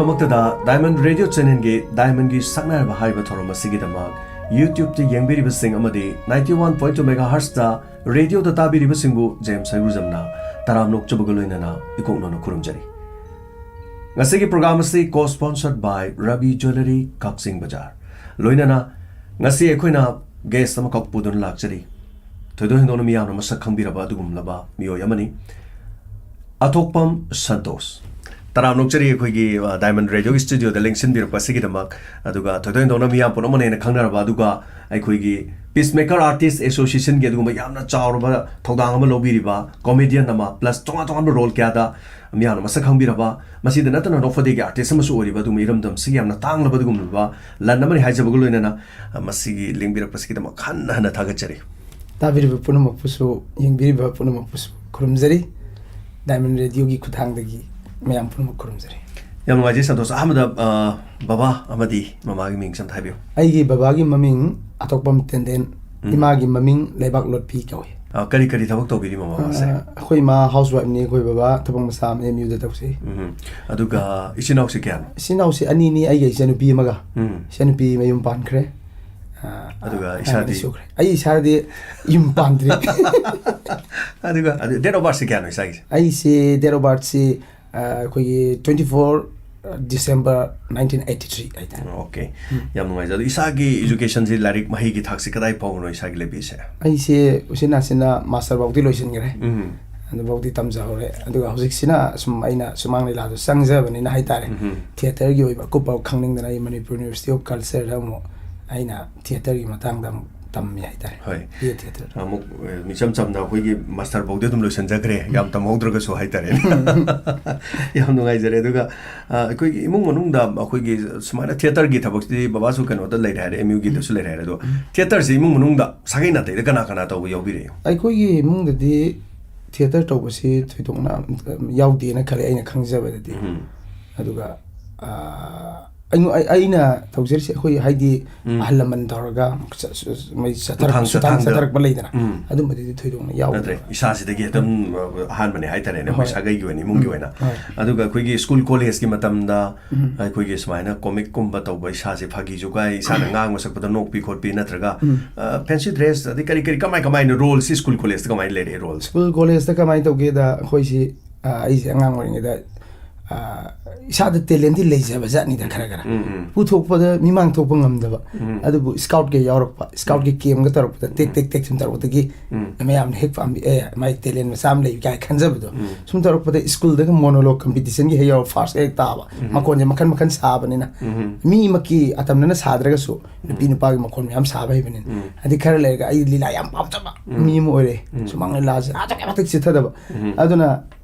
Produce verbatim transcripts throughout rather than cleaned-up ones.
ꯃꯛꯇꯗ Diamond Radio Channelꯒꯤ Diamondꯒꯤ ꯁꯛꯅꯥꯏꯔꯕ ꯍꯥꯏꯔꯤꯕ ꯊꯧꯔꯝ ꯑꯁꯤꯒꯤꯗꯃꯛ YouTubeꯇ ꯌꯦꯡꯕꯤꯔꯤꯕꯁꯤꯡ ꯑꯃꯗꯤ ninety one point two megahertzꯇ radioꯗ ꯇꯥꯕꯤꯔꯤꯕꯁꯤꯡꯕꯨ ꯖꯦꯝꯁ ꯍꯩꯒ꯭ꯔꯨꯖꯝꯅ ꯇꯔꯥꯝꯅ ꯑꯣꯛꯆꯕꯒ ꯂꯣꯏꯅꯅ ꯏꯀꯣꯛꯅꯅ ꯈꯨꯔꯨꯝꯖꯔꯤ꯫ ꯉꯁꯤꯒꯤ program ꯑꯁꯤ co-sponsored by Ravi Jewellery, ꯀꯛꯆꯤꯡ ꯕꯖꯥꯔ꯫ ꯂꯣꯏꯅꯅ ꯉꯁꯤ ꯑꯩꯈꯣꯏꯅ guest ꯑꯃꯈꯛ ꯄꯨꯗꯨꯅ ꯂꯥꯛꯆꯔꯤ꯫ ꯊꯣꯏꯗꯣꯛ ꯍꯦꯟꯗꯣꯛꯅ ꯃꯤꯌꯥꯝꯅ ꯃꯁꯛ ꯈꯪꯕꯤꯔꯕ ꯑꯗꯨꯒꯨꯝꯂꯕ ꯃꯤꯑꯣꯏ ꯑꯃꯅꯤ꯫ ꯑꯊꯣꯛꯄꯝ ꯁꯟꯇꯣꯁ꯫ ꯇꯔꯥꯝ ꯅꯣꯛꯆꯔꯤ ꯑꯩꯈꯣꯏꯒꯤ, ꯑ, Diamond Radioꯒꯤ studioꯗ ꯂꯦꯡꯁꯤꯟꯕꯤꯔꯛꯄ ꯑꯁꯤꯒꯤꯗꯃꯛ꯫ ꯑꯗꯨꯒ ꯊꯣꯏꯗꯣꯛ ꯍꯦꯟꯗꯣꯛꯅ ꯃꯤꯌꯥꯝ ꯄꯨꯝꯅꯃꯛꯅ ꯍꯦꯟꯅ ꯈꯪꯅꯔꯕ, ꯑꯗꯨꯒ ꯑꯩꯈꯣꯏꯒꯤ Peacemaker Artist Associationꯒꯤ ꯑꯗꯨꯒꯨꯝꯕ ꯌꯥꯝꯅ ꯆꯥꯎꯔꯕ ꯊꯧꯗꯥꯡ ꯑꯃ ꯂꯧꯕꯤꯔꯤꯕ comedian ꯑꯃ, plus ꯇꯣꯉꯥꯟ ꯇꯣꯉꯥꯟꯕ role ꯀꯌꯥꯗ ꯃꯤꯌꯥꯝꯅ ꯃꯁꯛ ꯈꯪꯕꯤꯔꯕ, ꯃꯁꯤꯗ ꯅꯠꯇꯅ ꯅꯣꯡꯐꯗꯦꯒꯤ artist ꯑꯃꯁꯨ ꯑꯣꯏꯔꯤꯕ ꯑꯗꯨꯒꯨꯝꯕ ꯏꯔꯝꯗꯝꯁꯤꯒꯤ ꯌꯥꯝꯅ ꯇꯥꯡꯂꯕ ꯑꯗꯨꯒꯨꯝꯂꯕ ꯂꯟ ꯑꯃꯅꯤ ꯍꯥꯏꯖꯕꯒ ꯂꯣꯏꯅꯅ, ꯑ, ꯃꯁꯤꯒꯤ ꯂꯦꯡꯕꯤꯔꯛꯄꯁꯤꯒꯤꯗꯃꯛ ꯍꯟꯅ ꯍꯟꯅ ꯊꯥꯒꯠꯆꯔꯤ꯫ ꯇꯥꯕꯤꯔꯤꯕ ꯄꯨꯝꯅꯃꯛꯄꯨꯁꯨ, ꯌꯦꯡꯕꯤꯔꯤꯕ ꯄꯨꯝꯅꯃꯛꯄꯨꯁꯨ ꯈꯨꯔꯨꯝꯖꯔꯤ꯫ Diamond Radioꯒꯤ ꯈꯨꯠꯊꯥꯡꯗꯒꯤ ꯃꯌꯥꯝ ꯄꯨꯝꯅꯃꯛ ꯈꯨꯔꯨꯝꯖꯔꯤ꯫ ꯌꯥꯝ ꯅꯨꯡꯉꯥꯏꯖꯩ ꯁꯟꯇꯣꯁ꯫ ꯑꯍꯥꯟꯕꯗ, ꯑ, ꯕꯕꯥ ꯑꯃꯗꯤ ꯃꯃꯥꯒꯤ ꯃꯤꯡꯁꯦ ꯑꯝꯇ ꯍꯥꯏꯕꯤꯌꯨ꯫ ꯑꯩꯒꯤ ꯕꯕꯥꯒꯤ ꯃꯃꯤꯡ ꯑꯊꯣꯛꯄꯝ ꯇꯦꯟꯗꯦꯟ, ꯎꯝ꯫ ꯏꯃꯥꯒꯤ ꯃꯃꯤꯡ ꯂꯩꯕꯥꯛꯂꯣꯠꯄꯤ ꯀꯧꯏ꯫ ꯑ, ꯀꯔꯤ ꯀꯔꯤ ꯊꯕꯛ ꯇꯧꯕꯤꯔꯤ ꯃꯃꯥ ꯕꯕꯥꯁꯦ? ꯑ, ꯑꯩꯈꯣꯏ ꯏꯃꯥ housewife ꯅꯤ, ꯑꯩꯈꯣꯏ ꯕꯕꯥ ꯊꯕꯛ ꯃꯆꯥ ꯑꯃ M Uꯗ ꯇꯧꯖꯩ꯫ ꯎꯝ꯫ ꯑꯗꯨꯒ ꯏꯆꯤꯟ ꯏꯅꯥꯎꯁꯦ ꯀꯌꯥꯅꯣ? ꯏꯆꯤꯟ ꯏꯅꯥꯎꯁꯦ ꯑꯅꯤꯅꯤ, ꯑꯩꯒ ꯏꯆꯟꯅꯨꯄꯤ ꯑꯃꯒ꯫ ꯎꯝ꯫ ꯏꯆꯟꯅꯨꯄꯤ ꯃꯌꯨꯝ ꯄꯥꯟꯈ꯭ꯔꯦ꯫ ꯑ, ꯑꯗꯨꯒ ꯑꯉꯥꯡ ꯏꯁꯥꯗꯤ? ꯑꯅꯤ ꯁꯨꯈ꯭ꯔꯦ꯫ ꯑꯩ ꯏꯁꯥꯗꯤ ꯌꯨꯝ ꯄꯥꯟꯗ꯭ꯔꯤ꯫ ꯑꯗꯨꯒ ꯑꯗꯨ date of birthꯁꯦ ꯀꯌꯥꯅꯣ ꯏꯁꯥꯒꯤꯁꯦ? ꯑꯩꯁꯦ date of birthꯁꯤ, ꯑ, ꯑꯩꯈꯣꯏꯒꯤ twenty four December nineteen eighty three ꯍꯥꯏꯇꯥꯔꯦ꯫ Okay꯫ ꯎꯝ꯫ ꯌꯥꯝ ꯅꯨꯡꯉꯥꯏꯖꯩ꯫ ꯑꯗꯣ ꯏꯁꯥꯒꯤ educationꯁꯤ, ꯂꯥꯏꯔꯤꯛ ꯃꯍꯩꯒꯤ ꯊꯥꯛꯁꯤ ꯀꯗꯥꯏ ꯐꯥꯎꯕꯅꯣ ꯏꯁꯥꯒꯤ ꯂꯦꯞꯄꯤꯁꯦ? ꯑꯩꯁꯦ ꯎꯆꯤꯟ ꯅꯥꯆꯤꯟꯅ master ꯐꯥꯎꯗꯤ ꯂꯣꯏꯁꯤꯟꯈ꯭ꯔꯦ꯫ ꯎꯝ꯫ ꯑꯗꯨꯐꯥꯎꯗꯤ ꯇꯝꯖꯍꯧꯔꯦ꯫ ꯑꯗꯨꯒ ꯍꯧꯖꯤꯛꯁꯤꯅ ꯁꯨꯝ ꯑꯩꯅ ꯁꯨꯃꯥꯡ ꯂꯤꯂꯥꯗꯣ ꯆꯪꯖꯕꯅꯤꯅ ꯍꯥꯏꯇꯥꯔꯦ꯫ ꯎꯝ꯫ Theatreꯒꯤ ꯑꯣꯏꯕ ꯑꯀꯨꯞꯄ ꯈꯪꯅꯤꯡꯗꯅ ꯑꯩ Manipur University of Cultureꯗ ꯑꯃꯨꯛ ꯑꯩꯅ theatreꯒꯤ ꯃꯇꯥꯡꯗ ꯑꯃꯨꯛ ꯇꯝꯃꯤ ꯍꯥꯏꯇꯥꯔꯦ꯫ ꯍꯣꯏ꯫ B A theatre꯫ ꯑꯃꯨꯛ, ꯑ, ꯏꯆꯝ ꯆꯝꯅ ꯑꯩꯈꯣꯏꯒꯤ master ꯐꯥꯎꯗꯤ ꯑꯗꯨꯝ ꯂꯣꯏꯁꯤꯟꯖꯈ꯭ꯔꯦ, ꯌꯥꯝ ꯇꯝꯍꯧꯗ꯭ꯔꯒꯁꯨ ꯍꯥꯏꯇꯥꯔꯦ꯫ ꯌꯥꯝ ꯅꯨꯡꯉꯥꯏꯖꯔꯦ꯫ ꯑꯗꯨꯒ, ꯑ, ꯑꯩꯈꯣꯏꯒꯤ ꯏꯃꯨꯡ ꯃꯅꯨꯡꯗ ꯑꯩꯈꯣꯏꯒꯤ ꯁꯨꯃꯥꯏꯅ theatreꯒꯤ ꯊꯕꯛꯁꯤꯗꯤ ꯕꯕꯥꯁꯨ ꯀꯩꯅꯣꯗ ꯂꯩꯔꯦ ꯍꯥꯏꯔꯦ, M Uꯒꯤꯗꯁꯨ ꯂꯩꯔꯦ ꯍꯥꯏꯔꯦ꯫ ꯑꯗꯣ theatreꯁꯤ ꯏꯃꯨꯡ ꯃꯅꯨꯡꯗ ꯁꯥꯒꯩ ꯅꯥꯇꯩꯗ ꯀꯅꯥ ꯀꯅꯥ ꯇꯧꯕ ꯌꯥꯎꯕꯤꯔꯛꯏ? ꯑꯩꯈꯣꯏꯒꯤ ꯏꯃꯨꯡꯗꯗꯤ theatre ꯇꯧꯕꯁꯤ ꯊꯣꯏꯗꯣꯛꯅ, ꯑꯝ, ꯌꯥꯎꯗꯦꯅ ꯈꯜꯂꯦ, ꯑꯩꯅ ꯈꯪꯖꯕꯗꯗꯤ꯫ ꯎꯝ꯫ ꯑꯗꯨꯒ, ꯑ, ꯑꯩꯉꯣ- ꯑꯩ- ꯑꯩꯅ ꯇꯧꯖꯔꯤꯁꯦ ꯑꯩꯈꯣꯏ ꯍꯥꯏꯗꯤ ꯎꯝ꯫ ꯑꯍꯜ ꯂꯃꯟ ꯇꯧꯔꯒ ꯆ- ꯆ- ꯃꯣꯏ ꯆꯠꯊꯔꯛ- ꯈꯨꯊꯥꯡ- ꯁꯨꯊꯥꯡ ꯆꯠꯊꯥꯡꯗ꯫ ꯆꯠꯊꯔꯛꯄ ꯂꯩꯗꯅ, ꯎꯝ꯫ ꯑꯗꯨꯝꯕꯗꯨꯗꯤ ꯊꯣꯏꯗꯣꯛꯅ ꯌꯥꯎꯗ꯭ꯔꯦ꯫ ꯅꯠꯇ꯭ꯔꯦ, ꯏꯁꯥꯁꯤꯗꯒꯤ ꯑꯗꯨꯝ, ꯑ, ꯑꯍꯥꯟꯕꯅꯦ ꯍꯥꯏꯇꯥꯔꯦꯅꯦ, ꯑꯩꯈꯣꯏ ꯍꯣꯏ꯫ ꯁꯥꯒꯩꯒꯤ ꯑꯣꯏꯅ, ꯏꯃꯨꯡꯒꯤ ꯎꯝ꯫ ꯑꯣꯏꯅ꯫ ꯍꯣꯏ꯫ ꯑꯗꯨꯒ ꯑꯩꯈꯣꯏꯒꯤ ꯁ꯭ꯀꯨꯜ ꯀꯣꯂꯦꯖꯀꯤ ꯃꯇꯝꯗ ꯎꯝ꯫ ꯑꯩꯈꯣꯏꯒꯤ ꯁꯨꯃꯥꯏꯅ ꯀꯣꯃꯤꯛꯀꯨꯝꯕ ꯇꯧꯕ, ꯏꯁꯥꯁꯦ ꯐꯥꯒꯤ ꯖꯨꯒꯥꯏ, ꯏꯁꯥꯅ ꯉꯥꯡꯕ ꯁꯛꯄꯗ ꯅꯣꯛꯄꯤ ꯈꯣꯠꯄꯤ, ꯅꯠꯇ꯭ꯔꯒ, ꯎꯝ꯫ ꯑ, ꯐꯦꯟꯁꯤ ꯗ꯭ꯔꯦꯁ, ꯑꯗꯩ ꯀꯔꯤ ꯀꯔꯤ, ꯀꯃꯥꯏ ꯀꯃꯥꯏꯅ ꯔꯣꯜꯁꯤ ꯁ꯭ꯀꯨꯜ ꯀꯣꯂꯦꯖꯇ ꯀꯃꯥꯏꯅ ꯂꯩꯔꯛꯑꯦ ꯔꯣꯜꯁꯦ? ꯁ꯭ꯀꯨꯜ ꯀꯣꯂꯦꯖꯇ ꯀꯃꯥꯏꯅ ꯇꯧꯒꯦꯗ, ꯑꯩꯈꯣꯏꯁꯤ, ꯑ, ꯑꯩꯁꯦ ꯑꯉꯥꯡ ꯑꯣꯏꯔꯤꯉꯩꯗ, ꯑ, ꯏꯁꯥꯗ ꯇꯦꯂꯦꯟꯗꯤ ꯂꯩꯖꯕ ꯖꯥꯠꯅꯤꯗ, ꯈꯔ ꯈꯔ꯫ ꯎꯝ, ꯎꯝ꯫ ꯄꯨꯊꯣꯛꯄꯗ ꯃꯤꯃꯥꯡ ꯊꯣꯛꯄ ꯉꯝꯗꯕ꯫ ꯎꯝ꯫ ꯑꯗꯨꯕꯨ ꯁ꯭ꯀꯥꯎꯠꯀ ꯌꯥꯎꯔꯛꯄ, ꯁ꯭ꯀꯥꯎꯠꯀꯤ ꯎꯝ꯫ ꯀꯦꯝꯒ ꯇꯧꯔꯛꯄꯗ ꯇꯦꯛ ꯎꯝ꯫ ꯇꯦꯛ ꯇꯦꯛ ꯁꯨꯝ ꯇꯧꯔꯛꯄꯗꯒꯤ ꯎꯝ꯫ ꯃꯌꯥꯝꯅ ꯍꯦꯛ ꯄꯥꯝꯕꯤ, "ꯑꯦ, ꯃꯥꯏ ꯇꯦꯂꯦꯟ ꯃꯆꯥ ꯑꯃ ꯂꯩ" ꯀꯥꯏ ꯈꯟꯖꯕꯗꯣ꯫ ꯎꯝ꯫ ꯁꯨꯝ ꯇꯧꯔꯛꯄꯗ ꯁ꯭ꯀꯨꯜꯗꯒ ꯃꯣꯅꯣꯂꯣꯛ ꯀꯝꯄꯤꯇꯤꯁꯟꯒꯤ ꯍꯦꯛ ꯌꯥꯎꯔ ꯐꯥꯔꯁ ꯍꯦꯛ ꯇꯥꯕ꯫ ꯎꯝ꯫ ꯃꯈꯣꯟꯁꯦ ꯃꯈꯟ ꯃꯈꯟ ꯁꯥꯕꯅꯤꯅ꯫ ꯎꯝ꯫ ꯃꯤꯃꯛꯀꯤ ꯑꯇꯝꯅꯅ ꯁꯥꯗ꯭ꯔꯒꯁꯨ ꯅꯨꯄꯤ ꯎꯝ꯫ ꯅꯨꯄꯥꯒꯤ ꯃꯈꯣꯟ ꯃꯌꯥꯝ ꯁꯥꯕ ꯍꯩꯕꯅꯤꯅ꯫ ꯎꯝ꯫ ꯑꯗꯩ ꯈꯔ ꯂꯩꯔꯒ ꯑꯩ ꯂꯤꯂꯥ ꯌꯥꯝ ꯄꯥꯝꯖꯕ ꯎꯝ꯫ ꯃꯤ ꯑꯃ ꯑꯣꯏꯔꯦ꯫ ꯎꯝ꯫ ꯁꯨꯃꯥꯡ ꯂꯤꯂꯥꯁꯦ ꯑꯗꯨꯛꯀꯤ ꯃꯇꯤꯛ ꯆꯤꯊꯗꯕ꯫ ꯎꯝ꯫ ꯑꯗꯨꯅ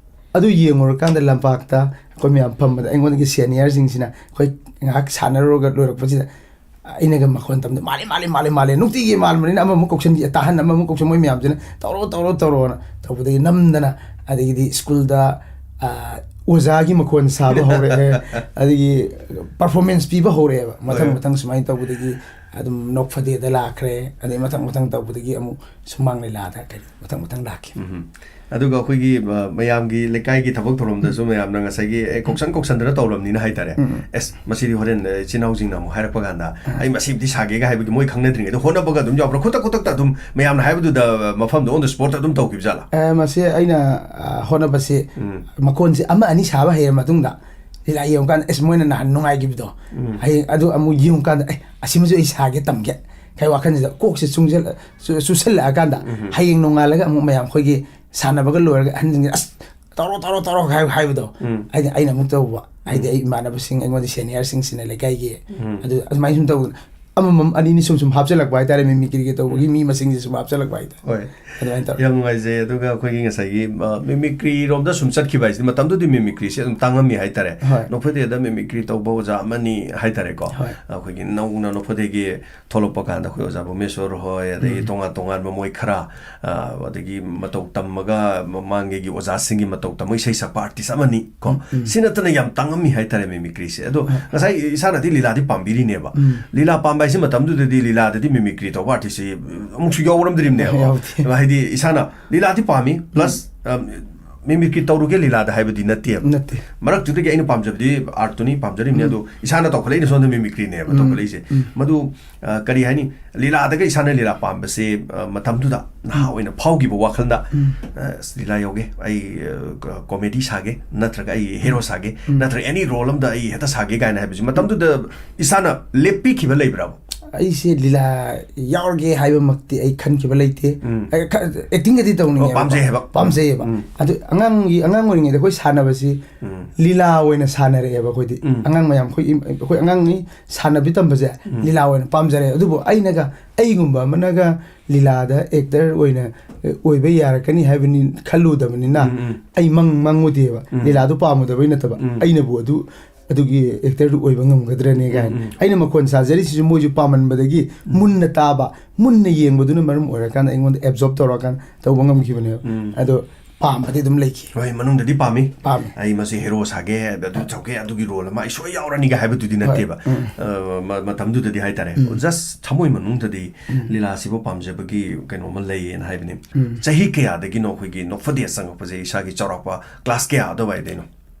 ꯑꯗꯨ ꯌꯦꯡꯉꯨꯔꯀꯥꯟꯗ ꯂꯝꯄꯥꯛꯇ ꯑꯩꯈꯣꯏ ꯃꯌꯥꯝ ꯐꯝꯕꯗ ꯑꯩꯉꯣꯟꯗꯒꯤ ꯁꯦꯅꯤꯌꯔꯁꯤꯡꯁꯤꯅ ꯑꯩꯈꯣꯏ ꯉꯥꯏꯍꯥꯛ ꯁꯥꯟꯅꯔꯨꯔꯒ ꯂꯣꯏꯔꯛꯄꯁꯤꯗ ꯑꯩꯅꯒ ꯃꯈꯣꯟ ꯇꯝꯗ "ꯃꯥꯜꯂꯦ, ꯃꯥꯜꯂꯦ, ꯃꯥꯜꯂꯦ, ꯃꯥꯜꯂꯦ", ꯅꯨꯡꯇꯤꯒꯤ ꯃꯥꯜꯂꯕꯅꯤꯅ ꯑꯃꯃꯨꯛ ꯀꯧꯁꯟ, ꯇꯥꯍꯟ, ꯑꯃꯃꯨꯛ ꯀꯧꯁꯟ, ꯃꯣꯏ ꯃꯌꯥꯝꯁꯤꯅ "ꯇꯧꯔꯣ, ꯇꯧꯔꯣ, ꯇꯧꯔꯣꯅ" ꯇꯧꯕꯗꯒꯤ ꯅꯝꯗꯅ, ꯑꯗꯒꯤꯗꯤ ꯁ꯭ꯀꯨꯜꯗ, ꯑ, ꯑꯣꯖꯥꯒꯤ ꯃꯈꯣꯟ ꯁꯥꯕ ꯍꯧꯔꯛꯑꯦ꯫ ꯑꯗꯒꯤ ꯄꯔꯐꯣꯔꯃꯦꯟꯁ ꯄꯤꯕ ꯍꯧꯔꯛꯑꯦꯕ꯫ ꯃꯊꯪ ꯍꯣꯏ꯫ ꯃꯊꯪ ꯁꯨꯃꯥꯏꯅ ꯇꯧꯕꯗꯒꯤ ꯑꯗꯨꯝ ꯅꯣꯛꯐꯗꯦꯗ ꯂꯥꯛꯈ꯭ꯔꯦ꯫ ꯑꯗꯩ ꯃꯊꯪ ꯃꯊꯪ ꯇꯧꯕꯗꯒꯤ ꯑꯃꯨꯛ ꯁꯨꯃꯥꯡ ꯂꯤꯂꯥꯗ ꯀꯔꯤ ꯃꯊꯪ ꯃꯊꯪ ꯂꯥꯛꯈꯤ꯫ ꯎꯝ꯫ ꯑꯗꯨꯒ ꯑꯩꯈꯣꯏꯒꯤ, ꯑ, ꯃꯌꯥꯝꯒꯤ ꯂꯩꯀꯥꯏꯒꯤ ꯊꯕꯛ ꯊꯧꯔꯝꯗꯁꯨ ꯎꯝ꯫ ꯃꯌꯥꯝꯅ ꯉꯁꯥꯏꯒꯤ, ꯑꯦ, ꯀꯧꯁꯟ ꯀꯧꯁꯟꯗꯅ ꯇꯧꯔꯕꯅꯤꯅ ꯍꯥꯏꯇꯥꯔꯦ꯫ ꯎꯝ, ꯎꯝ꯫ "ꯑꯦꯁ, ꯃꯁꯤꯗꯤ ꯍꯣꯔꯦꯟ, ꯑ, ꯏꯆꯤꯟ ꯏꯅꯥꯎꯁꯤꯡꯅ ꯑꯃꯨꯛ ꯍꯥꯏꯔꯛꯄ ꯀꯥꯟꯗ ꯑꯥ꯫ ꯑꯩ ꯃꯁꯤꯃꯗꯤ ꯁꯥꯒꯦꯒ" ꯍꯥꯏꯕꯒꯤ ꯃꯣꯏ ꯈꯪꯅꯗ꯭ꯔꯤꯉꯩꯗ ꯍꯣꯠꯅꯕꯒ ꯑꯗꯨꯝ ꯌꯥꯎꯕ꯭ꯔꯥ? ꯈꯨꯗꯛ ꯈꯨꯗꯛꯇ ꯑꯗꯨꯝ ꯃꯌꯥꯝꯅ ꯍꯥꯏꯕꯗꯨꯗ, ꯑ, ꯃꯐꯝꯗ on the spot ꯑꯗꯨꯝ ꯇꯧꯈꯤꯕ ꯖꯥꯠꯂꯥ? ꯑ, ꯃꯁꯤ ꯑꯩꯅ, ꯑ, ꯍꯣꯠꯅꯕꯁꯤ ꯎꯝ꯫ ꯃꯈꯣꯟꯁꯦ ꯑꯃ ꯑꯅꯤ ꯁꯥꯕ ꯍꯩꯔ ꯃꯇꯨꯡꯗ ꯂꯤꯂꯥ ꯌꯦꯡꯉꯀꯥꯟꯗ, ꯑꯁ, ꯃꯣꯏꯅ ꯅꯍꯥꯟ ꯅꯨꯡꯉꯥꯏꯈꯤꯕꯗꯣ, ꯎꯝ꯫ ꯍꯌꯦꯡ ꯑꯗꯨ ꯑꯃꯨꯛ ꯌꯦꯡꯉꯀꯥꯟꯗ, "ꯑꯦ, ꯑꯁꯤꯃꯁꯨ ꯑꯩ ꯁꯥꯒꯦ, ꯇꯝꯒꯦ" ꯍꯥꯏ ꯋꯥꯈꯜꯁꯤꯗ ꯀꯣꯛꯁꯦ ꯆꯨꯡꯁꯤꯜꯂ-, ꯆꯨ-, ꯆꯨꯁꯜꯂꯛꯑꯀꯥꯟꯗ, ꯎꯝ꯫ ꯍꯌꯦꯡ ꯅꯣꯡꯉꯥꯜꯂꯒ ꯑꯃꯨꯛ ꯃꯌꯥꯝ ꯑꯩꯈꯣꯏꯒꯤ ꯁꯥꯟꯅꯕꯒ ꯂꯣꯏꯔꯒ ꯑꯍꯟꯁꯤꯡꯁꯦ, "ꯑꯁ, ꯇꯧꯔꯣ, ꯇꯧꯔꯣ, ꯇꯧꯔꯣ" ꯍꯥꯏ-, ꯍꯥꯏꯕꯗꯣ, ꯎꯝ꯫ ꯍꯥꯏꯗꯤ ꯑꯩꯅ ꯑꯃꯨꯛ ꯇꯧꯕ, ꯍꯥꯏꯗꯤ ꯎꯝ꯫ ꯑꯩ ꯏꯃꯥꯟꯅꯕꯁꯤꯡ, ꯑꯩꯉꯣꯟꯗ ꯁꯦꯅꯤꯌꯔꯁꯤꯡꯁꯤꯅ ꯂꯩꯀꯥꯏꯒꯤ, ꯎꯝ꯫ ꯑꯗꯨ ꯑꯗꯨꯃꯥꯏꯅ ꯁꯨꯝ ꯇꯧꯗꯅ ꯑꯃꯃꯝ ꯑꯅꯤꯅꯤ ꯁꯨꯝ ꯁꯨꯝ ꯍꯥꯞꯆꯤꯜꯂꯛꯄ ꯍꯥꯏꯇꯥꯔꯦ, ꯃꯤꯃꯤꯀ꯭ꯔꯤꯒꯤ ꯇꯧꯕꯒꯤ ꯃꯤ ꯃꯁꯤꯡꯁꯦ ꯁꯨꯝ ꯍꯥꯞꯆꯤꯜꯂꯛꯄ ꯍꯥꯏꯇꯥꯔꯦ꯫ ꯍꯣꯏ꯫ ꯑꯗꯨꯃꯥꯏꯅ ꯇꯧꯔꯦ꯫ ꯌꯥꯝ ꯅꯨꯡꯉꯥꯏꯖꯩ꯫ ꯑꯗꯨꯒ ꯑꯩꯈꯣꯏꯒꯤ ꯉꯁꯥꯏꯒꯤ, ꯑ, ꯃꯤꯃꯤꯀ꯭ꯔꯤ ꯔꯣꯝꯗ ꯁꯨꯝ ꯆꯠꯈꯤꯕ ꯍꯥꯏꯁꯤꯗꯤ ꯃꯇꯝꯗꯨꯗꯤ ꯃꯤꯃꯤꯀ꯭ꯔꯤꯁꯦ ꯑꯗꯨꯝ ꯇꯥꯡꯉꯝꯃꯤ ꯍꯥꯏꯇꯥꯔꯦ꯫ ꯍꯣꯏ꯫ ꯅꯣꯛꯐꯗꯦꯗ ꯃꯤꯃꯤꯀ꯭ꯔꯤ ꯇꯧꯕ ꯑꯣꯖꯥ ꯑꯃꯅꯤ ꯍꯥꯏꯇꯥꯔꯦꯀꯣ꯫ ꯍꯣꯏ꯫ ꯑꯩꯈꯣꯏꯒꯤ ꯅꯧꯅ ꯅꯣꯛꯐꯗꯦꯒꯤ ꯊꯣꯛꯂꯛꯄ ꯀꯥꯟꯗ ꯑꯩꯈꯣꯏ ꯑꯣꯖꯥ ꯚꯨꯃꯦꯁꯣꯔ ꯍꯣꯏ, ꯑꯗꯒꯤ ꯇꯣꯉꯥꯟ ꯇꯣꯉꯥꯟꯕ ꯃꯣꯏ ꯈꯔ, ꯑ, ꯑꯗꯒꯤ ꯃꯇꯧ ꯇꯝꯃꯒ ꯃꯃꯥꯡꯒꯤ ꯑꯣꯖꯥꯁꯤꯡꯒꯤ ꯃꯇꯧ ꯇꯝꯃꯒ ꯏꯁꯩ ꯁꯛꯄ ꯑꯥꯔꯇꯤꯁ ꯑꯃꯅꯤ ꯀꯣ꯫ ꯁꯤ ꯅꯠꯇꯅ ꯌꯥꯝ ꯇꯥꯡꯉꯝꯃꯤ ꯍꯥꯏꯇꯥꯔꯦ ꯃꯤꯃꯤꯀ꯭ꯔꯤꯁꯦ꯫ ꯑꯗꯣ ꯉꯁꯥꯏ ꯏꯁꯥꯅꯗꯤ ꯂꯤꯂꯥꯗꯤ ꯄꯥꯝꯕꯤꯔꯤꯅꯦꯕ꯫ ꯂꯤꯂꯥ ꯄꯥꯝꯕ ꯍꯥꯏꯁꯤ ꯃꯇꯝꯗꯨꯗꯗꯤ ꯂꯤꯂꯥꯗꯗꯤ ꯃꯤꯃꯤꯀ꯭ꯔꯤ ꯇꯧꯕ ꯑꯥꯔꯇꯤꯁꯁꯤ ꯑꯃꯨꯛꯁꯨ ꯌꯥꯎꯔꯝꯗ꯭ꯔꯤꯕꯅꯦꯕ꯫ ꯌꯥꯎꯗꯦ꯫ ꯍꯥꯏꯗꯤ ꯏꯁꯥꯅ ꯂꯤꯂꯥꯗꯤ ꯄꯥꯝꯃꯤ, ꯄ꯭ꯂꯁ, ꯑꯝ, ꯃꯤꯃꯤꯀ꯭ꯔꯤ ꯇꯧꯔꯨꯒꯦ ꯂꯤꯂꯥꯗ ꯍꯥꯏꯕꯗꯤ ꯅꯠꯇꯦꯕ꯫ ꯅꯠꯇꯦ꯫ ꯃꯔꯛꯇꯨꯗꯒꯤ ꯑꯩꯅ ꯄꯥꯝꯖꯕꯗꯤ ꯑꯥꯔꯠꯇꯨꯅꯤ ꯄꯥꯝꯖꯔꯤꯕꯅꯤ, ꯑꯗꯣ ꯏꯁꯥꯅ ꯇꯧꯈꯠꯂꯛꯏꯅ ꯁꯣꯝꯗ ꯃꯤꯃꯤꯀ꯭ꯔꯤꯅꯦꯕ ꯇꯧꯈꯠꯂꯛꯏꯁꯦ꯫ ꯃꯗꯨ, ꯑ, ꯀꯔꯤ ꯍꯥꯏꯅꯤ, ꯂꯤꯂꯥꯗꯒ ꯏꯁꯥꯅ ꯂꯤꯂꯥ ꯄꯥꯝꯕꯁꯦ, ꯑ, ꯃꯇꯝꯗꯨꯗ ꯅꯍꯥ ꯑꯣꯏꯅ ꯐꯥꯎꯈꯤꯕ ꯋꯥꯈꯜꯗ, ꯑ, ꯑꯁ, ꯂꯤꯂꯥ ꯌꯥꯎꯒꯦ, ꯑꯩ, ꯑ, ꯀ-, ꯀꯣꯃꯦꯗꯤ ꯁꯥꯒꯦ, ꯅꯠꯇ꯭ꯔꯒ ꯑꯩ ꯍꯦꯔꯣ ꯁꯥꯒꯦ, ꯅꯠꯇ꯭ꯔꯒ ꯑꯦꯅꯤ ꯔꯣꯜ ꯑꯝꯗ ꯑꯩ ꯍꯦꯛꯇ ꯁꯥꯒꯦ ꯀꯥꯏꯅ ꯍꯥꯏꯕꯁꯤ ꯃꯇꯝꯗꯨꯗ ꯏꯁꯥꯅ ꯂꯦꯞꯄꯤꯈꯤꯕ ꯂꯩꯕ꯭ꯔꯥꯕ? ꯑꯩꯁꯦ ꯂꯤꯂꯥ ꯌꯥꯎꯔꯒꯦ ꯍꯥꯏꯕꯃꯛꯇꯤ ꯑꯩ ꯈꯟꯈꯤꯕ ꯂꯩꯇꯦ꯫ ꯎꯝ꯫ ꯑꯩ ꯈ-, ꯑꯦꯛꯇꯤꯡꯒꯗꯤ ꯇꯧꯅꯤꯡꯉꯦꯕꯀꯣ꯫ ꯑꯣ, ꯄꯥꯝꯖꯩ ꯍꯥꯏꯕ꯫ ꯄꯥꯝꯖꯩꯌꯦꯕ꯫ ꯎꯝ꯫ ꯑꯗꯨ ꯑꯉꯥꯡꯒꯤ, ꯑꯉꯥꯡ ꯑꯣꯏꯔꯤꯉꯩꯗ ꯑꯩꯈꯣꯏ ꯁꯥꯟꯅꯕꯁꯤ ꯎꯝ꯫ ꯂꯤꯂꯥ ꯑꯣꯏꯅ ꯁꯥꯟꯅꯔꯛꯑꯦꯕ ꯑꯩꯈꯣꯏꯗꯤ꯫ ꯎꯝ꯫ ꯑꯉꯥꯡ ꯃꯌꯥꯝ, ꯑꯩꯈꯣꯏ ꯏꯝ-, ꯑꯩꯈꯣꯏ ꯑꯉꯥꯡꯉꯩ ꯁꯥꯟꯅꯕꯤ ꯇꯝꯕꯁꯦ ꯎꯝ꯫ ꯂꯤꯂꯥ ꯑꯣꯏꯅ ꯄꯥꯝꯖꯔꯛꯑꯦ꯫ ꯑꯗꯨꯕꯨ ꯑꯩꯅꯒ, ꯑꯩꯒꯨꯝꯕ ꯑꯃꯅꯒ ꯂꯤꯂꯥꯗ ꯑꯦꯛꯇꯔ ꯑꯣꯏꯅ, ꯑꯦ, ꯑꯣꯏꯕ ꯌꯥꯔꯛꯀꯅꯤ ꯍꯥꯏꯕꯅꯤ ꯈꯜꯂꯨꯗꯕꯅꯤꯅ ꯎꯝ, ꯎꯝ꯫ ꯑꯩ ꯃꯪ ꯃꯪꯉꯨꯗꯦꯕ꯫ ꯎꯝ꯫ ꯂꯤꯂꯥꯗꯣ ꯄꯥꯝꯃꯨꯗꯕꯩ ꯅꯠꯇꯕ꯫ ꯎꯝ꯫ ꯑꯩꯅꯕꯨ ꯑꯗꯨ, ꯑꯗꯨꯒꯤ ꯑꯦꯛꯇꯔꯗꯨ ꯑꯣꯏꯕ ꯉꯝꯒꯗ꯭ꯔꯅꯦ ꯀꯥꯏꯅ꯫ ꯎꯝ, ꯎꯝ꯫ ꯑꯩꯅ ꯃꯈꯣꯟ ꯁꯥꯖꯔꯤꯁꯤꯁꯨ ꯃꯣꯏꯁꯨ ꯄꯥꯝꯃꯟꯕꯗꯒꯤ ꯃꯨꯟꯅ ꯇꯥꯕ, ꯃꯨꯟꯅ ꯌꯦꯡꯕꯗꯨꯅ ꯃꯔꯝ ꯑꯣꯏꯔꯀꯥꯟꯗ ꯑꯩꯉꯣꯟꯗ ꯑꯦꯕꯖꯣꯔꯕ ꯇꯧꯔꯀꯥꯟꯗ ꯇꯧꯕ ꯉꯝꯈꯤꯕꯅꯦꯕ꯫ ꯎꯝ꯫ ꯑꯗꯣ ꯄꯥꯝꯕꯗꯤ ꯑꯗꯨꯝ ꯂꯩꯈꯤ꯫ ꯍꯣꯏ, ꯃꯅꯨꯡꯗꯗꯤ ꯄꯥꯝꯃꯤ꯫ ꯄꯥꯝꯃꯤ꯫ ꯑꯩ ꯃꯁꯤ ꯍꯦꯔꯣ ꯁꯥꯒꯦ, ꯑꯗꯨ ꯇꯧꯒꯦ, ꯑꯗꯨꯒꯤ ꯔꯣꯜ ꯑꯃ ꯑꯩ ꯁꯣꯏ ꯌꯥꯎꯔꯅꯤꯒ ꯍꯥꯏꯕꯗꯨꯗꯤ ꯍꯣꯏ꯫ ꯅꯠꯇꯦꯕ꯫ ꯎꯝ꯫ ꯑ, ꯃ-, ꯃꯇꯝꯗꯨꯗꯗꯤ ꯍꯥꯏꯇꯥꯔꯦ꯫ ꯎꯝ꯫ ꯖꯁ ꯊꯃꯣꯏ ꯃꯅꯨꯡꯗꯗꯤ ꯎꯝ꯫ ꯂꯤꯂꯥꯁꯤꯕꯨ ꯄꯥꯝꯖꯕꯒꯤ ꯀꯩꯅꯣꯝꯃ ꯂꯩꯌꯦꯅ ꯍꯥꯏꯕꯅꯤ꯫ ꯎꯝ꯫ ꯆꯍꯤ ꯀꯌꯥꯗꯒꯤꯅꯣ ꯑꯩꯈꯣꯏꯒꯤ ꯅꯣꯛꯐꯗꯦ ꯆꯪꯉꯛꯄꯁꯦ ꯏꯁꯥꯒꯤ ꯆꯥꯎꯔꯥꯛꯄ ꯀ꯭ꯂꯥꯁ ꯀꯌꯥ ꯑꯗꯨꯋꯥꯏꯗꯩꯅꯣ?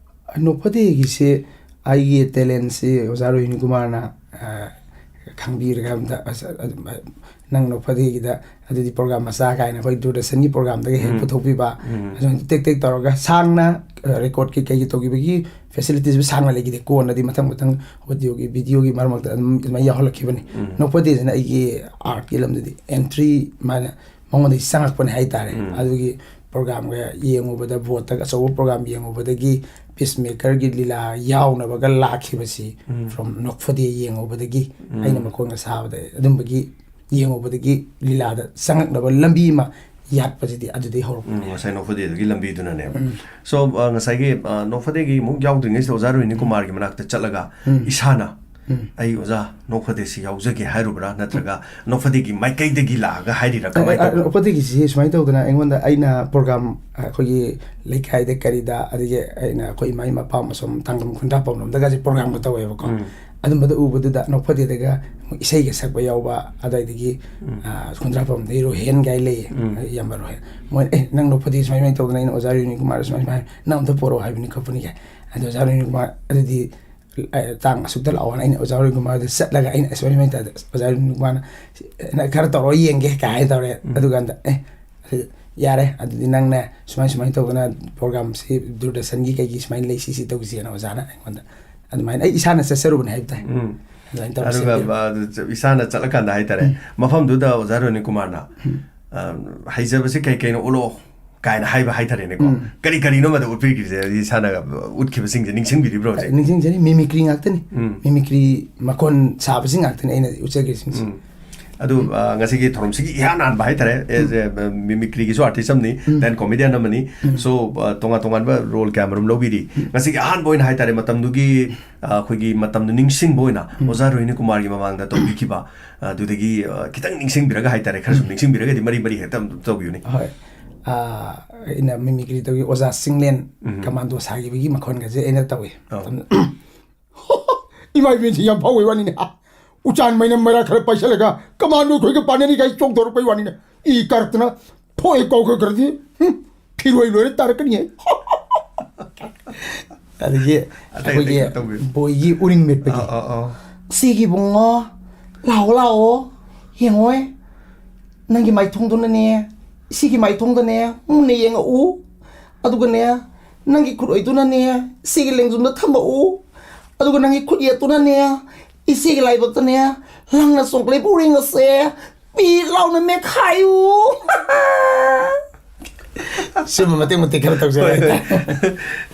ꯅꯣꯛꯐꯗꯦꯒꯤꯁꯦ ꯑꯩꯒꯤ ꯇꯦꯂꯦꯟꯁꯤ ꯑꯣꯖꯥ ꯔꯣꯍꯤꯅꯤ ꯀꯨꯃꯥꯔꯅ, ꯑ, ꯈꯪꯕꯤꯔꯒ ꯑꯝꯇ, ꯑꯁ, ꯑ, ꯑ, ꯅꯪ ꯅꯣꯛꯐꯗꯦꯒꯤꯗ ꯑꯗꯨꯗꯤ ꯄ꯭ꯔꯣꯒ꯭ꯔꯥꯝ ꯃꯆꯥ ꯀꯥꯏꯅ ꯑꯩꯈꯣꯏ ꯗꯨꯔꯗꯔꯁꯟꯒꯤ ꯄ꯭ꯔꯣꯒ꯭ꯔꯥꯝꯗꯒꯤ ꯍꯦꯛ ꯎꯝ꯫ ꯄꯨꯊꯣꯛꯄꯤꯕ, ꯎꯝ꯫ ꯑꯗꯨꯃꯥꯏꯅ ꯇꯦꯛ ꯇꯦꯛ ꯇꯧꯔꯒ ꯁꯥꯡꯅ, ꯑ, ꯔꯦꯀꯣꯔꯗꯀꯤ ꯀꯩꯒꯤ ꯇꯧꯈꯤꯕꯒꯤ ꯐꯦꯁꯤꯂꯤꯇꯤꯁꯕꯨ ꯁꯥꯡꯅ ꯂꯩꯈꯤꯗꯦ꯫ ꯀꯣꯟꯅꯗꯤ ꯃꯊꯪ ꯃꯊꯪ ꯑꯣꯗꯤꯑꯣꯒꯤ, ꯚꯤꯗꯤꯑꯣꯒꯤ ꯃꯔꯛ ꯃꯔꯛꯇ ꯑꯗꯨꯝ ꯑꯗꯨꯃꯥꯏꯅ ꯌꯥꯎꯍꯜꯂꯛꯈꯤꯕꯅꯤ꯫ ꯎꯝ꯫ ꯅꯣꯛꯐꯗꯦꯁꯤꯅ ꯑꯩꯒꯤ ꯑꯥꯔꯠꯀꯤ ꯂꯝꯗꯗꯤ ꯑꯦꯟꯇ꯭ꯔꯤ ꯃꯥꯅ ꯃꯉꯣꯟꯗꯒꯤ ꯆꯪꯉꯛꯄꯅꯦ ꯍꯥꯏꯇꯥꯔꯦ꯫ ꯎꯝ꯫ ꯑꯗꯨꯒꯤ ꯄ꯭ꯔꯣꯒ꯭ꯔꯥꯝꯒ ꯌꯦꯡꯉꯨꯕꯗ, ꯕꯣꯠꯇꯒ ꯑꯆꯧꯕ ꯄ꯭ꯔꯣꯒ꯭ꯔꯥꯝ ꯌꯦꯡꯉꯨꯕꯗꯒꯤ ꯄꯤꯁꯃꯦꯀꯔꯒꯤ ꯂꯤꯂꯥ ꯌꯥꯎꯅꯕꯒ ꯂꯥꯛꯈꯤꯕꯁꯤ, ꯎꯝ꯫ From ꯅꯣꯛꯐꯗꯦ ꯌꯦꯡꯉꯨꯕꯗꯒꯤ, ꯎꯝ꯫ ꯑꯩꯅ ꯃꯈꯣꯟꯒ ꯁꯥꯕꯗ ꯑꯗꯨꯝꯕꯒꯤ ꯌꯦꯡꯉꯨꯕꯗꯒꯤ ꯂꯤꯂꯥꯗ ꯆꯪꯉꯛꯅꯕ ꯂꯝꯕꯤ ꯑꯃ ꯌꯥꯠꯄꯁꯤꯗꯤ ꯑꯗꯨꯗꯩ ꯍꯧꯔꯛꯄꯅꯦ꯫ ꯎꯝ, ꯉꯁꯥꯏ ꯅꯣꯛꯐꯗꯦꯗꯨꯒꯤ ꯂꯝꯕꯤꯗꯨꯅꯅꯦꯕ꯫ ꯎꯝ꯫ So, ꯑ, ꯉꯁꯥꯏꯒꯤ, ꯑ, ꯅꯣꯛꯐꯗꯦꯒꯤ ꯑꯃꯨꯛ ꯌꯥꯎꯗ꯭ꯔꯤꯉꯩꯁꯤꯗ ꯑꯣꯖꯥ ꯔꯣꯍꯤꯅꯤ ꯀꯨꯃꯥꯔꯒꯤ ꯃꯅꯥꯛꯇ ꯆꯠꯂꯒ ꯎꯝ꯫ ꯏꯁꯥꯅ, ꯎꯝ꯫ "ꯑꯩ ꯑꯣꯖꯥ ꯅꯣꯛꯐꯗꯦꯁꯤ ꯌꯥꯎꯖꯒꯦ" ꯍꯥꯏꯔꯨꯕ꯭ꯔꯥ, ꯅꯠꯇ꯭ꯔꯒ ꯅꯣꯛꯐꯗꯦꯒꯤ ꯃꯥꯏꯀꯩꯗꯒꯤ ꯂꯥꯛꯑꯒ ꯍꯥꯏꯔꯤꯔꯥ? ꯀꯃꯥꯏꯅ ꯑ, ꯑ, ꯇꯧꯕ? ꯅꯣꯛꯐꯗꯦꯒꯤꯁꯤ ꯁꯨꯃꯥꯏꯅ ꯇꯧꯗꯅ, ꯑꯩꯉꯣꯟꯗ, ꯑꯩꯅ program, ꯑꯩꯈꯣꯏꯒꯤ ꯂꯩꯀꯥꯏꯗ ꯀꯔꯤꯗ, ꯑꯗꯒꯤ ꯑꯩꯅ ꯑꯩꯈꯣꯏ ꯏꯃꯥ ꯏꯃꯥ ꯄꯥꯝ ꯑꯁꯣꯝ ꯊꯥꯡꯒꯝ ꯈꯨꯟꯗ꯭ꯔꯥꯛꯄꯝ ꯂꯣꯝꯗꯒꯁꯦ programꯒ ꯇꯧꯋꯦꯕꯀꯣ꯫ ꯎꯝ꯫ ꯑꯗꯨꯝꯕꯗ ꯎꯕꯗꯨꯗ ꯅꯣꯛꯐꯗꯦꯗꯒ ꯏꯁꯩꯒ ꯁꯛꯄ ꯌꯥꯎꯕ, ꯑꯗꯨꯗꯒꯤ, ꯎꯝ꯫ ꯑ, ꯈꯨꯟꯗ꯭ꯔꯥꯛꯄꯝꯗꯒꯤ ꯔꯣꯍꯦꯟ ꯀꯥꯏ ꯂꯩꯌꯦ, ꯎꯝ꯫ ꯏꯌꯥꯝꯕ ꯔꯣꯍꯦꯟ꯫ ꯃꯣꯏꯅ, "ꯑꯦ, ꯅꯪ ꯅꯣꯛꯐꯗꯦ ꯁꯨꯃꯥꯏ ꯁꯨꯃꯥꯏꯅ ꯇꯧꯗꯅ, ꯑꯩꯅ ꯑꯣꯖꯥ ꯔꯣꯍꯤꯅꯤ ꯀꯨꯃꯥꯔꯗ ꯁꯨꯃꯥꯏ ꯁꯨꯃꯥꯏꯅ ꯅꯪ ꯑꯝꯇ ꯄꯣꯔꯛꯑꯣ ꯍꯥꯏꯕꯅꯤ ꯈꯣꯠꯄꯅꯤ" ꯀꯥꯏ꯫ ꯑꯗꯣ ꯑꯣꯖꯥ ꯔꯣꯍꯤꯅꯤ ꯀꯨꯃꯥꯔ, ꯑꯗꯨꯗꯤ ꯑ, ꯇꯥꯡ ꯑꯁꯨꯛꯇ ꯂꯥꯛꯑꯣꯅ ꯑꯩꯅ ꯑꯣꯖꯥ ꯔꯣꯍꯤꯟ ꯀꯨꯃꯥꯔꯗ ꯆꯠꯂꯒ ꯑꯩꯅ ꯁꯨꯃꯥꯏ ꯁꯨꯃꯥꯏꯅ ꯇꯧꯗꯅ ꯑꯣꯖꯥ ꯔꯣꯍꯤꯟ ꯀꯨꯃꯥꯔꯅ, "ꯅꯪ ꯈꯔ ꯇꯧꯔꯒ ꯌꯦꯡꯒꯦ" ꯀꯥꯏ ꯍꯥꯏ ꯇꯧꯔꯦ꯫ ꯎꯝ꯫ ꯑꯗꯨꯀꯥꯟꯗ, "ꯑꯦ, ꯑꯗꯨ ꯌꯥꯔꯦ, ꯑꯗꯨꯗꯤ ꯅꯪꯅꯦ ꯁꯨꯃꯥꯏ ꯁꯨꯃꯥꯏꯅ ꯇꯧꯗꯅ programꯁꯤ ꯗꯨꯔꯗꯔꯁꯟꯒꯤ ꯀꯩꯒꯤ ꯁꯨꯃꯥꯏꯅ ꯂꯩ, ꯁꯤꯁꯤ ꯇꯧꯁꯦꯅ" ꯑꯣꯖꯥꯅ ꯑꯩꯉꯣꯟꯗ ꯑꯗꯨꯃꯥꯏꯅ, ꯑꯩ ꯏꯁꯥꯅ ꯆꯠꯆꯔꯨꯕꯅꯦ ꯍꯥꯏꯕ ꯇꯥꯏ꯫ ꯎꯝ꯫ ꯑꯗꯨꯃꯥꯏꯅ ꯇꯧꯔ ꯑꯗꯨꯒ, ꯁꯦꯝꯕꯤꯌꯨ꯫ ꯑ, ꯏꯁꯥꯅ ꯆꯠꯂꯀꯥꯟꯗ ꯍꯥꯏꯇꯥꯔꯦ, ꯎꯝ꯫ ꯃꯐꯝꯗꯨꯗ ꯑꯣꯖꯥ ꯔꯣꯍꯤꯟ ꯀꯨꯃꯥꯔꯅ, ꯎꯝ꯫ ꯑ, "ꯍꯩꯖꯕꯁꯤ ꯀꯩ ꯀꯩꯅꯣ ꯎꯠꯂꯛꯑꯣ" ꯀꯥꯏꯅ ꯍꯥꯏꯕ ꯍꯥꯏꯇꯥꯔꯦꯅꯦꯀꯣ꯫ ꯎꯝ꯫ ꯀꯔꯤ ꯀꯔꯤꯅꯣ ꯃꯗꯨ ꯎꯠꯄꯤꯈꯤꯕꯁꯦ, ꯏꯁꯥꯅ ꯎꯠꯈꯤꯕꯁꯤꯡꯁꯦ ꯅꯤꯡꯁꯤꯡꯕꯤꯔꯤꯕ꯭ꯔꯣ ꯍꯧꯖꯤꯛ? ꯅꯤꯡꯁꯤꯡꯖꯔꯤ, mimicry ꯉꯥꯛꯇꯅꯤ꯫ ꯎꯝ꯫ Mimicry ꯃꯈꯣꯟ ꯁꯥꯕꯁꯤ ꯉꯥꯛꯇꯅꯤ ꯑꯩꯅ ꯎꯠꯆꯈ꯭ꯔꯤꯁꯤꯡꯁꯦ꯫ ꯎꯝ꯫ ꯑꯗꯨ, ꯎꯝ꯫ ꯑ, ꯉꯁꯤꯒꯤ ꯊꯧꯔꯝꯁꯤꯒꯤ ꯏꯍꯥꯟ ꯍꯥꯟꯕ ꯍꯥꯏꯇꯥꯔꯦ, ꯎꯝ꯫ As a, ꯑ, mimicryꯒꯤꯁꯨ artist ꯑꯃꯅꯤ, ꯎꯝ꯫ Then comedian ꯑꯃꯅꯤ꯫ ꯎꯝ꯫ So, ꯑ, ꯇꯣꯉꯥꯟ ꯇꯣꯉꯥꯟꯕ role ꯀꯌꯥꯃꯔꯨꯝ ꯂꯧꯕꯤꯔꯤ꯫ ꯎꯝ꯫ ꯉꯁꯤꯒꯤ ꯑꯍꯥꯟꯕ ꯑꯣꯏꯅ ꯍꯥꯏꯇꯥꯔꯦ, ꯃꯇꯝꯗꯨꯒꯤ, ꯑ, ꯑꯩꯈꯣꯏꯒꯤ ꯃꯇꯝꯗꯨ ꯅꯤꯡꯁꯤꯡꯕ ꯑꯣꯏꯅ ꯎꯝ꯫ ꯑꯣꯖꯥ ꯔꯣꯍꯤꯅꯤ ꯀꯨꯃꯥꯔꯒꯤ ꯃꯃꯥꯡꯗ ꯇꯧꯕꯤꯈꯤꯕ, ꯑ, ꯑꯗꯨꯗꯒꯤ, ꯑ, ꯈꯤꯇꯪ ꯅꯤꯡꯁꯤꯡꯕꯤꯔꯒ ꯍꯥꯏꯇꯥꯔꯦ, ꯈꯔꯁꯨ ꯎꯝ꯫ ꯅꯤꯡꯁꯤꯡꯕꯤꯔꯒꯗꯤ ꯃꯔꯤ ꯃꯔꯤ ꯍꯦꯛꯇ ꯑꯗꯨꯝ ꯇꯧꯕꯤꯌꯨꯅꯦ꯫ ꯍꯣꯏ꯫ ꯑ, ꯑꯩꯅ mimicry ꯇꯧꯈꯤ, ꯑꯣꯖꯥ ꯆꯤꯡꯂꯦꯟ ꯎꯝ꯫ Commando ꯁꯥꯈꯤꯕꯒꯤ ꯃꯈꯣꯟꯒꯁꯦ ꯑꯩꯅ ꯇꯧꯏ꯫ ꯑꯧ꯫ ꯏꯃꯥ ꯏꯕꯦꯟꯁꯤ ꯌꯥꯝ ꯐꯥꯎꯕꯩ ꯋꯥꯅꯤꯅꯦ꯫ ꯎꯆꯥꯟ ꯃꯩꯅ ꯃꯩꯔꯥ ꯈꯔ ꯄꯥꯏꯁꯜꯂꯒ commando ꯈꯣꯏꯒ ꯄꯥꯟꯅꯔꯤ ꯀꯥꯏ ꯆꯣꯡꯊꯣꯔꯛꯄꯩ ꯋꯥꯅꯤꯅꯦ꯫ ꯏ ꯀꯥꯔꯛꯇꯅ ꯊꯣꯛꯑꯦ ꯀꯧꯈ꯭ꯔꯗꯤ, ꯍꯨꯝ, ꯐꯤꯔꯣꯏ ꯂꯣꯏꯔ ꯇꯥꯔꯛꯀꯅꯤꯍꯦ꯫ ꯑꯗꯒꯤ ꯑꯇꯩ ꯑꯇꯩ ꯑꯩꯈꯣꯏꯒꯤ ꯀꯩꯅꯣ ꯇꯧꯕꯤꯌꯨ꯫ ꯕꯣꯏꯒꯤ ꯎꯔꯤꯡ ꯃꯦꯠꯄꯒꯤ꯫ ꯑꯥ, ꯑꯥ, ꯑꯥ꯫ "ꯁꯤꯒꯤ ꯏꯕꯨꯡꯉꯣ, ꯂꯥꯛꯑꯣ, ꯂꯥꯛꯑꯣ, ꯌꯦꯡꯉꯣꯏ꯫ ꯅꯪꯒꯤ ꯃꯥꯏꯊꯣꯡꯗꯨꯅꯅꯦ, ꯁꯤꯒꯤ ꯃꯥꯏꯊꯣꯡꯗꯅꯦ, ꯃꯨꯟꯅ ꯌꯦꯡꯉꯛꯎ꯫ ꯑꯗꯨꯒꯅꯦ, ꯅꯪꯒꯤ ꯈꯨꯠꯑꯣꯏꯗꯨꯅꯅꯦ, ꯁꯤꯒꯤ ꯂꯦꯡꯖꯨꯝꯗ ꯊꯝꯃꯛꯎ꯫ ꯑꯗꯨꯒ ꯅꯪꯒꯤ ꯈꯨꯠ ꯌꯦꯠꯇꯨꯅꯅꯦ, ꯏꯆꯦꯒꯤ ꯂꯥꯏꯕꯛꯇꯅꯦ, ꯂꯪꯅ ꯆꯣꯡꯈꯠꯂꯛꯏꯕ ꯎꯔꯤꯡ ꯑꯁꯦ ꯄꯤ ꯂꯥꯎꯅ ꯃꯦꯠꯈꯥꯏꯌꯨ"꯫ ꯁꯤꯒꯨꯝꯕ ꯃꯇꯦꯛ ꯃꯇꯦꯛ ꯈꯔ ꯇꯧꯖꯩ ꯍꯥꯏꯇꯥꯔꯦ꯫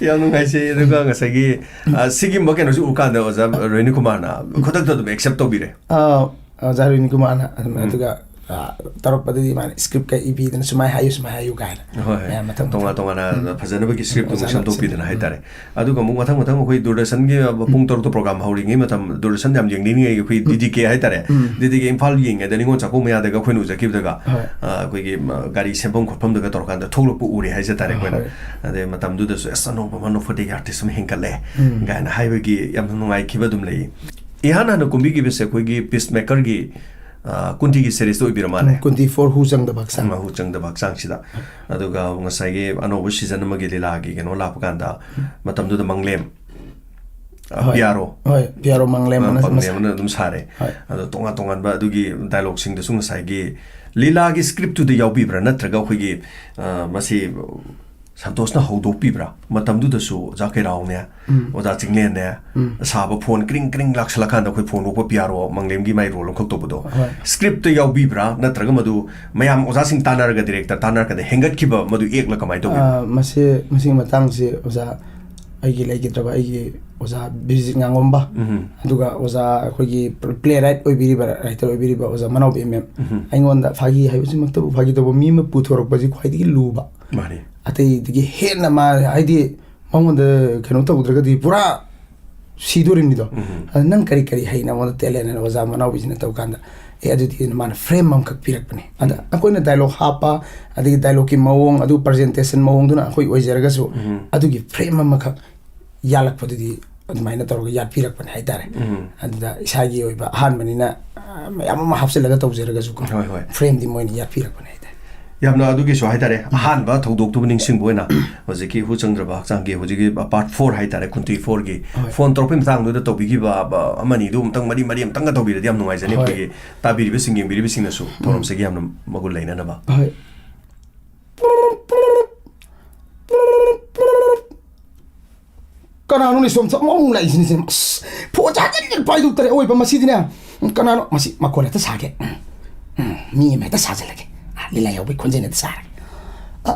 ꯌꯥꯝ ꯅꯨꯡꯉꯥꯏꯖꯩ꯫ ꯑꯗꯨꯒ ꯉꯁꯥꯏꯒꯤ, ꯑ, ꯁꯤꯒꯨꯝꯕ ꯀꯩꯅꯣꯁꯤ ꯎꯔꯀꯥꯟꯗ ꯑꯣꯖꯥ ꯔꯣꯍꯤꯅꯤ ꯀꯨꯃꯥꯔꯅ ꯈꯨꯗꯛꯇ ꯑꯗꯨꯝ accept ꯇꯧꯕꯤꯔꯦ? ꯑ, ꯑꯣꯖꯥ ꯔꯣꯍꯤꯅꯤ ꯀꯨꯃꯥꯔꯅ ꯑꯗꯨꯝ, ꯑꯗꯨꯒ, ꯑ, ꯇꯧꯔꯛꯄꯗꯗꯤ ꯃꯥꯅ script ꯀ ꯏꯕꯤꯗꯅ, "ꯁꯨꯃꯥꯏꯅ ꯍꯥꯏꯌꯨ, ꯁꯨꯃꯥꯏꯅ ꯍꯥꯏꯌꯨ" ꯀꯥꯏꯅ꯫ ꯍꯣꯏ, ꯍꯣꯏ꯫ ꯃꯌꯥꯝ ꯃꯊꯪ ꯇꯣꯉꯥꯟ ꯃꯊꯪ꯫ ꯇꯣꯉꯥꯟꯅ ꯎꯝ꯫ ꯐꯖꯅꯕꯒꯤ script ꯑꯃꯨꯛ ꯑꯣꯖꯥꯅ ꯁꯦꯝꯗꯣꯛꯄꯤꯗꯅ ꯁꯦꯝ-, ꯍꯥꯏꯇꯥꯔꯦ꯫ ꯑꯗꯨꯒ ꯑꯃꯨꯛ ꯃꯊꯪ ꯃꯊꯪ ꯑꯩꯈꯣꯏ ꯗꯨꯔꯗꯔꯁꯟꯒꯤ ꯄꯨꯡ ꯇꯔꯨꯛꯇ program ꯍꯧꯔꯤꯉꯩ ꯃꯇꯝ, ꯗꯨꯔꯗꯔꯁꯟ ꯌꯥꯝ ꯌꯦꯡꯅꯤꯡꯉꯤꯉꯩ ꯑꯩꯈꯣꯏ DDK ꯍꯥꯏꯇꯥꯔꯦ꯫ ꯎꯝ꯫ DDK ꯏꯝꯐꯥꯜ ꯌꯦꯡꯉꯩꯗ ꯅꯤꯉꯣꯜ ꯆꯥꯛꯀꯧ ꯃꯌꯥꯗꯒ ꯑꯩꯈꯣꯏꯅ ꯎꯖꯈꯤꯕꯗꯒ, ꯍꯣꯏ꯫ ꯑ, ꯑꯩꯈꯣꯏꯒꯤ, ꯃ, ꯒꯥꯔꯤ ꯁꯦꯝꯐꯝ ꯈꯣꯠꯐꯝꯗꯒ ꯇꯧꯔꯀꯥꯟꯗ ꯊꯣꯛꯂꯛꯄ ꯎꯔꯦ ꯍꯥꯏꯖ ꯇꯥꯔꯦ ꯑꯩꯈꯣꯏꯅ꯫ ꯍꯣꯏ꯫ ꯑꯗꯩ ꯃꯇꯝꯗꯨꯗꯁꯨ, "ꯑꯁ, ꯑꯅꯧꯕ ꯑꯃ ꯅꯣꯛꯐꯗꯦꯒꯤ artist ꯑꯃ ꯍꯦꯟꯒꯠꯂꯦ" ꯎꯝ꯫ ꯀꯥꯏꯅ ꯍꯥꯏꯕꯒꯤ ꯌꯥꯝꯅ ꯅꯨꯡꯉꯥꯏꯈꯤꯕ ꯑꯗꯨꯝ ꯂꯩ꯫ ꯏꯍꯥꯟ ꯍꯥꯟꯅ ꯀꯨꯝꯕꯤꯈꯤꯕꯁꯦ ꯑꯩꯈꯣꯏꯒꯤ Peacemaker ꯒꯤ, ꯑ, ꯀꯨꯟꯇꯤꯒꯤ series ꯇ ꯑꯣꯏꯕꯤꯔ ꯃꯥꯜꯂꯦ꯫ ꯎꯝ, ꯀꯨꯟꯇꯤ four ꯍꯨ ꯆꯪꯗꯕ ꯍꯛꯆꯥꯡ꯫ ꯃꯍꯨ ꯆꯪꯗꯕ ꯍꯛꯆꯥꯡꯁꯤꯗ꯫ ꯑꯗꯨꯒ ꯉꯁꯥꯏꯒꯤ ꯑꯅꯧꯕ season ꯑꯃꯒꯤ ꯂꯤꯂꯥꯒꯤ ꯀꯩꯅꯣ ꯂꯥꯛꯄ ꯀꯥꯟꯗ, ꯃꯇꯝꯗꯨꯗ ꯃꯪꯂꯦꯝ, ꯑ, ꯍꯣꯏ꯫ ꯄꯤꯌꯥꯔꯣ, ꯍꯣꯏ, ꯄꯤꯌꯥꯔꯣ ꯃꯪꯂꯦꯝ ꯑ, ꯑꯃꯅ ꯄꯪꯂꯦꯝ ꯃꯁꯥ-, ꯑꯃꯅ ꯑꯗꯨꯝ ꯁꯥꯔꯦ꯫ ꯍꯣꯏ꯫ ꯑꯗꯣ ꯇꯣꯉꯥꯟ ꯇꯣꯉꯥꯟꯕ ꯑꯗꯨꯒꯤ dialogue ꯁꯤꯡꯗꯁꯨ ꯉꯁꯥꯏꯒꯤ ꯂꯤꯂꯥꯒꯤ script ꯇꯨꯗ ꯌꯥꯎꯕꯤꯕ꯭ꯔꯥ, ꯅꯠꯇ꯭ꯔꯒ ꯑꯩꯈꯣꯏꯒꯤ, ꯑ, ꯃꯁꯤ ꯁꯟꯇꯣꯁꯅ ꯍꯧꯗꯣꯛꯄꯤꯕ꯭ꯔꯥ? ꯃꯇꯝꯗꯨꯗꯁꯨ ꯑꯣꯖꯥ ꯀꯩꯔꯥꯎꯅꯦ, ꯎꯝ꯫ ꯑꯣꯖꯥ ꯆꯤꯡꯂꯦꯟꯅꯦ, ꯎꯝ꯫ ꯑꯁꯥꯕ phone ꯀ꯭ꯔꯤꯡ ꯀ꯭ꯔꯤꯡ ꯂꯥꯛꯁꯜꯂꯀꯥꯟꯗ ꯑꯩꯈꯣꯏ phone ꯂꯣꯛꯄ ꯄꯤꯌꯥꯔꯣ ꯃꯪꯂꯦꯝꯒꯤ ꯃꯥꯏ role ꯑꯃꯈꯛ ꯇꯧꯕꯗꯣ꯫ ꯍꯣꯏ꯫ Script ꯇ ꯌꯥꯎꯕꯤꯕ꯭ꯔꯥ? ꯅꯠꯇ꯭ꯔꯒ ꯃꯗꯨ ꯃꯌꯥꯝ ꯑꯣꯖꯥꯁꯤꯡ ꯇꯥꯟꯅꯔꯒ, director ꯇꯥꯟꯅꯔꯀꯥꯟꯗ ꯍꯦꯟꯒꯠꯈꯤꯕ ꯃꯗꯨ ꯑꯦꯛꯂ ꯀꯃꯥꯏꯅ ꯇꯧꯕꯤꯕ? ꯑ, ꯃꯁꯤ, ꯃꯁꯤꯒꯤ ꯃꯇꯥꯡꯁꯤ ꯑꯣꯖꯥ, ꯑꯩꯒꯤ ꯂꯩꯈꯤꯗ꯭ꯔꯕ ꯑꯩꯒꯤ ꯑꯣꯖꯥ ꯕꯤꯔꯖꯤꯠ ꯉꯥꯉꯣꯝꯕ, ꯎꯝ꯫ ꯑꯗꯨꯒ ꯑꯣꯖꯥ ꯑꯩꯈꯣꯏꯒꯤ playwright ꯑꯣꯏꯕꯤꯔꯤꯕ, writer ꯑꯣꯏꯕꯤꯔꯤꯕ ꯑꯣꯖꯥ ꯃꯅꯥꯎꯕ M M, ꯎꯝ꯫ ꯑꯩꯉꯣꯟꯗ ꯐꯥꯒꯤ ꯍꯥꯏꯕꯁꯤꯃꯛꯇꯕꯨ ꯐꯥꯒꯤ ꯇꯧꯕ ꯃꯤ ꯑꯃ ꯄꯨꯊꯣꯔꯛꯄꯁꯤ ꯈ꯭ꯋꯥꯏꯗꯒꯤ ꯂꯨꯕ꯫ ꯃꯥꯅꯤ꯫ ꯑꯇꯩꯗꯒꯤ ꯍꯦꯟꯅ ꯃꯥ, ꯍꯥꯏꯗꯤ, ꯃꯉꯣꯟꯗ ꯀꯩꯅꯣ ꯇꯧꯗ꯭ꯔꯒꯗꯤ ꯄꯨꯔꯥ ꯁꯤꯗꯣꯔꯤꯕꯅꯤꯗꯣ꯫ ꯎꯝ꯫ ꯑꯗ ꯅꯪ ꯀꯔꯤ ꯀꯔꯤ ꯍꯩ ꯅꯉꯣꯟꯗ talent ꯍꯥꯏꯅ ꯑꯣꯖꯥ ꯃꯅꯥꯎꯕꯤꯁꯤꯅ ꯇꯧ ꯀꯥꯟꯗ, "ꯑꯦ, ꯑꯗꯨꯗꯤ" ꯃꯥꯅ frame ꯑꯃꯈꯛ ꯄꯤꯔꯛꯄꯅꯦ꯫ ꯑꯗ ꯑꯩꯈꯣꯏꯅ dialogue ꯍꯥꯞꯄ, ꯑꯗꯒꯤ dialogue ꯀꯤ ꯃꯑꯣꯡ, ꯑꯗꯨ presentation ꯃꯑꯣꯡꯗꯨꯅ ꯑꯩꯈꯣꯏ ꯑꯣꯏꯖꯔꯒꯁꯨ, ꯎꯝ꯫ ꯑꯗꯨꯒꯤ frame ꯑꯃꯈꯛ ꯌꯥꯜꯂꯛꯄꯗꯨꯗꯤ ꯑꯗꯨꯃꯥꯏꯅ ꯇꯧꯔꯒ ꯌꯥꯠꯄꯤꯔꯛꯄꯅꯦ ꯍꯥꯏꯇꯥꯔꯦ꯫ ꯎꯝ꯫ ꯑꯗꯨꯗ ꯏꯁꯥꯒꯤ ꯑꯣꯏꯕ ꯑꯍꯥꯟꯕꯅꯤꯅ, ꯑ, ꯃꯌꯥꯝ ꯑꯃ ꯍꯥꯞꯆꯤꯜꯂꯒ ꯇꯧꯖꯔꯒꯁꯨꯀꯣ, ꯍꯣꯏ, ꯍꯣꯏ꯫ frame ꯗꯤ ꯃꯣꯏꯅ ꯌꯥꯠꯄꯤꯔꯛꯄꯅꯦ ꯍꯥꯏꯇꯥꯔꯦ꯫ ꯌꯥꯝꯅ ꯑꯗꯨꯒꯤꯁꯨ ꯍꯥꯏꯇꯥꯔꯦ, ꯑꯍꯥꯟꯕ ꯊꯧꯗꯣꯛꯇꯨꯕꯨ ꯅꯤꯡꯁꯤꯡꯕ ꯑꯣꯏꯅ ꯍꯧꯖꯤꯛꯀꯤ ꯍꯨ ꯆꯪꯗ꯭ꯔꯕ ꯍꯛꯆꯥꯡꯒꯤ ꯍꯧꯖꯤꯛꯀꯤ part four ꯍꯥꯏꯇꯥꯔꯦ, ꯀꯨꯟꯇꯤ four ꯒꯤ ꯍꯣꯏ꯫ phone ꯇꯧꯔꯛꯄꯒꯤ ꯃꯇꯥꯡꯗꯨꯗ ꯇꯧꯕꯤꯈꯤꯕ, ꯑ, ꯑꯃꯅꯤꯗꯨ ꯑꯃꯨꯛꯇꯪ ꯃꯔꯤ ꯃꯔꯤ ꯑꯃꯨꯛꯇꯪꯒ ꯇꯧꯕꯤꯔꯗꯤ ꯌꯥꯝ ꯅꯨꯡꯉꯥꯏꯖꯅꯤ꯫ ꯍꯣꯏ꯫ ꯑꯩꯈꯣꯏꯒꯤ ꯇꯥꯕꯤꯔꯤꯕꯁꯤꯡ, ꯌꯦꯡꯕꯤꯔꯤꯕꯁꯤꯡꯅꯁꯨ ꯊꯧꯔꯝꯁꯤꯒꯤ ꯌꯥꯝꯅ ꯃꯒꯨꯟ ꯂꯩꯅꯅꯕ꯫ ꯍꯣꯏ꯫ ꯀꯅꯥꯅꯣꯅꯦ ꯁꯣꯝꯗ ꯑꯃꯨꯛ ꯂꯥꯛꯏꯁꯤꯅꯤ? ꯑꯁ, phone ꯁꯦ ꯍꯟꯖꯤꯟ ꯍꯟꯖꯤꯟ ꯄꯥꯏꯗꯧ ꯇꯔꯦ꯫ ꯑꯋꯣꯏꯕ ꯃꯁꯤꯗꯤꯅꯦ꯫ ꯀꯅꯥꯅꯣ? ꯃꯁꯤ ꯃꯈꯣꯟ ꯍꯦꯛꯇ ꯁꯥꯒꯦ꯫ ꯎꯝ, ꯃꯤ ꯑꯃ ꯍꯦꯛꯇ ꯁꯥꯖꯤꯜꯂꯒꯦ꯫ ꯑ, ꯂꯤꯂꯥ ꯌꯥꯎꯕꯒꯤ ꯈꯣꯟꯖꯦꯜ ꯍꯦꯛꯇ ꯁꯥꯔꯒꯦ꯫ ꯑ,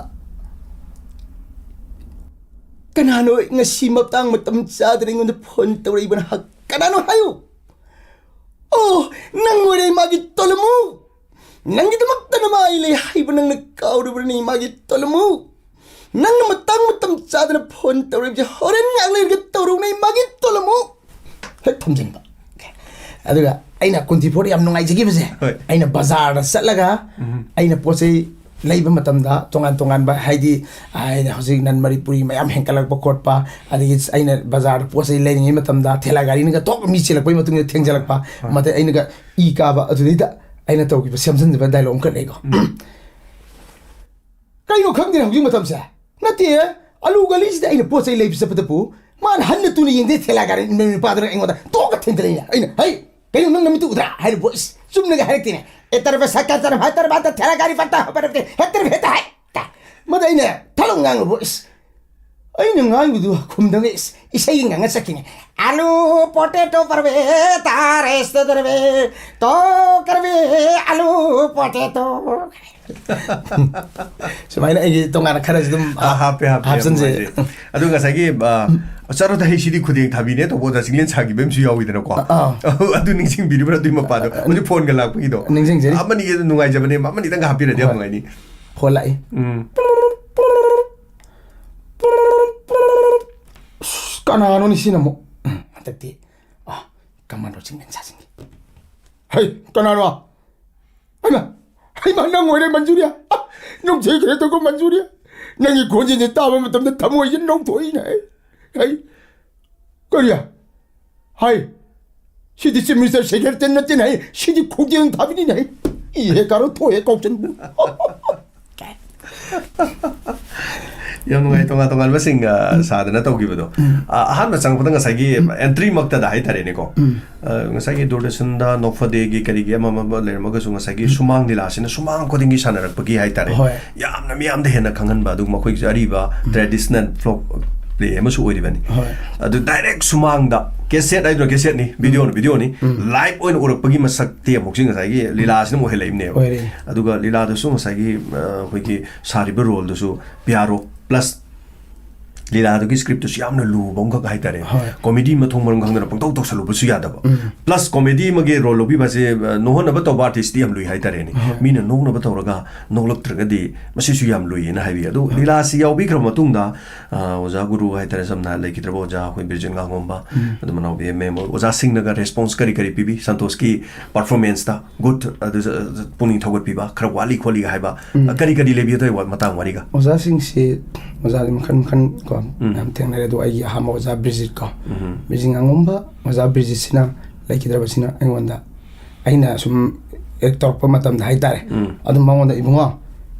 ꯀꯅꯥꯅꯣ ꯉꯁꯤ ꯃꯇꯥꯡ ꯃꯇꯝ ꯆꯥꯗꯅ ꯑꯩꯉꯣꯟꯗ ꯐꯣꯟ ꯇꯧꯔꯛꯏꯕꯅ ꯍꯛ? ꯀꯅꯥꯅꯣ ꯍꯥꯏꯌꯨ꯫ ꯑꯣ, ꯅꯪ ꯑꯣꯏꯔꯦ ꯃꯥꯒꯤ ꯇꯣꯂꯃꯨ꯫ ꯅꯪꯒꯤꯗꯃꯛꯇ ꯅꯃꯥꯏ ꯂꯩ ꯍꯥꯏꯕ ꯅꯪꯅ ꯀꯥꯎꯔꯕ꯭ꯔꯅꯤ ꯃꯥꯒꯤ ꯇꯣꯂꯃꯨ? ꯅꯪꯅ ꯃꯇꯥꯡ ꯃꯇꯝ ꯆꯥꯗꯅ ꯐꯣꯟ ꯇꯧꯔꯛꯏꯕꯁꯦ ꯍꯣꯔꯦꯟ ꯉꯥꯛ ꯂꯩꯔꯒ ꯇꯧꯔꯛꯎꯅꯦ ꯃꯥꯒꯤ ꯇꯣꯂꯃꯨ꯫ ꯍꯦꯛ ꯊꯝꯖꯤꯟꯕ꯫ ꯑꯗꯨꯒ ꯑꯩꯅ ꯀꯨꯟꯇꯤ ꯐꯣꯔꯗ ꯌꯥꯝ ꯅꯨꯡꯉꯥꯏꯖꯈꯤꯕꯁꯦ, ꯍꯣꯏ꯫ ꯑꯩꯅ ꯕꯖꯥꯔꯗ ꯆꯠꯂꯒ ꯎꯝ꯫ ꯑꯩꯅ ꯄꯣꯠ ꯆꯩ ꯂꯩꯕ ꯃꯇꯝꯗ ꯇꯣꯉꯥꯟ ꯇꯣꯉꯥꯟꯕ, ꯍꯥꯏꯗꯤ, ꯍꯥꯏꯗꯤ ꯍꯧꯖꯤꯛ ꯅꯟ ꯃꯅꯤꯄꯨꯔꯤ ꯃꯌꯥꯝ ꯍꯦꯟꯀꯠꯂꯛꯄ ꯈꯣꯠꯄ, ꯑꯗꯒꯤ ꯑꯩꯅ ꯕꯖꯥꯔꯗ ꯄꯣꯠ ꯆꯩ ꯂꯩꯔꯤꯉꯩ ꯃꯇꯝꯗ ꯊꯦꯂꯥ ꯒꯥꯔꯤꯅꯒ ꯇꯣꯛ ꯃꯤ ꯆꯦꯜꯂꯛꯄꯒꯤ ꯃꯇꯨꯡ ꯏꯟꯅ ꯊꯦꯡꯖꯤꯜꯂꯛꯄ, ꯍꯣꯏ꯫ ꯃꯗꯩ ꯑꯩꯅꯒ ꯏ ꯀꯥꯕ, ꯑꯗꯨꯗꯩꯗ ꯑꯩꯅ ꯇꯧꯈꯤꯕ ꯁꯦꯝꯖꯤꯟꯖꯕ ꯗꯥꯏꯂꯣꯛ ꯑꯃꯈꯛ ꯂꯩꯀꯣ꯫ ꯎꯝ꯫ ꯀꯩꯅꯣ ꯈꯪꯗꯦꯅꯦ ꯍꯧꯖꯤꯛ ꯃꯇꯝꯁꯦ꯫ ꯅꯠꯇꯦ, ꯑꯂꯨ ꯒꯂꯤꯁꯤꯗ ꯑꯩꯅ ꯄꯣꯠ ꯆꯩ ꯂꯩꯕ ꯆꯠꯄꯗꯕꯨ ꯃꯥꯅ ꯍꯟꯅ ꯇꯨꯅ ꯌꯦꯡꯗꯦ, ꯊꯦꯂꯥ ꯒꯥꯔꯤ ꯅꯨꯄꯥꯗꯨꯅ ꯑꯩꯉꯣꯟꯗ ꯇꯣꯛꯀ ꯊꯤꯟꯖꯤꯜꯂꯛꯏꯅꯦ꯫ ꯑꯩꯅ, "ꯍꯩ, ꯀꯩꯅꯣ ꯅꯪ ꯅꯃꯤꯠꯇꯨ ꯎꯗ꯭ꯔꯥ?" ꯍꯥꯏꯔꯤꯕꯣ꯫ ꯏꯁ, ꯆꯨꯝꯅꯒ ꯍꯥꯏꯔꯛꯇꯦꯅꯦ꯫ "ꯑꯦ ꯇꯔꯕ ꯁꯥꯀꯥ ꯇꯔꯕ ꯍꯥꯏ ꯇꯔꯕ ꯍꯥꯏ ꯇꯔꯕ ꯍꯦꯠꯇ ꯍꯦꯠꯇ ꯍꯥꯏ"꯫ ꯃꯗ ꯑꯩꯅ ꯊꯂꯣꯡ ꯉꯥꯡꯂꯨꯕꯣ꯫ ꯏꯁ, ꯑꯩꯅ ꯉꯥꯡꯕꯗꯨ ꯈꯨꯝꯗꯉꯩ ꯏꯁ-, ꯏꯁꯩ ꯉꯪꯉ ꯆꯠꯈꯤꯅꯦ꯫ "ꯑꯥꯂꯨ ꯄꯣꯇꯦꯇꯣ ꯄꯔꯕꯦ ꯇꯥꯔꯦꯁꯇ ꯗꯔꯕꯦ ꯇꯣ ꯀꯔꯕꯦ ꯑꯥꯂꯨ ꯄꯣꯇꯦꯇꯣ"꯫ ꯁꯨꯃꯥꯏꯅ ꯑꯩꯒꯤ ꯇꯣꯉꯥꯟꯅ ꯈꯔꯁꯨ ꯑꯗꯨꯝ ꯑꯥ, ꯍꯥꯞꯄꯦ, ꯍꯥꯞꯄꯦ, ꯌꯥꯝ ꯍꯥꯞꯆꯤꯟꯖꯩ꯫ ꯅꯨꯡꯉꯥꯏꯖꯩ꯫ ꯑꯗꯨ ꯉꯁꯥꯏꯒꯤ, ꯑ, "ꯆꯠꯂꯣꯗ ꯍꯩꯁꯤꯗꯤ ꯈꯨꯗꯦꯡ ꯊꯥꯕꯤꯅꯦ" ꯇꯧꯕꯗ ꯆꯤꯡꯂꯦꯟ ꯁꯥꯈꯤꯕ ꯑꯃꯁꯨ ꯌꯥꯎꯋꯤꯗꯅꯀꯣ꯫ ꯑꯥ꯫ ꯑꯗꯨ ꯅꯤꯡꯁꯤꯡꯕꯤꯔꯤꯕ꯭ꯔꯥ ꯑꯗꯨꯒꯤ ꯃꯄꯥꯗꯣ? ꯑ, ꯍꯧꯖꯤꯛ ꯐꯣꯟꯒ ꯂꯥꯛꯄꯒꯤꯗꯣ꯫ ꯅꯤꯡꯁꯤꯡꯖꯔꯤ꯫ ꯑꯃꯅꯤ ꯑꯗꯨ ꯅꯨꯡꯉꯥꯏꯖꯕꯅꯦ, ꯑꯃꯅꯤꯗꯪꯒ ꯍꯥꯞꯄꯤꯔꯗꯤ ꯌꯥꯝ ꯍꯣꯏ꯫ ꯅꯨꯡꯉꯥꯏꯅꯤ꯫ ꯐꯣꯟ ꯂꯥꯛꯏ꯫ ꯎꯝ꯫ ꯑꯁ, ꯀꯅꯥꯅꯣꯅꯦ ꯁꯤꯅ ꯑꯃꯨꯛ? ꯎꯝ, ꯍꯟꯗꯛꯇꯤ, ꯑ, ꯀꯃꯥꯟꯗꯣ ꯆꯤꯡꯂꯦꯟ ꯁꯥꯁꯤꯡꯒꯤ꯫ ꯍꯩ, ꯀꯅꯥꯅꯣ? ꯍꯩꯃꯥ! ꯍꯩꯃꯥ, ꯅꯪ ꯑꯣꯏꯔꯦ, ꯃꯟꯖꯨꯔꯤꯌꯥ! ꯑ, ꯅꯨꯡꯁꯤꯈ꯭ꯔꯦꯗꯀꯣ, ꯃꯟꯖꯨꯔꯤꯌꯥ! ꯅꯪꯒꯤ ꯈꯣꯟꯖꯦꯜꯁꯦ ꯇꯥꯕ ꯃꯇꯝꯗ ꯊꯃꯣꯏꯁꯦ ꯅꯧꯊꯣꯛꯏꯅꯦ꯫ ꯍꯩ! ꯀꯔꯤ? ꯍꯥꯏ! ꯁꯤꯗꯤ ꯆꯤꯞ ꯃꯤꯅꯤꯁꯇꯔ ꯁꯦꯀ꯭ꯔꯦꯇꯔꯤ ꯅꯠꯇꯦꯅꯦ, ꯍꯩ! ꯁꯤꯗꯤ ꯈꯣꯡꯖꯦꯜ ꯊꯥꯕꯤꯅꯤꯅꯦ, ꯍꯩ! ꯏꯍꯦ ꯀꯥꯔꯣ ꯊꯣꯛꯑꯦ ꯀꯧꯁꯟꯕ꯫ ꯌꯥꯝ ꯅꯨꯡꯉꯥꯏ, ꯇꯣꯉꯥꯟ ꯇꯣꯉꯥꯟꯕꯁꯤꯡ, ꯑ, ꯁꯥꯗꯅ ꯇꯧꯈꯤꯕꯗꯣ꯫ ꯎꯝ꯫ ꯑ, ꯑꯍꯥꯟꯕ ꯆꯪꯉꯛꯄꯗ ꯉꯁꯥꯏꯒꯤ ꯎꯝ꯫ ꯑꯦꯟꯇ꯭ꯔꯤꯃꯛꯇꯗ ꯍꯥꯏꯇꯥꯔꯦꯅꯦꯀꯣ꯫ ꯎꯝ꯫ ꯑ, ꯉꯁꯥꯏꯒꯤ ꯗꯨꯔꯗꯔꯁꯟꯗ, ꯅꯣꯛꯐꯗꯦꯒꯤ ꯀꯔꯤꯒꯤ ꯑꯃ ꯑꯃ ꯂꯩꯔꯝꯃꯒꯁꯨ ꯉꯁꯥꯏꯒꯤ ꯎꯝ꯫ ꯁꯨꯃꯥꯡ ꯂꯤꯂꯥꯁꯤꯅ ꯁꯨꯃꯥꯡ ꯈꯨꯗꯤꯡꯒꯤ ꯁꯥꯟꯅꯔꯛꯄꯒꯤ ꯍꯥꯏꯇꯥꯔꯦ꯫ ꯍꯣꯏ꯫ ꯌꯥꯝꯅ ꯃꯤꯌꯥꯝꯗ ꯍꯦꯟꯅ ꯈꯪꯍꯟꯕ, ꯑꯗꯨꯒ ꯃꯈꯣꯏꯒꯤꯁꯨ ꯑꯔꯤꯕ ꯎꯝ꯫ ꯇ꯭ꯔꯦꯗꯤꯁꯅꯦꯜ ꯐꯣꯛ ꯄ꯭ꯂꯦ ꯑꯃꯁꯨ ꯑꯣꯏꯔꯤꯕꯅꯤ꯫ ꯍꯣꯏ꯫ ꯑꯗꯨ ꯗꯥꯏꯔꯦꯛ ꯁꯨꯃꯥꯡꯗ ꯀꯦꯁꯦꯠ ꯍꯥꯏꯗ꯭ꯔꯣ, ꯀꯦꯁꯦꯠꯅꯤ, ꯚꯤꯗꯤꯑꯣꯅꯤ, ꯎꯝ꯫ ꯚꯤꯗꯤꯑꯣꯅꯤ꯫ ꯎꯝ꯫ ꯂꯥꯏꯚ ꯑꯣꯏꯅ ꯎꯔꯛꯄꯒꯤ ꯃꯁꯛꯇꯤ ꯑꯃꯨꯛꯁꯤ ꯉꯁꯥꯏꯒꯤ ꯂꯤꯂꯥꯁꯤꯅ ꯑꯃꯨꯛ ꯍꯦꯜꯂꯛꯏꯕꯅꯦꯕ꯫ ꯑꯣꯏꯔꯛꯏ꯫ ꯑꯗꯨꯒ ꯂꯤꯂꯥꯗꯁꯨ ꯉꯁꯥꯏꯒꯤ, ꯑ, ꯑꯩꯈꯣꯏꯒꯤ ꯁꯥꯔꯤꯕ ꯔꯣꯜꯗꯨꯁꯨ ꯄꯤꯌꯥꯔꯣ ꯄ꯭ꯂꯁ ꯂꯤꯂꯥꯗꯨꯒꯤ ꯁ꯭ꯀ꯭ꯔꯤꯞꯇꯨꯁꯨ ꯌꯥꯝꯅ ꯂꯨꯕ ꯑꯃꯈꯛ ꯍꯥꯏꯇꯥꯔꯦ꯫ ꯍꯣꯏ꯫ ꯀꯣꯃꯦꯗꯤ ꯃꯊꯣꯡ ꯃꯔꯝ ꯈꯪꯗꯅ ꯄꯪꯇꯧ ꯇꯧꯁꯜꯂꯨꯕꯁꯨ ꯌꯥꯗꯕ꯫ ꯎꯝ꯫ ꯄ꯭ꯂꯁ ꯀꯣꯃꯦꯗꯤ ꯑꯃꯒꯤ ꯔꯣꯜ ꯂꯧꯕꯤꯕ ꯍꯥꯏꯁꯦ, ꯑ, ꯅꯣꯛꯍꯟꯅꯕ ꯇꯧꯕ ꯑꯥꯔꯇꯤꯁꯇꯤ ꯌꯥꯝ ꯂꯨꯏ ꯍꯥꯏꯇꯥꯔꯦꯅꯦ꯫ ꯍꯣꯏ꯫ ꯃꯤꯅ ꯅꯣꯛꯅꯕ ꯇꯧꯔꯒ ꯅꯣꯛꯂꯛꯇ꯭ꯔꯒꯗꯤ ꯃꯁꯤꯁꯨ ꯌꯥꯝ ꯂꯨꯏꯌꯦꯅ ꯍꯥꯏꯕꯤ꯫ ꯑꯗꯨ ꯂꯤꯂꯥꯁꯤ ꯌꯥꯎꯕꯤꯈ꯭ꯔꯕ ꯃꯇꯨꯡꯗ, ꯑ, ꯑꯣꯖꯥ ꯒꯨꯔꯨ ꯍꯥꯏꯇꯥꯔꯦ, ꯁꯝꯅ ꯍꯥꯏꯔꯕꯗ ꯂꯩꯈꯤꯗ꯭ꯔꯕ ꯑꯣꯖꯥ ꯑꯩꯈꯣꯏ ꯕꯤꯔꯖꯤꯠ ꯉꯥꯉꯣꯝꯕ, ꯎꯝ꯫ ꯑꯗꯨ ꯃꯅꯥꯎ ꯕꯤ ꯑꯦꯝ ꯑꯦꯝ, ꯑꯣꯖꯥꯁꯤꯡꯅꯒ ꯔꯦꯁꯄꯣꯟꯁ ꯀꯔꯤ ꯀꯔꯤ ꯄꯤꯕꯤ? ꯁꯟꯇꯣꯁꯀꯤ ꯄꯔꯐꯣꯔꯃꯦꯟꯁꯇ ꯒꯨꯗ, ꯑꯗꯨ, ꯑ, ꯄꯨꯛꯅꯤꯡ ꯊꯧꯒꯠꯄꯤꯕ, ꯈꯔ ꯋꯥꯠꯂꯤ ꯈꯣꯠꯂꯤ ꯍꯥꯏꯕ, ꯎꯝ꯫ ꯀꯔꯤ ꯀꯔꯤ ꯂꯩꯕꯤ? ꯑꯗꯨꯒꯤ ꯋꯥ-, ꯃꯇꯥꯡ ꯋꯥꯔꯤꯒ꯫ ꯑꯣꯖꯥꯁꯤꯡꯁꯤ, ꯑꯣꯖꯥꯁꯦ ꯃꯈꯜ ꯃꯈꯜ ꯀꯣ ꯎꯝ꯫ ꯃꯌꯥꯝ ꯊꯦꯡꯅꯔꯦ꯫ ꯑꯗꯣ ꯑꯩꯒꯤ ꯑꯍꯥꯟꯕ ꯑꯣꯖꯥ ꯕ꯭ꯔꯤꯖꯤꯠ ꯀꯣ, ꯎꯝ꯫ ꯕ꯭ꯔꯤꯖꯤꯠ ꯉꯥꯉꯣꯝꯕ, ꯑꯣꯖꯥ ꯕ꯭ꯔꯤꯖꯤꯠꯁꯤꯅ ꯂꯩꯈꯤꯗ꯭ꯔꯕꯁꯤꯅ ꯑꯩꯉꯣꯟꯗ, ꯑꯩꯅ ꯁꯨꯝ ꯑꯦꯛ ꯇꯧꯔꯛꯄ ꯃꯇꯝꯗ ꯍꯥꯏꯇꯥꯔꯦ, ꯎꯝ꯫ ꯑꯗꯨꯝ ꯃꯉꯣꯟꯗ, "ꯏꯕꯨꯡꯉꯣ,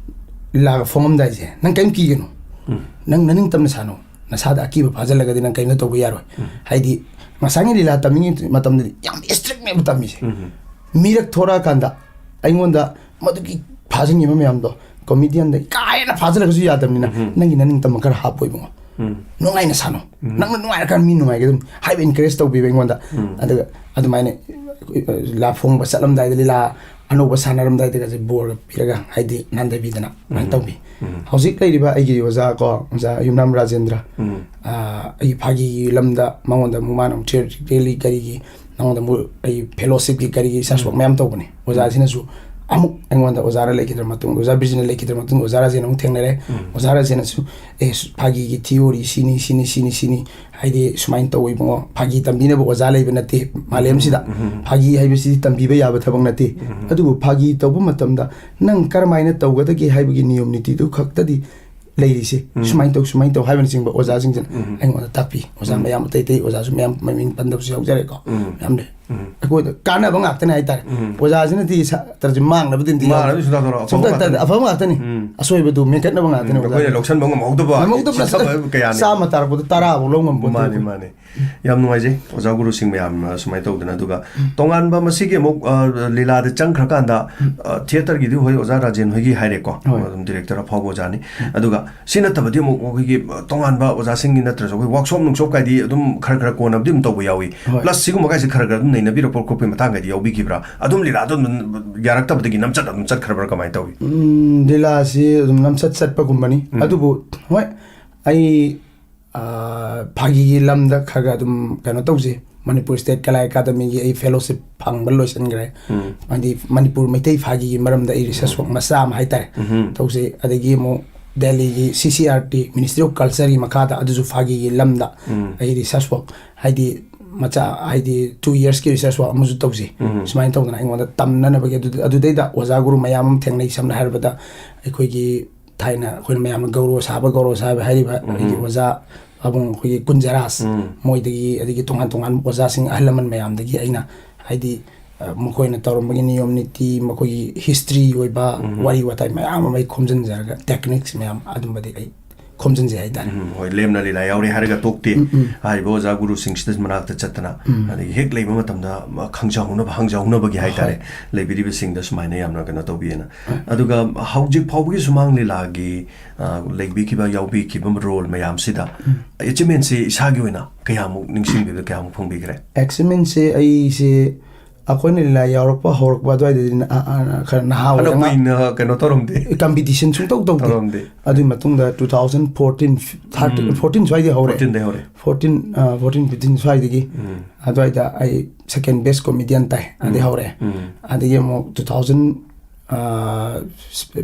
ꯂꯤꯂꯥꯒ ꯐꯣꯡꯉꯝꯗꯥꯏꯁꯦ ꯅꯪ ꯀꯔꯤꯝ ꯀꯤꯒꯅꯨ, ꯎꯝ꯫ ꯅꯪ ꯅꯅꯤꯡ ꯇꯝꯅ ꯁꯥꯅꯧ, ꯅꯁꯥꯗ ꯑꯀꯤꯕ ꯐꯥꯖꯤꯜꯂꯒꯗꯤ ꯅꯪ ꯀꯔꯤꯝꯇ ꯇꯧꯕ ꯌꯥꯔꯣꯏ꯫ ꯎꯝ꯫ ꯍꯥꯏꯗꯤ ꯉꯁꯥꯏꯒꯤ ꯂꯤꯂꯥ ꯇꯝꯃꯤꯉꯩ ꯃꯇꯝꯗꯗꯤ ꯌꯥꯝ ꯏꯁꯇ꯭ꯔꯤꯛꯅꯦꯕ ꯇꯝꯃꯤꯁꯦ꯫ ꯎꯝ꯫ ꯃꯤꯔꯛ ꯊꯣꯔꯛꯑꯀꯥꯟꯗ ꯑꯩꯉꯣꯟꯗ ꯃꯗꯨꯒꯤ ꯐꯥꯖꯤꯟꯈꯤꯕ ꯃꯌꯥꯝꯗꯣ ꯀꯣꯃꯦꯗꯤꯌꯟꯗ ꯀꯥ ꯍꯦꯟꯅ ꯐꯥꯖꯤꯜꯂꯒꯁꯨ ꯌꯥꯗꯕꯅꯤꯅ ꯎꯝ꯫ ꯅꯪꯒꯤ ꯅꯅꯤꯡ ꯇꯝꯕ ꯈꯔ ꯍꯥꯞꯄꯣ ꯏꯕꯨꯡꯉꯣ, ꯎꯝ꯫ ꯅꯨꯡꯉꯥꯏꯅ ꯁꯥꯅꯧ, ꯎꯝ꯫ ꯅꯪꯅ ꯅꯨꯡꯉꯥꯏꯔꯀꯥꯟꯗ ꯃꯤ ꯅꯨꯡꯉꯥꯏꯒꯗꯕꯅꯤ" ꯍꯥꯏꯕ ꯑꯦꯟꯀꯔꯦꯖ ꯇꯧꯕꯤꯕ ꯑꯩꯉꯣꯟꯗ꯫ ꯎꯝ꯫ ꯑꯗꯨꯒ ꯑꯗꯨꯃꯥꯏꯅ ꯂꯤꯂꯥ ꯐꯣꯡꯕ ꯆꯠꯂꯝꯗꯥꯏꯗ, ꯂꯤꯂꯥ ꯑꯅꯧꯕ ꯁꯥꯟꯅꯔꯝꯗꯥꯏꯗꯒꯁꯦ ꯕꯣꯔꯒ ꯄꯤꯔꯒ, ꯍꯥꯏꯗꯤ ꯅꯥꯟꯊꯕꯤꯗꯅ ꯑꯗꯨꯃꯥꯏꯅ ꯎꯝ꯫ ꯇꯧꯕꯤ꯫ ꯎꯝ꯫ ꯍꯧꯖꯤꯛ ꯂꯩꯔꯤꯕ ꯑꯩꯒꯤ ꯑꯣꯖꯥ ꯀꯣ, ꯑꯣꯖꯥ ꯌꯨꯝꯅꯥꯝ ꯔꯥꯖꯦꯟꯗ꯭ꯔ, ꯎꯝ꯫ ꯑꯥ, ꯑꯩꯒꯤ ꯐꯥꯒꯤꯒꯤ ꯂꯝꯗ ꯃꯉꯣꯟꯗ ꯑꯃꯨꯛ, ꯃꯥꯅ ꯑꯃꯨꯛ ꯊꯤꯌꯦꯇ꯭ꯔꯤꯀꯦꯜꯂꯤ ꯀꯔꯤꯒꯤ ꯅꯉꯣꯟꯗ ꯑꯃꯨꯛ ꯑꯩ ꯐꯦꯂꯣꯁꯤꯞꯀꯤ ꯀꯔꯤꯒꯤ ꯁꯥꯁꯣꯛ ꯃꯌꯥꯝ ꯇꯧꯕꯅꯦ꯫ ꯑꯣꯖꯥꯁꯤꯅꯁꯨ ꯑꯃꯨꯛ ꯑꯩꯉꯣꯟꯗ, ꯑꯣꯖꯥ ꯔꯥꯖꯦꯟ ꯂꯩꯈꯤꯗ꯭ꯔ ꯃꯇꯨꯡꯗ, ꯑꯣꯖꯥ ꯕꯤꯔꯖꯤꯠꯅ ꯂꯩꯈꯤꯗ꯭ꯔ ꯃꯇꯨꯡꯗ ꯑꯣꯖꯥ ꯔꯥꯖꯦꯟ ꯑꯃꯨꯛ ꯊꯦꯡꯅꯔꯦ꯫ ꯎꯝ꯫ ꯑꯣꯖꯥ ꯔꯥꯖꯦꯟꯅꯁꯨ, "ꯑꯦ, ꯐꯥꯒꯤꯒꯤ ꯊꯤꯑꯣꯔꯤ ꯁꯤꯅꯤ, ꯁꯤꯅꯤ, ꯁꯤꯅꯤ, ꯁꯤꯅꯤ, ꯍꯥꯏꯗꯤ ꯁꯨꯃꯥꯏꯅ ꯇꯧ ꯏꯕꯨꯡꯉꯣ, ꯐꯥꯒꯤ ꯇꯝꯕꯤꯅꯕ ꯑꯣꯖꯥ ꯂꯩꯕ ꯅꯠꯇꯦ ꯃꯥꯂꯦꯝꯁꯤꯗ꯫ ꯎꯝ, ꯎꯝ, ꯎꯝ꯫ ꯐꯥꯒꯤ ꯍꯥꯏꯕꯁꯤꯗꯤ ꯇꯝꯕꯤꯕ ꯌꯥꯕ ꯊꯕꯛ ꯅꯠꯇꯦ꯫ ꯎꯝ꯫ ꯑꯗꯨꯕꯨ ꯐꯥꯒꯤ ꯇꯧꯕ ꯃꯇꯝꯗ ꯅꯪ ꯀꯔꯝꯍꯥꯏꯅ ꯇꯧꯒꯗꯒꯦ ꯍꯥꯏꯕꯒꯤ ꯅꯤꯌꯣꯝ ꯅꯤꯇꯤꯗꯨ ꯈꯛꯇꯗꯤ ꯂꯩꯔꯤꯁꯦ꯫ ꯎꯝ꯫ ꯁꯨꯃꯥꯏꯅ ꯇꯧ, ꯁꯨꯃꯥꯏꯅ ꯇꯧ" ꯍꯥꯏꯕꯅꯆꯤꯡꯕ ꯑꯣꯖꯥꯁꯤꯡꯁꯤꯅ ꯎꯝ꯫ ꯑꯩꯉꯣꯟꯗ ꯇꯥꯛꯄꯤ꯫ ꯑꯣꯖꯥ ꯎꯝ꯫ ꯃꯌꯥꯝ ꯑꯇꯩ ꯑꯇꯩ ꯑꯣꯖꯥꯁꯨ ꯃꯌꯥꯝ ꯃꯃꯤꯡ ꯄꯟꯗꯕꯁꯨ ꯌꯥꯎꯖꯔꯦꯀꯣ꯫ ꯎꯝ꯫ ꯃꯌꯥꯝ ꯂꯩ꯫ ꯎꯝ꯫ ꯑꯩꯈꯣꯏꯗ ꯀꯥꯟꯅꯕ ꯉꯥꯛꯇꯅꯦ ꯍꯥꯏꯇꯥꯔꯦ꯫ ꯎꯝ꯫ ꯑꯣꯖꯥꯁꯤꯅꯗꯤ ꯁꯥꯇ꯭ꯔꯁꯦ ꯃꯥꯡꯅꯕꯗꯤ ꯑꯝꯇ ꯃꯥꯡꯅꯕꯗꯤ ꯌꯥꯎꯗꯦ꯫ ꯁꯨꯡꯇꯥ ꯇꯧꯔꯣꯏ꯫ ꯑꯐꯕ ꯁꯨꯡꯇꯥ ꯇꯧꯗꯦ꯫ ꯉꯥꯛꯇꯅꯤ꯫ ꯑꯐꯕ ꯉꯥꯛꯇꯅꯤ꯫ ꯎꯝ꯫ ꯑꯁꯣꯏꯕꯗꯨ ꯃꯦꯟꯈꯠꯅꯕ ꯉꯥꯛꯇꯅꯤ ꯎꯝ꯫ ꯑꯩꯈꯣꯏꯅ ꯑꯣꯖꯥꯁꯤꯅ꯫ ꯂꯧꯁꯟꯕ ꯉꯝꯍꯧꯗꯕ, ꯉꯝꯍꯧꯗꯕ ꯅꯠꯇꯅ ꯁꯤꯊꯕ ꯍꯥꯏꯕ ꯀꯌꯥꯅꯤ꯫ ꯆꯥꯝꯃ ꯇꯥꯔꯛꯄꯗ ꯇꯔꯥꯐꯥꯎ ꯂꯧ ꯉꯝꯕ ꯅꯠꯇꯦ ꯃꯥꯅꯤ, ꯑꯩꯈꯣꯏ꯫ ꯃꯥꯅꯤ꯫ ꯌꯥꯝ ꯅꯨꯡꯉꯥꯏꯖꯩ ꯑꯣꯖꯥ ꯒꯨꯔꯨꯁꯤꯡ ꯃꯌꯥꯝ, ꯑ, ꯁꯨꯃꯥꯏꯅ ꯇꯧꯗꯅ꯫ ꯑꯗꯨꯒ ꯇꯣꯉꯥꯟꯕ ꯃꯁꯤꯒꯤ ꯑꯃꯨꯛ, ꯑ, ꯂꯤꯂꯥꯗ ꯆꯪꯈ꯭ꯔꯀꯥꯟꯗ, ꯑ, ꯊꯤꯌꯦꯇꯔꯒꯤꯗꯤ ꯍꯣꯏ ꯑꯣꯖꯥ ꯔꯥꯖꯦꯟ ꯍꯣꯏꯒꯤ ꯍꯥꯏꯔꯦꯀꯣ, ꯍꯣꯏ꯫ ꯑꯗꯨꯝ ꯗꯤꯔꯦꯛꯇꯔ ꯑꯐꯥꯎꯕ ꯑꯣꯖꯥꯅꯤ꯫ ꯑꯗꯨꯒ ꯁꯤ ꯅꯠꯇꯕꯗꯤ ꯑꯃꯨꯛ ꯑꯩꯈꯣꯏꯒꯤ, ꯑ, ꯇꯣꯉꯥꯟꯕ ꯑꯣꯖꯥꯁꯤꯡꯒꯤ ꯅꯠꯇ꯭ꯔꯁꯨ ꯑꯩꯈꯣꯏ ꯋꯥꯛꯁꯣꯞ ꯅꯨꯡꯁꯣꯞ ꯀꯥꯏꯗꯤ ꯑꯗꯨꯝ ꯈꯔ ꯈꯔ ꯀꯣꯟꯅꯕꯗꯤ ꯑꯗꯨꯝ ꯇꯧꯕ ꯌꯥꯎꯏ꯫ ꯍꯣꯏ꯫ ꯄ꯭ꯂꯁ ꯁꯤꯒꯨꯝꯕ ꯀꯥꯏꯁꯦ ꯈꯔ ꯈꯔ ꯑꯗꯨꯝ ꯅꯩꯅꯕꯤꯔꯛꯄ ꯈꯣꯠꯄꯒꯤ ꯃꯇꯥꯡꯒꯗꯤ ꯌꯥꯎꯕꯤꯈꯤꯕ꯭ꯔꯥ? ꯑꯗꯨꯝ ꯂꯤꯂꯥꯗꯣ ꯑꯗꯨꯝ ꯌꯥꯔꯛꯇꯕꯗꯒꯤ ꯅꯝꯆꯠ ꯑꯗꯨꯝ ꯆꯠꯈ꯭ꯔꯕ꯭ꯔꯥ, ꯀꯃꯥꯏꯅ ꯇꯧꯏ? ꯎꯝ, ꯂꯤꯂꯥꯁꯤ ꯑꯗꯨꯝ ꯅꯝꯆꯠ ꯆꯠꯄꯒꯨꯝꯕꯅꯤ꯫ ꯎꯝ꯫ ꯑꯗꯨꯕꯨ ꯍꯣꯏ, ꯑꯩ ꯑꯥ, ꯐꯥꯒꯤꯒꯤ ꯂꯝꯗ ꯈꯔ ꯈꯔ ꯑꯗꯨꯝ ꯀꯩꯅꯣ ꯇꯧꯖꯩ꯫ ꯃꯅꯤꯄꯨꯔ ꯁ꯭ꯇꯦꯠ ꯀꯂꯥ ꯑꯦꯀꯥꯗꯃꯤꯒꯤ ꯑꯩ ꯐꯦꯂꯣꯁꯤꯞ ꯐꯪꯕ ꯂꯣꯏꯁꯤꯟꯈ꯭ꯔꯦ꯫ ꯎꯝ꯫ ꯍꯥꯏꯗꯤ ꯃꯅꯤꯄꯨꯔ ꯃꯩꯇꯩ ꯐꯥꯒꯤꯒꯤ ꯃꯔꯝꯗ ꯑꯩ ꯔꯤꯁꯔꯁ ꯎꯝ꯫ ꯋꯥꯔꯛ ꯃꯆꯥ ꯑꯃ ꯍꯥꯏꯇꯥꯔꯦ ꯎꯝ꯫ ꯇꯧꯖꯩ꯫ ꯑꯗꯒꯤ ꯑꯃꯨꯛ ꯗꯦꯜꯂꯤꯒꯤ C C R T, Ministry of Cultureꯒꯤ ꯃꯈꯥꯗ ꯑꯗꯨꯁꯨ ꯐꯥꯒꯤꯒꯤ ꯂꯝꯗ ꯎꯝ꯫ ꯑꯩ ꯔꯤꯁꯔꯁ ꯋꯥꯔꯛ ꯍꯥꯏꯗꯤ ꯃꯆꯥ ꯍꯥꯏꯗꯤ two yearsꯀꯤ ꯔꯤꯁꯔꯁ ꯋꯥꯔꯛ ꯑꯃꯁꯨ ꯇꯧꯖꯩ꯫ ꯎꯝ꯫ ꯁꯨꯃꯥꯏꯅ ꯇꯧꯗꯅ ꯑꯩꯉꯣꯟꯗ ꯇꯝꯅꯅꯕꯒꯤ ꯑꯗꯨꯗ-, ꯑꯗꯨꯗꯩꯗ ꯑꯣꯖꯥ ꯒꯨꯔꯨ ꯃꯌꯥꯝ ꯑꯃ ꯊꯦꯡꯅꯩ꯫ ꯁꯝꯅ ꯍꯥꯏꯔꯕꯗ ꯑꯩꯈꯣꯏꯒꯤ ꯊꯥꯏꯅ ꯑꯩꯈꯣꯏꯅ ꯃꯌꯥꯝꯅ ꯒꯧꯔꯣ ꯁꯥꯕ, ꯒꯧꯔꯣ ꯁꯥꯕ ꯍꯥꯏꯔꯤꯕ ꯎꯝ꯫ ꯑꯩꯒꯤ ꯑꯣꯖꯥ ꯄꯥꯕꯨꯡ ꯑꯩꯈꯣꯏꯒꯤ ꯀꯨꯟꯖꯔꯥꯖ ꯎꯝ꯫ ꯃꯣꯏꯗꯒꯤ, ꯑꯗꯒꯤ ꯇꯣꯉꯥꯟ ꯇꯣꯉꯥꯟꯕ ꯑꯣꯖꯥꯁꯤꯡ ꯑꯍꯜ ꯂꯃꯟ ꯃꯌꯥꯝꯗꯒꯤ ꯑꯩꯅ ꯍꯥꯏꯗꯤ, ꯑ, ꯃꯈꯣꯏꯅ ꯇꯧꯔꯝꯕꯒꯤ ꯅꯤꯌꯣꯝ ꯅꯤꯇꯤ, ꯃꯈꯣꯏꯒꯤ ꯍꯤꯁꯇ꯭ꯔꯤ ꯑꯣꯏꯕ ꯎꯝ꯫ ꯋꯥꯔꯤ ꯋꯥꯇꯥꯏ ꯃꯌꯥꯝ ꯑꯃ ꯑꯩ ꯈꯣꯝꯖꯤꯟꯖꯔꯒ ꯇꯦꯛꯅꯤꯛꯁ ꯃꯌꯥꯝ ꯑꯗꯨꯝꯕꯗꯤ ꯑꯩ ꯈꯣꯝꯖꯤꯟꯖꯩ ꯍꯥꯏꯇꯥꯔꯦ꯫ ꯎꯝ, ꯍꯣꯏ, ꯂꯦꯝꯅ ꯂꯤꯂꯥ ꯌꯥꯎꯔꯦ ꯍꯥꯏꯔꯒ ꯇꯣꯛꯇꯦ꯫ ꯎꯝ, ꯎꯝ꯫ ꯍꯥꯏꯔꯤꯕ ꯑꯣꯖꯥ ꯒꯨꯔꯨꯁꯤꯡꯁꯤꯗ ꯃꯅꯥꯛꯇ ꯆꯠꯇꯅ, ꯎꯝ꯫ ꯑꯗꯒꯤ ꯍꯦꯛ ꯂꯩꯕ ꯃꯇꯝꯗ ꯈꯪꯖꯍꯧꯅꯕ, ꯍꯪꯖꯍꯧꯅꯕꯒꯤ ꯍꯥꯏꯇꯥꯔꯦ, ꯍꯣꯏ꯫ ꯂꯩꯕꯤꯔꯤꯕꯁꯤꯡꯗ ꯁꯨꯃꯥꯏꯅ ꯌꯥꯝꯅ ꯀꯩꯅꯣ ꯇꯧꯕꯤꯑꯅ꯫ ꯍꯣꯏ꯫ ꯑꯗꯨꯒ ꯍꯧꯖꯤꯛ ꯐꯥꯎꯕꯒꯤ ꯁꯨꯃꯥꯡ ꯂꯤꯂꯥꯒꯤ, ꯑ, ꯂꯩꯕꯤꯈꯤꯕ, ꯌꯥꯎꯕꯤꯈꯤꯕ ꯔꯣꯜ ꯃꯌꯥꯝꯁꯤꯗ ꯎꯝ꯫ ꯑꯦꯆꯤꯞꯃꯦꯟꯁꯤ ꯏꯁꯥꯒꯤ ꯑꯣꯏꯅ ꯀꯌꯥꯃꯨꯛ ꯅꯤꯡꯁꯤꯡꯕꯤꯕ, ꯀꯌꯥꯃꯨꯛ ꯐꯣꯡꯕꯤꯈ꯭ꯔꯦ? ꯑꯦꯆꯤꯞꯃꯦꯟꯁꯤ ꯑꯩꯁꯦ ꯑꯩꯈꯣꯏꯅ ꯂꯤꯂꯥ ꯌꯥꯎꯔꯛꯄ ꯍꯧꯔꯛꯄ ꯑꯗꯨꯋꯥꯏꯗꯗꯤ ꯅ-, ꯑ-, ꯑ-, ꯈꯔ ꯅꯍꯥ ꯐꯅ ꯑꯣꯏꯔꯤ, ꯑꯉꯥꯡ ꯀꯨꯏꯅ ꯀꯩꯅꯣ ꯇꯧꯔꯝꯗꯦ꯫ ꯀꯝꯄꯤꯇꯤꯁꯟ ꯁꯨꯡꯇꯧ ꯇꯧꯗꯦ꯫ ꯇꯧꯔꯝꯗꯦ꯫ ꯑꯗꯨꯒꯤ ꯃꯇꯨꯡꯗ two thousand fourteen, thirteen, ꯎꯝ꯫ fourteen ꯁ꯭ꯋꯥꯏꯗꯩ ꯍꯧꯔꯦ꯫ Fourteenꯗꯩ ꯍꯧꯔꯦ꯫ Fourteen, ꯑ, fourteen, fifteen ꯁ꯭ꯋꯥꯏꯗꯒꯤ꯫ ꯎꯝ꯫ ꯑꯗꯨꯋꯥꯏꯗ ꯑꯩ second best comedian ꯇꯥꯏ꯫ ꯑꯗꯩ ꯎꯝ꯫ ꯍꯧꯔꯛꯑꯦ꯫ ꯎꯝ꯫ ꯑꯗꯒꯤ ꯑꯃꯨꯛ two thousand, ꯑ,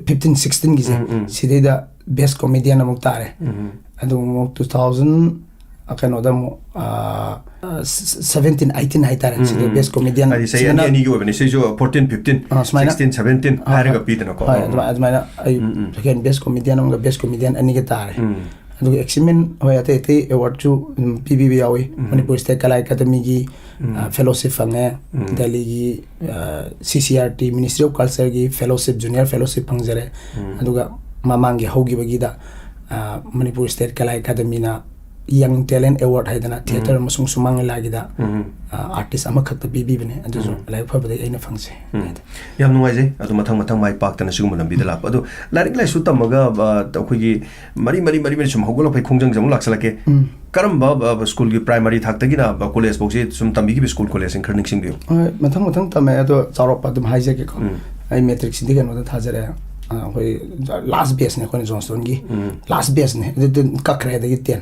fifteen, sixteenꯒꯤꯁꯦ, ꯎꯝ, ꯎꯝ꯫ ꯁꯤꯗꯩꯗ best comedian ꯑꯃꯨꯛ ꯇꯥꯔꯦ꯫ ꯎꯝ꯫ ꯑꯗꯨ ꯑꯃꯨꯛ two thousand, ꯑ, ꯀꯩꯅꯣꯗ ꯑꯃꯨꯛ, ꯑ, seventeen, eighteen ꯍꯥꯏꯇꯥꯔꯦ꯫ ꯎꯝ, ꯁꯤꯗ ꯎꯝ꯫ Best comedian ꯍꯥꯏꯗꯤ ꯆꯍꯤ ꯁꯤꯗꯅ ꯑꯅꯤ, ꯑꯅꯤꯒꯤ ꯑꯣꯏꯕꯅꯦ꯫ ꯁꯤꯁꯨ fourteen, fifteen, ꯑ, ꯁꯨꯃꯥꯏꯅ꯫ Sixteen, seventeen ꯑ, ꯍꯥꯏꯔꯒ ꯍꯣꯏ꯫ ꯄꯤꯗꯅꯀꯣ꯫ ꯍꯣꯏ, ꯎꯝ, ꯎꯝ꯫ ꯑꯗꯨꯃꯥꯏ-, ꯑꯗꯨꯃꯥꯏꯅ ꯑꯩ ꯎꯝ, ꯎꯝ꯫ Second best comedian ꯑꯃꯒ best comedian ꯑꯅꯤꯒ ꯇꯥꯔꯦ꯫ ꯎꯝ꯫ ꯑꯗꯨꯒ achievement, ꯍꯣꯏ, ꯑꯇꯩ ꯑꯇꯩ awardꯁꯨ ꯑꯗꯨꯝ ꯄꯤꯕꯤꯕ ꯌꯥꯎꯏ꯫ ꯎꯝ꯫ ꯃꯅꯤꯄꯨꯔ State ꯀꯂꯥ ꯑꯦꯀꯥꯗꯃꯤꯒꯤ, ꯎꯝ꯫ ꯑ, fellowship ꯐꯪꯉꯦ꯫ ꯎꯝ꯫ ꯗꯦꯜꯂꯤꯒꯤ, ꯑ, C C R T, Ministry of Cultureꯒꯤ fellowship, junior fellowship ꯐꯪꯖꯔꯦ꯫ ꯎꯝ꯫ ꯑꯗꯨꯒ ꯃꯃꯥꯡꯒꯤ ꯍꯧꯈꯤꯕꯒꯤꯗ, ꯑ, ꯃꯅꯤꯄꯨꯔ State ꯀꯂꯥ ꯑꯦꯀꯥꯗꯃꯤꯅ Young Talent Award ꯍꯥꯏꯗꯅ theatre ꯎꯝ꯫ ꯑꯃꯁꯨꯡ ꯁꯨꯃꯥꯡ ꯂꯤꯂꯥꯒꯤꯗ, ꯎꯝ꯫ ꯑ, artist ꯑꯃꯈꯛꯇ ꯄꯤꯕꯤꯕꯅꯦ꯫ ꯑꯗꯨꯁꯨ ꯎꯝ꯫ ꯂꯥꯏꯕꯛ ꯐꯕꯗꯒꯤ ꯑꯩꯅ ꯐꯪꯖꯩ꯫ ꯎꯝ꯫ ꯌꯥꯝ ꯅꯨꯡꯉꯥꯏꯖꯩ꯫ ꯑꯗꯨ ꯃꯊꯪ ꯃꯊꯪ ꯃꯥꯏ ꯄꯥꯛꯇꯅ ꯁꯤꯒꯨꯝꯕ ꯂꯝꯕꯤꯗ ꯂꯥꯛꯄ꯫ ꯑꯗꯣ ꯂꯥꯏꯔꯤꯛ ꯂꯥꯏꯁꯨ ꯇꯝꯃꯒ, ꯑ, ꯑꯩꯈꯣꯏꯒꯤ ꯃꯔꯤ, ꯃꯔꯤ, ꯃꯔꯤ, ꯃꯔꯤ ꯁꯨꯝ ꯍꯧꯒꯠꯂꯛꯄꯩ ꯈꯣꯡꯖꯪꯁꯦ ꯑꯃꯨꯛ ꯂꯥꯛꯁꯜꯂꯛꯀꯦ꯫ ꯎꯝ꯫ ꯀꯔꯝꯕ, ꯑ, ꯁ꯭ꯀꯨꯜꯒꯤ primary ꯊꯥꯛꯇꯒꯤꯅ, ꯑ, ꯀꯣꯂꯦꯖ ꯐꯥꯎꯁꯦ ꯁꯨꯝ ꯇꯝꯕꯤꯈꯤꯕ ꯁ꯭ꯀꯨꯜ ꯀꯣꯂꯦꯖꯁꯤꯡ ꯈꯔ ꯅꯤꯡꯁꯤꯡꯕꯤꯌꯨ? ꯍꯣꯏ, ꯃꯊꯪ ꯃꯊꯪ ꯇꯝꯃꯦ, ꯑꯗꯣ ꯆꯥꯎꯔꯥꯛꯄ ꯑꯗꯨꯝ ꯍꯥꯏꯖꯒꯦꯀꯣ꯫ ꯎꯝ꯫ ꯑꯩ matricꯁꯤꯗꯤ ꯀꯩꯅꯣꯗ ꯊꯥꯖꯔꯛꯑꯦ, ꯑꯩꯈꯣꯏ ꯂꯥꯁ ꯕꯦꯁꯅꯦ ꯑꯩꯈꯣꯏꯅ ꯖꯣꯟꯁꯇꯣꯟꯒꯤ ꯂꯥꯁ ꯕꯦꯁꯅꯦ ꯑꯗꯨꯗ ꯀꯛꯈ꯭ꯔꯦ ꯑꯗꯒꯤ ꯇꯦꯟ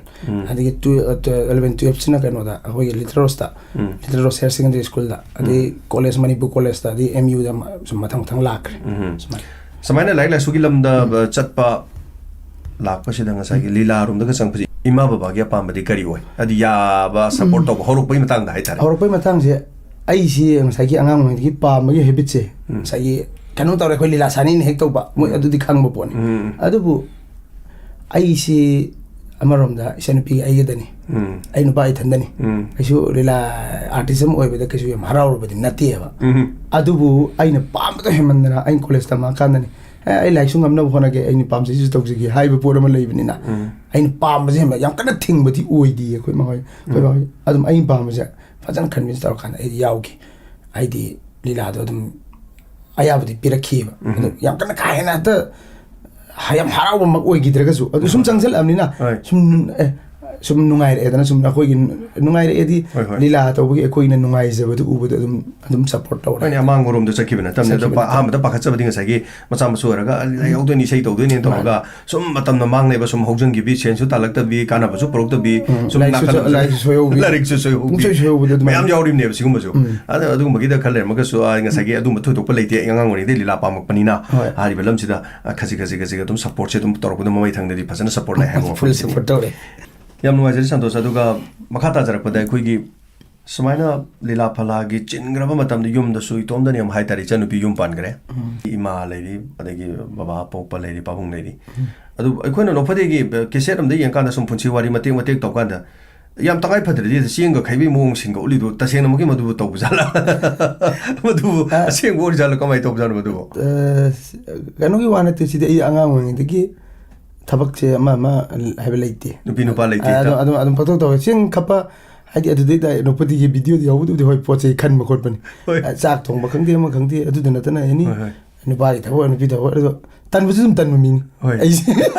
ꯑꯗꯒꯤ ꯇꯨ ꯑꯦꯂꯚꯦꯟ ꯇꯨꯌꯦꯜꯞꯁꯤꯅ ꯀꯩꯅꯣꯗ ꯑꯩꯈꯣꯏꯒꯤ ꯂꯤꯇꯜ ꯔꯣꯁꯇ ꯂꯤꯇꯜ ꯔꯣꯁ ꯍꯥꯌꯔ ꯁꯦꯀꯦꯟꯗꯔꯤ ꯁ꯭ꯀꯨꯜꯗ ꯑꯗꯩ ꯀꯣꯂꯦꯖ ꯃꯅꯤꯄꯨꯔ ꯀꯣꯂꯦꯖꯇ ꯑꯗꯩ ꯑꯦꯝ ꯌꯨꯗ ꯁꯨꯝ ꯃꯊꯪ ꯃꯊꯪ ꯂꯥꯛꯈ꯭ꯔꯦ ꯁꯨꯃꯥꯏꯅ ꯁꯨꯃꯥꯏꯅ ꯂꯥꯏꯔꯤꯛ ꯂꯥꯏꯁꯨꯒꯤ ꯂꯝꯗ ꯆꯠꯄ ꯂꯥꯛꯄꯁꯤꯗ ꯉꯁꯥꯏꯒꯤ ꯂꯤꯂꯥꯔꯣꯝꯗꯒ ꯆꯪꯕꯁꯦ ꯏꯃꯥ ꯕꯕꯥꯒꯤ ꯑꯄꯥꯝꯕꯗꯤ ꯀꯔꯤ ꯑꯣꯏ? ꯍꯥꯏꯗꯤ ꯌꯥꯕ ꯁꯞꯄꯣꯔꯠ ꯇꯧꯕ ꯍꯧꯔꯛꯄꯒꯤ ꯃꯇꯥꯡꯗ ꯍꯥꯏꯇꯥꯔꯦ꯫ ꯍꯧꯔꯛꯄꯩ ꯃꯇꯥꯡꯁꯦ ꯑꯩꯁꯤ ꯉꯁꯥꯏꯒꯤ ꯑꯉꯥꯡ ꯑꯣꯏꯔꯤꯉꯩꯗꯒꯤ ꯄꯥꯝꯕꯒꯤ ꯍꯦꯕꯤꯠꯁꯦ ꯉꯁꯥꯏꯒꯤ ꯀꯩꯅꯣ ꯇꯧꯔꯦ ꯑꯩꯈꯣꯏ ꯂꯤꯂꯥ ꯁꯥꯅꯤꯅ ꯍꯦꯛ ꯇꯧꯕ ꯃꯣꯏ ꯑꯗꯨꯗꯤ ꯈꯪꯕ ꯄꯣꯠꯅꯤ꯫ ꯑꯗꯨꯕꯨ ꯑꯩꯁꯤ ꯑꯃꯔꯣꯝꯗ ꯏꯆꯟꯅꯨꯄꯤ ꯑꯩꯒꯗꯅꯤ꯫ ꯑꯩ ꯅꯨꯄꯥ ꯏꯊꯟꯗꯅꯤ꯫ ꯀꯩꯁꯨ ꯂꯤꯂꯥ ꯑꯥꯔꯇꯤꯁ ꯑꯃ ꯑꯣꯏꯕꯗ ꯀꯩꯁꯨ ꯌꯥꯝ ꯍꯔꯥꯎꯔꯨꯕꯗꯤ ꯅꯠꯇꯦꯕ꯫ ꯑꯗꯨꯕꯨ ꯑꯩꯅ ꯄꯥꯝꯕꯗꯣ ꯍꯦꯟꯃꯟꯗꯅ ꯑꯩꯅ ꯀꯣꯂꯦꯖ ꯇꯝꯃꯛꯑꯀꯥꯟꯗꯅꯤ꯫ "ꯑꯦ, ꯑꯩ ꯂꯥꯏꯔꯤꯛꯁꯨ ꯉꯝꯅꯕ ꯍꯣꯠꯅꯒꯦ, ꯑꯩꯅ ꯄꯥꯝꯖꯩꯁꯤꯁꯨ ꯇꯧꯖꯒꯦ" ꯍꯥꯏꯕ ꯄꯣꯠ ꯑꯃ ꯂꯩꯕꯅꯤꯅ ꯑꯩꯅ ꯄꯥꯝꯕꯁꯦ ꯍꯦꯟꯕ ꯌꯥꯝ ꯀꯟꯅ ꯊꯤꯡꯕꯗꯤ ꯑꯣꯏꯗꯤꯌꯦ ꯑꯩꯈꯣꯏ ꯃꯥꯍꯣꯏ ꯑꯩꯈꯣꯏ ꯕꯥꯍꯣꯏ꯫ ꯑꯗꯨꯝ ꯑꯩꯅ ꯄꯥꯝꯕꯁꯦ ꯐꯖꯅ ꯀꯟꯚꯤꯟꯁ ꯇꯧꯔꯀꯥꯟꯗ ꯑꯩ ꯌꯥꯎꯈꯤ꯫ ꯍꯥꯏꯗꯤ ꯂꯤꯂꯥꯗꯣ ꯑꯗꯨꯝ ꯑꯌꯥꯕꯗꯤ ꯄꯤꯔꯛꯈꯤꯕ꯫ ꯑꯗꯣ ꯌꯥꯝ ꯀꯟꯅ ꯀꯥ ꯍꯦꯟꯅ ꯍꯦꯛꯇ ꯍ-, ꯌꯥꯝ ꯍꯔꯥꯎꯕꯃꯛ ꯑꯣꯏꯈꯤꯗ꯭ꯔꯒꯁꯨ ꯑꯗꯨ ꯁꯨꯝ ꯆꯪꯁꯤꯜꯂꯛꯑꯕꯅꯤꯅ ꯍꯣꯏ꯫ ꯁꯨꯝ, ꯑꯦ, ꯁꯨꯝ ꯅꯨꯡꯉꯥꯏꯔꯛꯑꯦꯗꯅ ꯁꯨꯝ ꯑꯩꯈꯣꯏꯒꯤ ꯅꯨꯡꯉꯥꯏꯔꯛꯑꯦꯗꯤ ꯍꯣꯏ, ꯍꯣꯏ꯫ ꯂꯤꯂꯥ ꯇꯧꯕꯒꯤ ꯑꯩꯈꯣꯏꯅ ꯅꯨꯡꯉꯥꯏꯖꯕꯗꯨ ꯎꯕꯗ ꯑꯗꯨꯝ, ꯑꯗꯨꯝ ꯁꯞꯄꯣꯔꯠ ꯇꯧꯔꯦ꯫ ꯍꯣꯏꯅꯦ, ꯑꯃꯥꯡꯕꯔꯣꯝꯗ ꯆꯠꯈꯤꯕ ꯅꯠꯇꯕꯅꯤ꯫ ꯑꯗꯣ ꯆꯠꯈꯤꯕ ꯄ-, ꯅꯠꯇꯕꯅꯤ꯫ ꯑꯍꯥꯟꯕꯗ ꯄꯥꯈꯠꯆꯕꯗꯤ ꯉꯁꯥꯏꯒꯤ ꯃꯆꯥ ꯃꯁꯨ ꯑꯣꯏꯔꯒ, "ꯑ, ꯂꯤꯂꯥ ꯌꯥꯎꯗꯣꯏꯅꯤ, ꯏꯁꯩ ꯇꯧꯗꯣꯏꯅꯦꯅ" ꯃꯥꯅꯦ꯫ ꯇꯧꯔꯒ ꯁꯨꯝ ꯃꯇꯝꯅ ꯃꯥꯡꯅꯩꯕ, ꯁꯨꯝ ꯍꯧꯖꯤꯟꯈꯤꯕꯤ, ꯁꯦꯟꯁꯨ ꯇꯥꯜꯂꯛꯇꯕꯤ, ꯀꯥꯟꯅꯕꯁꯨ ꯄꯨꯔꯛꯇꯕꯤ, ꯎꯝ, ꯁꯨꯝ ꯂꯥꯏꯔꯤꯛꯁꯨ ꯅꯥꯀꯟ ꯆ-, ꯂꯥꯏꯔꯤꯛꯁꯨ ꯁꯣꯏꯍꯧꯕꯤ꯫ ꯂꯥꯏꯔꯤꯛꯁꯨ ꯁꯣꯏꯍꯧꯕꯤ꯫ ꯄꯨꯡꯁꯣꯏ ꯁꯣꯏꯍꯧꯕꯗꯣ ꯑꯗꯨꯃꯥꯏꯅ꯫ ꯃꯌꯥꯝ ꯌꯥꯎꯔꯤꯕꯅꯦꯕ ꯁꯤꯒꯨꯝꯕꯁꯨ꯫ ꯎꯝ꯫ ꯑꯗ ꯑꯗꯨꯒꯨꯝꯕꯒꯤꯗ ꯈꯔ ꯂꯩꯔꯝꯃꯒꯁꯨ, ꯑ, ꯉꯁꯥꯏꯒꯤ ꯑꯗꯨꯝꯕ ꯊꯣꯏꯗꯣꯛꯄ ꯂꯩꯇꯦ꯫ ꯑꯩ ꯑꯉꯥꯡ ꯑꯣꯏꯔꯤꯉꯩꯗꯩ ꯂꯤꯂꯥ ꯄꯥꯝꯃꯛꯄꯅꯤꯅ ꯍꯣꯏ꯫ ꯍꯥꯏꯔꯤꯕ ꯂꯝꯁꯤꯗ, ꯑ, ꯈꯖꯤꯛ ꯈꯖꯤꯛ ꯈꯖꯤꯛ ꯑꯗꯨꯝ ꯁꯞꯄꯣꯔꯠꯁꯦ ꯑꯗꯨꯝ ꯇꯧꯔꯛꯄꯗ ꯃꯃꯩ ꯊꯪꯗꯗꯤ ꯐꯖꯅ ꯁꯞꯄꯣꯔꯠ ꯂꯥꯛꯑꯦ ꯍꯥꯏꯕ ꯐꯨꯜ ꯋꯥꯐꯝꯁꯤꯅꯤ꯫ ꯁꯞꯄꯣꯔꯠ ꯇꯧꯔꯦ꯫ ꯌꯥꯝ ꯅꯨꯡꯉꯥꯏꯖꯔꯦ ꯁꯟꯇꯣꯁ꯫ ꯑꯗꯨꯒ ꯃꯈꯥ ꯇꯥꯖꯔꯛꯄꯗ ꯑꯩꯈꯣꯏꯒꯤ ꯁꯨꯃꯥꯏꯅ ꯂꯤꯂꯥ ꯐꯂꯥꯒꯤ ꯆꯤꯟꯈ꯭ꯔꯕ ꯃꯇꯝꯗ ꯌꯨꯝꯗꯁꯨ ꯏꯇꯣꯝꯗꯅꯤ ꯑꯃꯨꯛ ꯍꯥꯏꯇꯥꯔꯦ, ꯏꯆꯟꯅꯨꯄꯤ ꯌꯨꯝ ꯄꯥꯟꯈ꯭ꯔꯦ꯫ ꯎꯝ꯫ ꯏꯃꯥ ꯂꯩꯔꯤ, ꯑꯗꯒꯤ ꯕꯕꯥ ꯄꯣꯛꯄ ꯂꯩꯔꯤ, ꯄꯥꯕꯨꯡ ꯂꯩꯔꯤ꯫ ꯎꯝ꯫ ꯑꯗꯨ ꯑꯩꯈꯣꯏꯅ ꯅꯣꯛꯐꯗꯦꯒꯤ ꯀꯦꯁꯦꯠ ꯑꯃꯗ ꯌꯦꯡꯀꯥꯟꯗ ꯁꯨꯝ ꯄꯨꯟꯁꯤ ꯋꯥꯔꯤ ꯃꯇꯦꯛ ꯃꯇꯦꯛ ꯇꯧꯀꯥꯟꯗ ꯌꯥꯝ ꯇꯉꯥꯏ ꯐꯗ꯭ꯔꯗꯤ ꯆꯦꯡꯒ ꯈꯩꯕꯒꯤ ꯃꯑꯣꯡ ꯁꯤꯡꯒ ꯎꯠꯂꯤꯗꯣ ꯇꯁꯦꯡꯅꯃꯛꯀꯤ ꯃꯗꯨꯕꯨ ꯇꯧꯕꯖꯥꯠꯂ? ꯃꯗꯨꯕꯨ ꯑ, ꯑꯁꯦꯡꯕ ꯑꯣꯏꯔꯖꯥꯠꯂ? ꯀꯃꯥꯏꯅ ꯇꯧꯕꯖꯥꯠꯅꯣ ꯃꯗꯨꯕꯨ? ꯑ, ꯀꯩꯅꯣꯒꯤ ꯋꯥ ꯅꯠꯇꯦ, ꯁꯤꯗꯤ ꯑꯩ ꯑꯉꯥꯡ ꯑꯣꯏꯔꯤꯉꯩꯗꯒꯤ ꯊꯕꯛꯁꯦ ꯑꯃ ꯑꯃ ꯍꯥꯏꯕ ꯂꯩꯇꯦ꯫ ꯅꯨꯄꯤ ꯅꯨꯄꯥ ꯂꯩꯇꯦ ꯑ, ꯑꯗꯨꯝ, ꯍꯦꯛꯇ꯫ ꯑꯗꯨꯝ, ꯑꯗꯨꯝ ꯄꯪꯇꯧ ꯇꯧꯋꯦ꯫ ꯆꯦꯡ ꯈꯞꯄ ꯍꯥꯏꯗꯤ ꯑꯗꯨꯗꯩꯗ ꯅꯣꯛꯐꯗꯦꯒꯤ ꯚꯤꯗꯤꯑꯣꯗ ꯌꯥꯎꯕꯗꯨꯕꯨꯗꯤ ꯍꯣꯏ ꯄꯣꯠ ꯆꯩ ꯈꯟꯕ ꯈꯣꯠꯄꯅꯤ꯫ ꯍꯣꯏ꯫ ꯑ, ꯆꯥꯛ ꯊꯣꯡꯕ ꯈꯪꯗꯦ ꯑꯃ ꯈꯪꯗꯦ ꯑꯗꯨꯗ ꯅꯠꯇꯅ ꯑꯦꯅꯤ ꯍꯣꯏ, ꯍꯣꯏ꯫ ꯅꯨꯄꯥꯒꯤ ꯊꯕꯛ ꯑꯣꯏꯔꯣ ꯅꯨꯄꯤ ꯊꯕꯛ ꯑꯣꯏꯔꯣ ꯑꯗꯣ ꯇꯟꯕꯁꯨ ꯑꯗꯨꯝ ꯇꯟꯕ ꯃꯤꯅꯤ꯫ ꯍꯣꯏ꯫ ꯑꯩꯁꯦ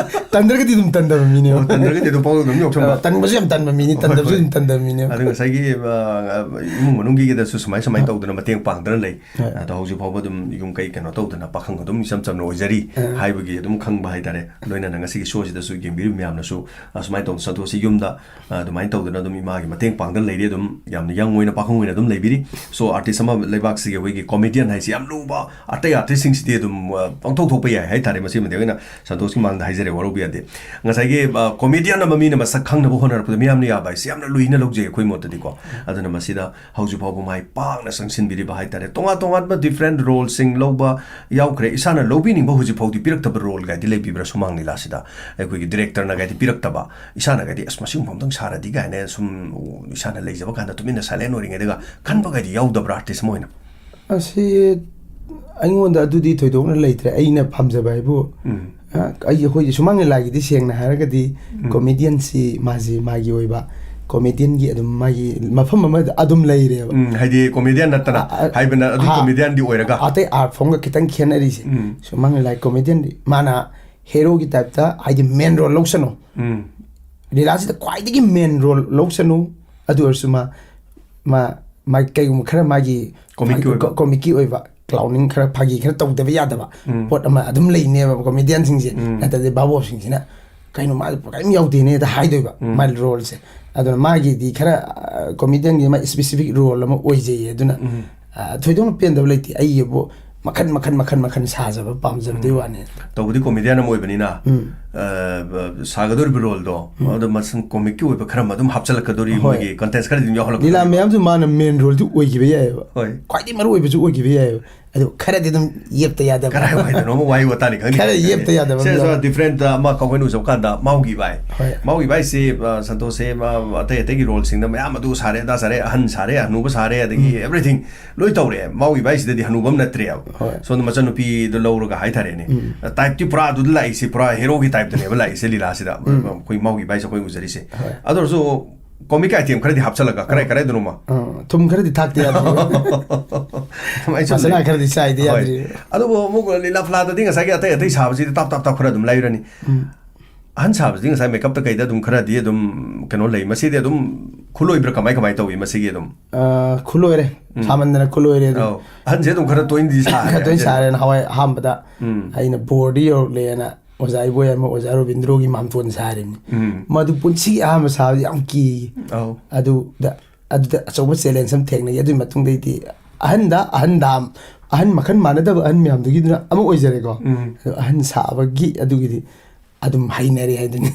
ꯇꯟꯗ꯭ꯔꯒꯗꯤ ꯑꯗꯨꯝ ꯇꯟꯗꯕ ꯃꯤꯅꯦꯕ꯫ ꯑꯣ, ꯇꯟꯗ꯭ꯔꯒꯗꯤ ꯑꯗꯨꯝ ꯄꯥꯎꯗ ꯑꯗꯨꯝ ꯌꯥꯎꯁꯟꯕ꯫ ꯑ, ꯇꯟꯕꯁꯨ ꯌꯥꯝ ꯇꯟꯕ ꯃꯤꯅꯤ, ꯍꯣꯏ, ꯇꯟꯗꯕꯁꯨ ꯍꯣꯏ꯫ ꯑꯗꯨꯝ ꯇꯟꯗꯕ ꯃꯤꯅꯦꯕ꯫ ꯑꯗꯨ ꯉꯁꯥꯏꯒꯤ, ꯑ, ꯏꯃꯨꯡ ꯃꯅꯨꯡꯒꯤꯗꯁꯨ ꯁꯨꯃꯥꯏ ꯁꯨꯃꯥꯏꯅ ꯇꯧꯗꯅ ꯃꯇꯦꯡ ꯄꯥꯡꯗꯅ ꯂꯩ꯫ ꯍꯣꯏ꯫ ꯑꯗꯣ ꯍꯧꯖꯤꯛ ꯐꯥꯎꯕ ꯑꯗꯨꯝ ꯌꯨꯝ ꯀꯩ ꯀꯩꯅꯣ ꯇꯧꯗꯅ ꯄꯥꯈꯪ ꯑꯗꯨꯝ ꯏꯆꯝ ꯆꯝꯅ ꯑꯣꯏꯖꯔꯤ ꯑ꯫ ꯍꯥꯏꯕꯒꯤ ꯑꯗꯨꯝ ꯈꯪꯕ ꯍꯥꯏꯇꯥꯔꯦ꯫ ꯂꯣꯏꯅꯅ ꯉꯁꯤꯒꯤ ꯁꯣꯁꯤꯗꯁꯨ ꯌꯦꯡꯕꯤꯔꯤꯕ ꯃꯌꯥꯝꯅꯁꯨ, ꯑ, ꯁꯨꯃꯥꯏꯅ ꯇꯧꯗꯅ ꯁꯟꯇꯣꯁꯁꯤ ꯌꯨꯝꯗ, ꯑ, ꯑꯗꯨꯃꯥꯏꯅ ꯇꯧꯗꯅ ꯑꯗꯨꯝ ꯏꯃꯥꯒꯤ ꯃꯇꯦꯡ ꯄꯥꯡꯗꯅ ꯂꯩꯔꯤ꯫ ꯑꯗꯨꯝ ꯌꯥꯝꯅ ꯌꯪ ꯑꯣꯏꯅ, ꯄꯥꯈꯪ ꯑꯣꯏꯅ ꯑꯗꯨꯝ ꯂꯩꯕꯤꯔꯤ꯫ ꯁꯣ ꯑꯥꯔꯇꯤꯁ ꯑꯃ ꯂꯩꯕꯥꯛꯁꯤꯒꯤ ꯑꯩꯈꯣꯏꯒꯤ ꯀꯣꯃꯦꯗꯤꯌꯟ ꯍꯥꯏꯁꯤ ꯌꯥꯝ ꯂꯨꯕ, ꯑꯇꯩ ꯑꯥꯔꯇꯤꯁꯁꯤꯡꯁꯤꯗꯤ ꯑꯗꯨꯝ, ꯑ, ꯄꯥꯡꯊꯣꯛ ꯊꯣꯛꯄ ꯌꯥꯏ ꯍꯥꯏꯇꯥꯔꯦ꯫ ꯃꯁꯤꯃꯗꯤ ꯑꯩꯈꯣꯏꯅ ꯁꯟꯇꯣꯁꯀꯤ ꯃꯥꯡꯗ ꯍꯥꯏꯖꯔꯦ, ꯋꯥꯔꯧꯕ ꯌꯥꯗꯦ꯫ ꯉꯁꯥꯏꯒꯤ, ꯑ, ꯀꯣꯃꯦꯗꯤꯌꯟ ꯑꯃ ꯃꯤꯅ ꯃꯁꯛ ꯈꯪꯅꯕ ꯍꯣꯠꯅꯔꯛꯄꯗ ꯃꯤꯌꯥꯝꯅ ꯌꯥꯕ ꯍꯥꯏꯁꯤ ꯌꯥꯝꯅ ꯂꯨꯏꯅ ꯂꯧꯖꯩ ꯑꯩꯈꯣꯏ ꯃꯣꯠꯇꯗꯤꯀꯣ꯫ ꯑꯗꯨꯅ ꯃꯁꯤꯗ ꯍꯧꯖꯤꯛ ꯐꯥꯎꯕ ꯃꯥꯏ ꯄꯥꯛꯅ ꯆꯪꯁꯤꯟꯕꯤꯔꯤꯕ ꯍꯥꯏꯇꯥꯔꯦ꯫ ꯇꯣꯉꯥꯟ ꯇꯣꯉꯥꯟꯕ ꯗꯤꯐ꯭ꯔꯦꯟ ꯔꯣꯜꯁꯤꯡ ꯂꯧꯕ ꯌꯥꯎꯈ꯭ꯔꯦ꯫ ꯏꯁꯥꯅ ꯂꯧꯕꯤꯅꯤꯡꯕ ꯍꯧꯖꯤꯛ ꯐꯥꯎꯗꯤ ꯄꯤꯔꯛꯇꯕ ꯔꯣꯜ ꯀꯥꯏꯗꯤ ꯂꯩꯕꯤꯕ꯭ꯔꯥ ꯁꯨꯃꯥꯡ ꯂꯤꯂꯥꯁꯤꯗ? ꯑꯩꯈꯣꯏꯒꯤ ꯗꯤꯔꯦꯛꯇꯔꯅ ꯀꯥꯏꯗꯤ ꯄꯤꯔꯛꯇꯕ, ꯏꯁꯥꯅ ꯀꯥꯏꯗꯤ "ꯑꯁ, ꯃꯁꯤꯒꯨꯝꯕ ꯑꯝꯇꯪ ꯁꯥꯔꯗꯤ" ꯀꯥꯏꯅ ꯁꯨꯝ ꯏꯁꯥꯅ ꯂꯩꯖꯕ ꯀꯥꯟꯗ ꯇꯨꯃꯤꯟꯅ ꯁꯥꯏꯂꯦꯟ ꯑꯣꯏꯔꯤꯉꯩꯗꯒ ꯈꯟꯕ ꯀꯥꯏꯗꯤ ꯌꯥꯎꯗꯕ꯭ꯔꯥ, ꯑꯥꯔꯇꯤꯁ ꯑꯃ ꯑꯣꯏꯅ? ꯑꯁꯤ ꯑꯩꯉꯣꯟꯗ ꯑꯗꯨꯗꯤ ꯊꯣꯏꯗꯣꯛꯅ ꯂꯩꯇ꯭ꯔꯦ꯫ ꯑꯩꯅ ꯄꯥꯝꯖꯕ ꯍꯥꯏꯕꯨ, ꯎꯝ꯫ ꯑ, ꯑꯩꯒꯤ ꯑꯩꯈꯣꯏꯒꯤ ꯁꯨꯃꯥꯡ ꯂꯤꯂꯥꯒꯤꯗꯤ ꯁꯦꯡꯅ ꯍꯥꯏꯔꯒꯗꯤ ꯎꯝ꯫ ꯀꯣꯃꯦꯗꯤꯌꯟꯁꯤ ꯃꯥꯁꯤ ꯃꯥꯒꯤ ꯑꯣꯏꯕ ꯀꯣꯃꯦꯗꯤꯌꯟꯒꯤ ꯑꯗꯨꯝ ꯃꯥꯒꯤ ꯃꯐꯝ ꯑꯃꯗ ꯑꯗꯨꯝ ꯂꯩꯔꯦꯕ꯫ ꯎꯝ, ꯍꯥꯏꯗꯤ ꯀꯣꯃꯦꯗꯤꯌꯟ ꯅꯠꯇꯅ, ꯑ, ꯑ, ꯍꯥꯏꯕꯅ ꯑꯗꯨꯝ ꯍꯥ꯫ ꯀꯣꯃꯦꯗꯤꯌꯟꯗꯤ ꯑꯣꯏꯔꯒ꯫ ꯑꯇꯩ ꯑꯥꯔꯠ ꯐꯣꯝꯒ ꯈꯤꯇꯪ ꯈꯦꯠꯅꯔꯤꯁꯦ꯫ ꯎꯝ꯫ ꯁꯨꯃꯥꯡ ꯂꯤꯂꯥꯒꯤ ꯀꯣꯃꯦꯗꯤꯌꯟꯗꯤ ꯃꯥꯅ ꯍꯦꯔꯣꯒꯤ ꯇꯥꯏꯞꯇ, ꯍꯥꯏꯗꯤ, ꯃꯦꯟ ꯔꯣꯜ ꯂꯧꯁꯅꯨ, ꯎꯝ꯫ ꯂꯤꯂꯥꯁꯤꯗ ꯈ꯭ꯋꯥꯏꯗꯒꯤ ꯃꯦꯟ ꯔꯣꯜ ꯂꯧꯁꯅꯨ, ꯑꯗꯨ ꯑꯣꯏꯔꯁꯨ ꯃꯥ, ꯃꯥ, ꯃꯥ ꯀꯩꯒꯨꯝꯕ ꯈꯔ ꯃꯥꯒꯤ ꯀꯣꯃꯤꯛꯀꯤ ꯑꯣꯏꯕ꯫ ꯀꯣ-, ꯀꯣꯃꯤꯛꯀꯤ ꯑꯣꯏꯕ, ꯀ꯭ꯂꯥꯎꯅꯤꯡ ꯈꯔ, ꯐꯥꯒꯤ ꯈꯔ ꯇꯧꯗꯕ ꯌꯥꯗꯕ ꯎꯝ꯫ ꯄꯣꯠ ꯑꯃ ꯑꯗꯨꯝ ꯂꯩꯅꯦꯕ ꯀꯣꯃꯦꯗꯤꯌꯟꯁꯤꯡꯁꯦ꯫ ꯎꯝ꯫ ꯅꯠꯇ꯭ꯔꯗꯤ ꯚꯥꯕꯣꯞꯁꯤꯡꯁꯤꯅ "ꯀꯩꯅꯣ, ꯃꯥ ꯀꯔꯤꯝ ꯌꯥꯎꯗꯦꯅꯦ"ꯗ ꯍꯥꯏꯗꯣꯏꯕ, ꯎꯝ꯫ ꯃꯥꯒꯤ ꯔꯣꯜꯁꯦ꯫ ꯑꯗꯨꯅ ꯃꯥꯒꯤꯗꯤ ꯈꯔ, ꯑ, ꯀꯣꯃꯦꯗꯤꯌꯟꯒꯤ ꯃꯥ ꯁ꯭ꯄꯦꯁꯤꯐꯤꯛ ꯔꯣꯜ ꯑꯃ ꯑꯣꯏꯖꯩꯌꯦ꯫ ꯑꯗꯨꯅ, ꯎꯝ꯫ ꯑ, ꯊꯣꯏꯗꯣꯛꯅ ꯄꯦꯟꯗꯕ ꯂꯩꯇꯦ꯫ ꯑꯩꯒꯤꯕꯨ ꯃꯈꯟ, ꯃꯈꯟ, ꯃꯈꯟ, ꯃꯈꯟ ꯁꯥꯖꯕ, ꯄꯥꯝꯖꯕꯗꯨꯒꯤ ꯎꯝ꯫ ꯋꯥꯅꯤ꯫ ꯇꯧꯕꯗꯤ ꯀꯣꯃꯦꯗꯤꯌꯟ ꯑꯃ ꯑꯣꯏꯕꯅꯤꯅ, ꯎꯝ꯫ ꯑ, ꯕ-, ꯁꯥꯒꯗꯧꯔꯤꯕ ꯔꯣꯜꯗꯣ, ꯎꯝ꯫ ꯑꯗꯣ ꯃꯁꯪ ꯀꯣꯃꯤꯛꯀꯤ ꯑꯣꯏꯕ ꯈꯔ ꯑꯃ ꯑꯗꯨꯝ ꯍꯥꯞꯆꯤꯜꯂꯛꯀꯗꯧꯔꯤ, ꯍꯣꯏ꯫ ꯃꯣꯏꯒꯤ ꯀꯟꯇꯦꯟꯁ ꯈꯔꯗꯤ ꯑꯗꯨꯝ ꯌꯥꯎꯍꯜꯂꯛꯀꯗꯧꯔꯤ꯫ ꯂꯤꯂꯥ ꯃꯌꯥꯝꯁꯨ ꯃꯥꯅ ꯃꯦꯟ ꯔꯣꯜꯗꯤ ꯑꯣꯏꯈꯤꯕ ꯌꯥꯏꯑꯕ꯫ ꯍꯣꯏ꯫ ꯈ꯭ꯋꯥꯏꯗꯒꯤ ꯃꯔꯨ ꯑꯣꯏꯕꯁꯨ ꯑꯣꯏꯈꯤꯕ ꯌꯥꯏꯑꯕ꯫ ꯑꯗꯨ ꯈꯔꯗꯤ ꯑꯗꯨꯝ ꯌꯦꯞꯇ ꯌꯥꯗꯕ꯫ ꯀꯔꯥꯏꯋꯥꯏꯗꯅꯣ ꯑꯃ ꯋꯥꯍꯩ ꯋꯥꯇꯥꯅꯤ ꯈꯪꯗꯦ꯫ ꯈꯔ ꯌꯦꯞꯇ ꯌꯥꯗꯕ ꯁꯦ, ꯑꯃ ꯁꯦ, ꯌꯥꯎꯋꯦ꯫ ꯗꯤꯐ꯭ꯔꯦꯟꯠ ꯑꯃ ꯑꯩꯈꯣꯏꯅ ꯎꯖꯕ ꯀꯥꯟꯗ ꯃꯥꯎꯒꯤ ꯕꯥꯏ꯫ ꯍꯣꯏ꯫ ꯃꯥꯎꯒꯤ ꯕꯥꯏꯁꯤ, ꯑ, ꯁꯟꯇꯣꯁꯁꯦ, ꯃꯥ ꯑꯇꯩ ꯑꯇꯩꯒꯤ ꯔꯣꯜꯁꯤꯡꯗ ꯃꯌꯥꯝ ꯑꯗꯨ ꯁꯥꯔꯦ, ꯑꯗꯥ ꯁꯥꯔꯦ, ꯑꯍꯟ ꯁꯥꯔꯦ, ꯑꯍꯅꯨꯕ ꯁꯥꯔꯦ, ꯑꯗꯒꯤ ꯎꯝ꯫ ꯑꯦꯕ꯭ꯔꯤꯊꯤꯡ ꯂꯣꯏ ꯇꯧꯔꯦ꯫ ꯃꯥꯎꯒꯤ ꯕꯥꯏꯁꯤꯗꯗꯤ ꯍꯅꯨꯕ ꯑꯃ ꯅꯠꯇ꯭ꯔꯦꯕ꯫ ꯍꯣꯏ꯫ ꯁꯣꯝꯗ ꯃꯆꯟꯅꯨꯄꯤꯗꯣ ꯂꯧꯔꯒ ꯍꯥꯏꯇꯥꯔꯦꯅꯦ꯫ ꯎꯝ꯫ ꯇꯥꯏꯞꯇꯤ ꯄꯨꯔꯥ ꯑꯗꯨꯗ ꯂꯥꯛꯏꯁꯦ, ꯄꯨꯔꯥ ꯍꯦꯔꯣꯒꯤ ꯇꯥꯏꯞꯇꯅꯦꯕ ꯂꯥꯛꯏꯁꯦ ꯂꯤꯂꯥꯁꯤꯗ꯫ ꯎꯝ꯫ ꯑꯩꯈꯣꯏ ꯃꯥꯎꯒꯤ ꯕꯥꯏꯁꯦ ꯑꯩꯈꯣꯏ ꯎꯖꯔꯤꯁꯦ꯫ ꯍꯣꯏ꯫ ꯑꯗꯨ ꯑꯣꯏꯔꯁꯨ ꯀꯣꯃꯤꯛ ꯑꯥꯏꯇꯦꯝ ꯈꯔꯗꯤ ꯍꯥꯞꯆꯜꯂꯒ, ꯀꯔꯥꯏ ꯀꯔꯥꯏꯗꯅꯣꯃ꯫ ꯑꯥ, ꯊꯨꯝ ꯈꯔꯗꯤ ꯊꯥꯛꯇ ꯌꯥꯗꯦ꯫ ꯑꯗꯨꯃꯥꯏꯅ ꯁꯨꯝ ꯃꯁꯂꯥ ꯂꯩ꯫ ꯈꯔꯗꯤ ꯆꯥꯏꯗ ꯍꯣꯏ꯫ ꯌꯥꯗ꯭ꯔꯤ꯫ ꯑꯗꯨꯕꯨ ꯑꯃꯨꯛ ꯂꯤꯂꯥ ꯐꯂꯥꯗꯗꯤ ꯉꯁꯥꯏꯒꯤ ꯑꯇꯩ ꯑꯇꯩ ꯁꯥꯕꯁꯤꯗꯤ ꯇꯥꯞ ꯇꯥꯞ ꯇꯥꯞ ꯈꯔ ꯑꯗꯨꯝ ꯂꯩꯔꯅꯤ꯫ ꯎꯝ꯫ ꯑꯍꯟ ꯁꯥꯕꯁꯤꯗꯤ ꯉꯁꯥꯏ ꯃꯦꯀꯞꯇ ꯀꯩꯗ ꯑꯗꯨꯝ ꯈꯔꯗꯤ ꯑꯗꯨꯝ ꯀꯩꯅꯣ ꯂꯩ꯫ ꯃꯁꯤꯗꯤ ꯑꯗꯨꯝ ꯈꯨꯂꯣꯏꯕ꯭ꯔꯥ, ꯀꯃꯥꯏ ꯀꯃꯥꯏ ꯇꯧꯏ ꯃꯁꯤꯒꯤ ꯑꯗꯨꯝ? ꯑ, ꯈꯨꯂꯣꯏꯔꯦ꯫ ꯁꯥꯃꯟꯗꯅ ꯈꯨꯂꯣꯏꯔꯦ ꯑꯗꯨꯝ꯫ ꯑꯧ, ꯑꯍꯟꯁꯦ ꯑꯗꯨꯝ ꯈꯔ ꯇꯣꯏꯅꯗꯤ ꯁꯥꯔꯦ꯫ ꯈꯔ ꯇꯣꯏꯅ ꯁꯥꯔꯦ꯫ ꯅꯍꯥꯟꯋꯥꯏ ꯑꯍꯥꯟꯕꯗ ꯎꯝ꯫ ꯑꯩꯅ ꯕꯣꯔꯗꯤ ꯌꯧꯔꯛꯂꯦꯅ ꯑꯣꯖꯥ ꯏꯕꯣꯏ ꯑꯃ, ꯑꯣꯖꯥ ꯔꯣꯕꯤꯟꯗ꯭ꯔꯣꯒꯤ ꯃꯥꯝꯇꯣꯟ ꯁꯥꯔꯤꯕꯅꯤ꯫ ꯎꯝ꯫ ꯃꯗꯨ ꯄꯨꯟꯁꯤꯒꯤ ꯑꯍꯥꯟꯕ ꯁꯥꯕꯗꯤ ꯌꯥꯝ ꯀꯤ꯫ ꯑꯧ꯫ ꯑꯗꯨꯗ, ꯑꯗꯨꯗ ꯑꯆꯧꯕ ꯆꯦꯂꯦꯟꯖ ꯑꯃ ꯊꯦꯡꯅꯩ꯫ ꯑꯗꯨꯒꯤ ꯃꯇꯨꯡꯗꯩꯗꯤ ꯑꯍꯟꯗ, ꯑꯍꯟ ꯗꯥꯝ, ꯑꯍꯟ ꯃꯈꯜ ꯃꯥꯟꯅꯗꯕ ꯑꯍꯟ ꯃꯌꯥꯝꯗꯨꯒꯤꯗꯨꯅ ꯑꯃ ꯑꯣꯏꯖꯔꯦꯀꯣ꯫ ꯎꯝ꯫ ꯑꯗꯣ ꯑꯍꯟ ꯁꯥꯕꯒꯤ ꯑꯗꯨꯒꯤꯗꯤ ꯑꯗꯨꯝ ꯍꯩꯅꯔꯦ ꯍꯥꯏꯗꯨꯅꯤ꯫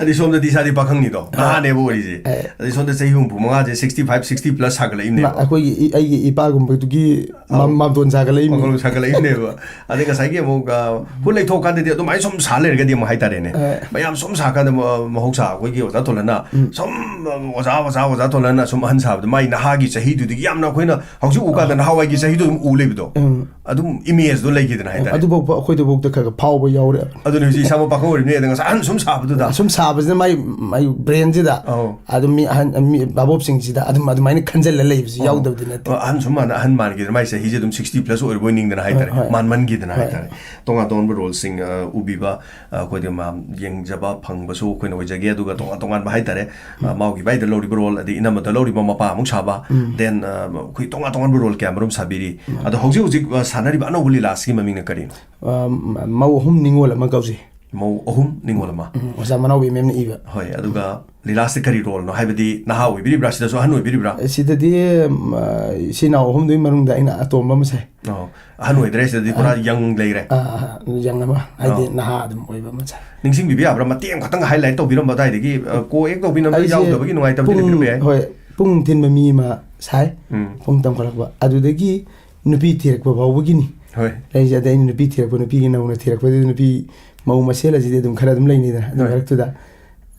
ꯑꯗꯩ ꯁꯣꯝꯗꯗꯤ ꯏꯁꯥꯗꯤ ꯄꯥꯈꯪꯅꯤꯗꯣ, ꯅꯍꯥꯅꯦꯕ ꯑꯣꯏꯔꯤꯁꯦ꯫ ꯑꯦ꯫ ꯑꯗꯩ ꯁꯣꯝꯗ ꯆꯍꯤ ꯍꯨꯝꯐꯨ ꯃꯉꯥꯁꯦ, sixty five, sixty plus ꯁꯥꯒꯠꯂꯛꯏꯕꯅꯦꯕ꯫ ꯑꯩꯈꯣꯏꯒꯤ ꯏ-, ꯑꯩꯒꯤ ꯏꯄꯥꯒꯨꯝꯕꯗꯨꯒꯤ ꯃ-, ꯑꯧ꯫ ꯃꯥꯝꯇꯣꯟ ꯁꯥꯒꯠꯂꯛꯏꯕꯅꯤ꯫ ꯋꯥꯈꯜꯂꯣꯟ ꯁꯥꯒꯠꯂꯛꯏꯕꯅꯦꯕ꯫ ꯑꯗꯩ ꯉꯁꯥꯏꯒꯤ ꯑꯃꯨꯛ, ꯑ, ꯍꯨꯠ ꯂꯩꯊꯣꯛꯑꯀꯥꯟꯗꯗꯤ ꯑꯗꯨꯃꯥꯏꯅ ꯁꯨꯝ ꯁꯥ ꯂꯩꯔꯒꯗꯤ ꯑꯃꯨꯛ ꯍꯥꯏꯇꯥꯔꯦꯅꯦ꯫ ꯑꯦ꯫ ꯃꯌꯥꯝ ꯁꯨꯝ ꯁꯥꯀꯥꯟꯗ ꯃ-, ꯃꯍꯧꯁꯥ ꯑꯩꯈꯣꯏꯒꯤ ꯑꯣꯖꯥ ꯊꯣꯂꯟꯅ ꯎꯝ꯫ ꯁꯨꯝ, ꯑ, ꯑꯣꯖꯥ, ꯑꯣꯖꯥ, ꯑꯣꯖꯥ ꯊꯣꯂꯟꯅ ꯁꯨꯝ ꯑꯍꯟ ꯁꯥꯕꯗ ꯃꯥꯏ ꯅꯍꯥꯒꯤ ꯆꯍꯤꯗꯨꯗꯒꯤ ꯌꯥꯝꯅ ꯑꯩꯈꯣꯏꯅ ꯍꯧꯖꯤꯛ ꯎꯀꯥꯟꯗ ꯅꯍꯥꯟꯋꯥꯏꯒꯤ ꯆꯍꯤꯗꯣ ꯑꯗꯨꯝ ꯎ ꯂꯩꯕꯗꯣ꯫ ꯎꯝ꯫ ꯑꯗꯨꯝ ꯏꯃꯦꯖꯇꯣ ꯂꯩꯈꯤꯗꯅ ꯍꯥꯏꯇꯥꯔꯦ꯫ ꯑꯗꯨꯐꯥꯎꯕ ꯑꯩꯈꯣꯏꯗꯐꯥꯎꯗ ꯈꯔ ꯈꯔ ꯐꯥꯎꯕ ꯌꯥꯎꯔꯦ꯫ ꯑꯗꯨꯅꯤ ꯍꯧꯖꯤꯛ ꯏꯁꯥꯃꯛ ꯄꯥꯈꯪ ꯑꯣꯏꯔꯤꯕꯅꯤ, ꯑꯗ ꯉꯁꯥꯏ ꯑꯍꯟ ꯁꯨꯝ ꯁꯥꯕꯗꯨꯗ꯫ ꯁꯨꯝ ꯁꯥꯕꯁꯤꯅ ꯃꯥꯏ, ꯃꯥꯏ ꯕ꯭ꯔꯦꯟꯁꯤꯗ ꯑꯧ꯫ ꯑꯗꯨꯝ ꯃꯤ ꯑꯍꯟ, ꯃꯤ ꯚꯥꯕꯣꯞꯁꯤꯡꯁꯤꯗ ꯑꯗꯨꯝ ꯑꯗꯨꯃꯥꯏꯅ ꯈꯟꯖꯜꯂ ꯂꯩꯕꯁꯤ ꯌꯥꯎꯗꯕꯗꯤ ꯅꯠꯇꯦ꯫ ꯑ, ꯑꯍꯟ ꯁꯨꯝ ꯃꯥꯟꯅ-, ꯑꯍꯟ ꯃꯥꯟꯈꯤꯗꯅ ꯃꯥꯏ ꯆꯍꯤꯁꯦ ꯑꯗꯨꯝ sixty plus ꯑꯣꯏꯔꯕꯣꯏ ꯅꯤꯡꯗꯅ ꯍꯥꯏꯇꯥꯔꯦ, ꯍꯣꯏ, ꯍꯣꯏ꯫ ꯃꯥꯟꯃꯟꯈꯤꯗꯅ ꯍꯣꯏ꯫ ꯍꯥꯏꯇꯥꯔꯦ꯫ ꯇꯣꯉꯥꯟ ꯇꯣꯉꯥꯟꯕ ꯔꯣꯜꯁꯤꯡ, ꯑ, ꯎꯕꯤꯕ, ꯑ, ꯑꯩꯈꯣꯏꯗ ꯃꯥ ꯌꯦꯡꯖꯕ ꯐꯪꯕꯁꯨ ꯑꯩꯈꯣꯏꯅ ꯑꯣꯏꯖꯒꯦ꯫ ꯑꯗꯨꯒ ꯇꯣꯉꯥꯟ ꯇꯣꯉꯥꯟꯕ ꯍꯥꯏꯇꯥꯔꯦ, ꯑ, ꯃꯥꯎꯒꯤ ꯃꯥꯏꯗ ꯂꯧꯔꯤꯕ ꯔꯣꯜ, ꯑꯗꯩ ꯏꯅꯝꯃꯗ ꯂꯧꯔꯤꯕ ꯃꯄꯥ ꯑꯃꯨꯛ ꯁꯥꯕ, ꯎꯝ꯫ then, ꯑ, ꯑꯩꯈꯣꯏ ꯇꯣꯉꯥꯟ ꯇꯣꯉꯥꯟꯕ ꯔꯣꯜ ꯀꯌꯥ ꯃꯔꯨꯝ ꯁꯥꯕꯤꯔꯤ꯫ ꯑꯗꯣ ꯍꯧꯖꯤꯛ ꯍꯧꯖꯤꯛ, ꯑ, ꯁꯥꯟꯅꯔꯤꯕ ꯑꯅꯧꯕ ꯂꯤꯂꯥꯁꯤꯒꯤ ꯃꯃꯤꯡꯅ ꯀꯔꯤꯅꯣ? ꯑ, ꯃꯧ ꯑꯍꯨꯝ ꯅꯤꯉꯣꯜ ꯑꯃ ꯀꯧꯖꯩ꯫ ꯃꯧ ꯑꯍꯨꯝ ꯅꯤꯉꯣꯜ ꯑꯃ꯫ ꯎꯝ, ꯑꯣꯖꯥ ꯃꯅꯥꯎꯕꯤ ꯃꯦꯝꯅ ꯏꯕ꯫ ꯍꯣꯏ, ꯑꯗꯨꯒ ꯂꯤꯂꯥꯁꯤꯗ ꯀꯔꯤ ꯔꯣꯜꯅꯣ? ꯍꯥꯏꯕꯗꯤ ꯅꯍꯥ ꯑꯣꯏꯕꯤꯔꯤꯕ꯭ꯔꯥ, ꯁꯤꯗꯁꯨ ꯑꯍꯟ ꯑꯣꯏꯕꯤꯔꯤꯕ꯭ꯔꯥ? ꯁꯤꯗꯗꯤ, ꯎꯝ, ꯑ, ꯏꯆꯤꯜ ꯏꯅꯥꯎ ꯑꯍꯨꯝꯗꯨꯒꯤ ꯃꯅꯨꯡꯗ ꯑꯩꯅ ꯑꯇꯣꯝꯕ ꯑꯃ ꯁꯥꯏ꯫ ꯑꯣ, ꯑꯍꯟ ꯑꯣꯏꯗ꯭ꯔꯦ, ꯁꯤꯗꯗꯤ ꯄꯨꯔꯥ ꯌꯪ ꯂꯩꯔꯦ꯫ ꯑ, ꯑ, ꯌꯪ ꯑꯃ, ꯍꯥꯏꯗꯤ ꯑꯣ꯫ ꯅꯍꯥ ꯑꯗꯨꯝ ꯑꯣꯏꯕ ꯑꯃ ꯁꯥꯏ꯫ ꯅꯤꯡꯁꯤꯡꯕꯤꯕ ꯌꯥꯕ꯭ꯔꯥ? ꯃꯇꯦꯛ ꯑꯃꯈꯛꯇꯪ ꯍꯥꯏꯂꯥꯏꯠ ꯇꯧꯕꯤꯔꯝꯕ ꯑꯗꯨꯋꯥꯏꯗꯒꯤ, ꯑ, ꯀꯣ ꯑꯦꯛ ꯇꯧꯕꯤꯅꯕ ꯑꯩꯁꯦ ꯌꯥꯎꯗꯕꯒꯤ ꯅꯨꯡꯉꯥꯏꯇꯕꯗꯤ ꯄꯨꯡ, ꯂꯩꯕꯤꯔꯝꯕ ꯌꯥꯏ꯫ ꯍꯣꯏ, ꯄꯨꯡ ꯊꯤꯟꯕ ꯃꯤ ꯑꯃ ꯁꯥꯏ꯫ ꯎꯝ꯫ ꯄꯨꯡ ꯇꯝꯈꯠꯂꯛꯄ꯫ ꯑꯗꯨꯗꯒꯤ ꯅꯨꯄꯤ ꯊꯤꯔꯛꯄ ꯐꯥꯎꯕꯒꯤꯅꯤ꯫ ꯍꯣꯏ꯫ ꯑꯩꯁꯦ, ꯑꯗꯩ ꯑꯩꯅ ꯅꯨꯄꯤ ꯊꯤꯔꯛꯄ, ꯅꯨꯄꯤꯒꯤ ꯅꯧꯅ ꯊꯤꯔꯛꯄꯗꯨꯗ ꯅꯨꯄꯤ ꯃꯧ ꯃꯁꯦꯜ ꯑꯁꯤꯗꯤ ꯑꯗꯨꯝ ꯈꯔ ꯑꯗꯨꯝ ꯂꯩꯅꯤꯗꯅ꯫ ꯑꯗꯨ ꯍꯣꯏ꯫ ꯃꯔꯛꯇꯨꯗ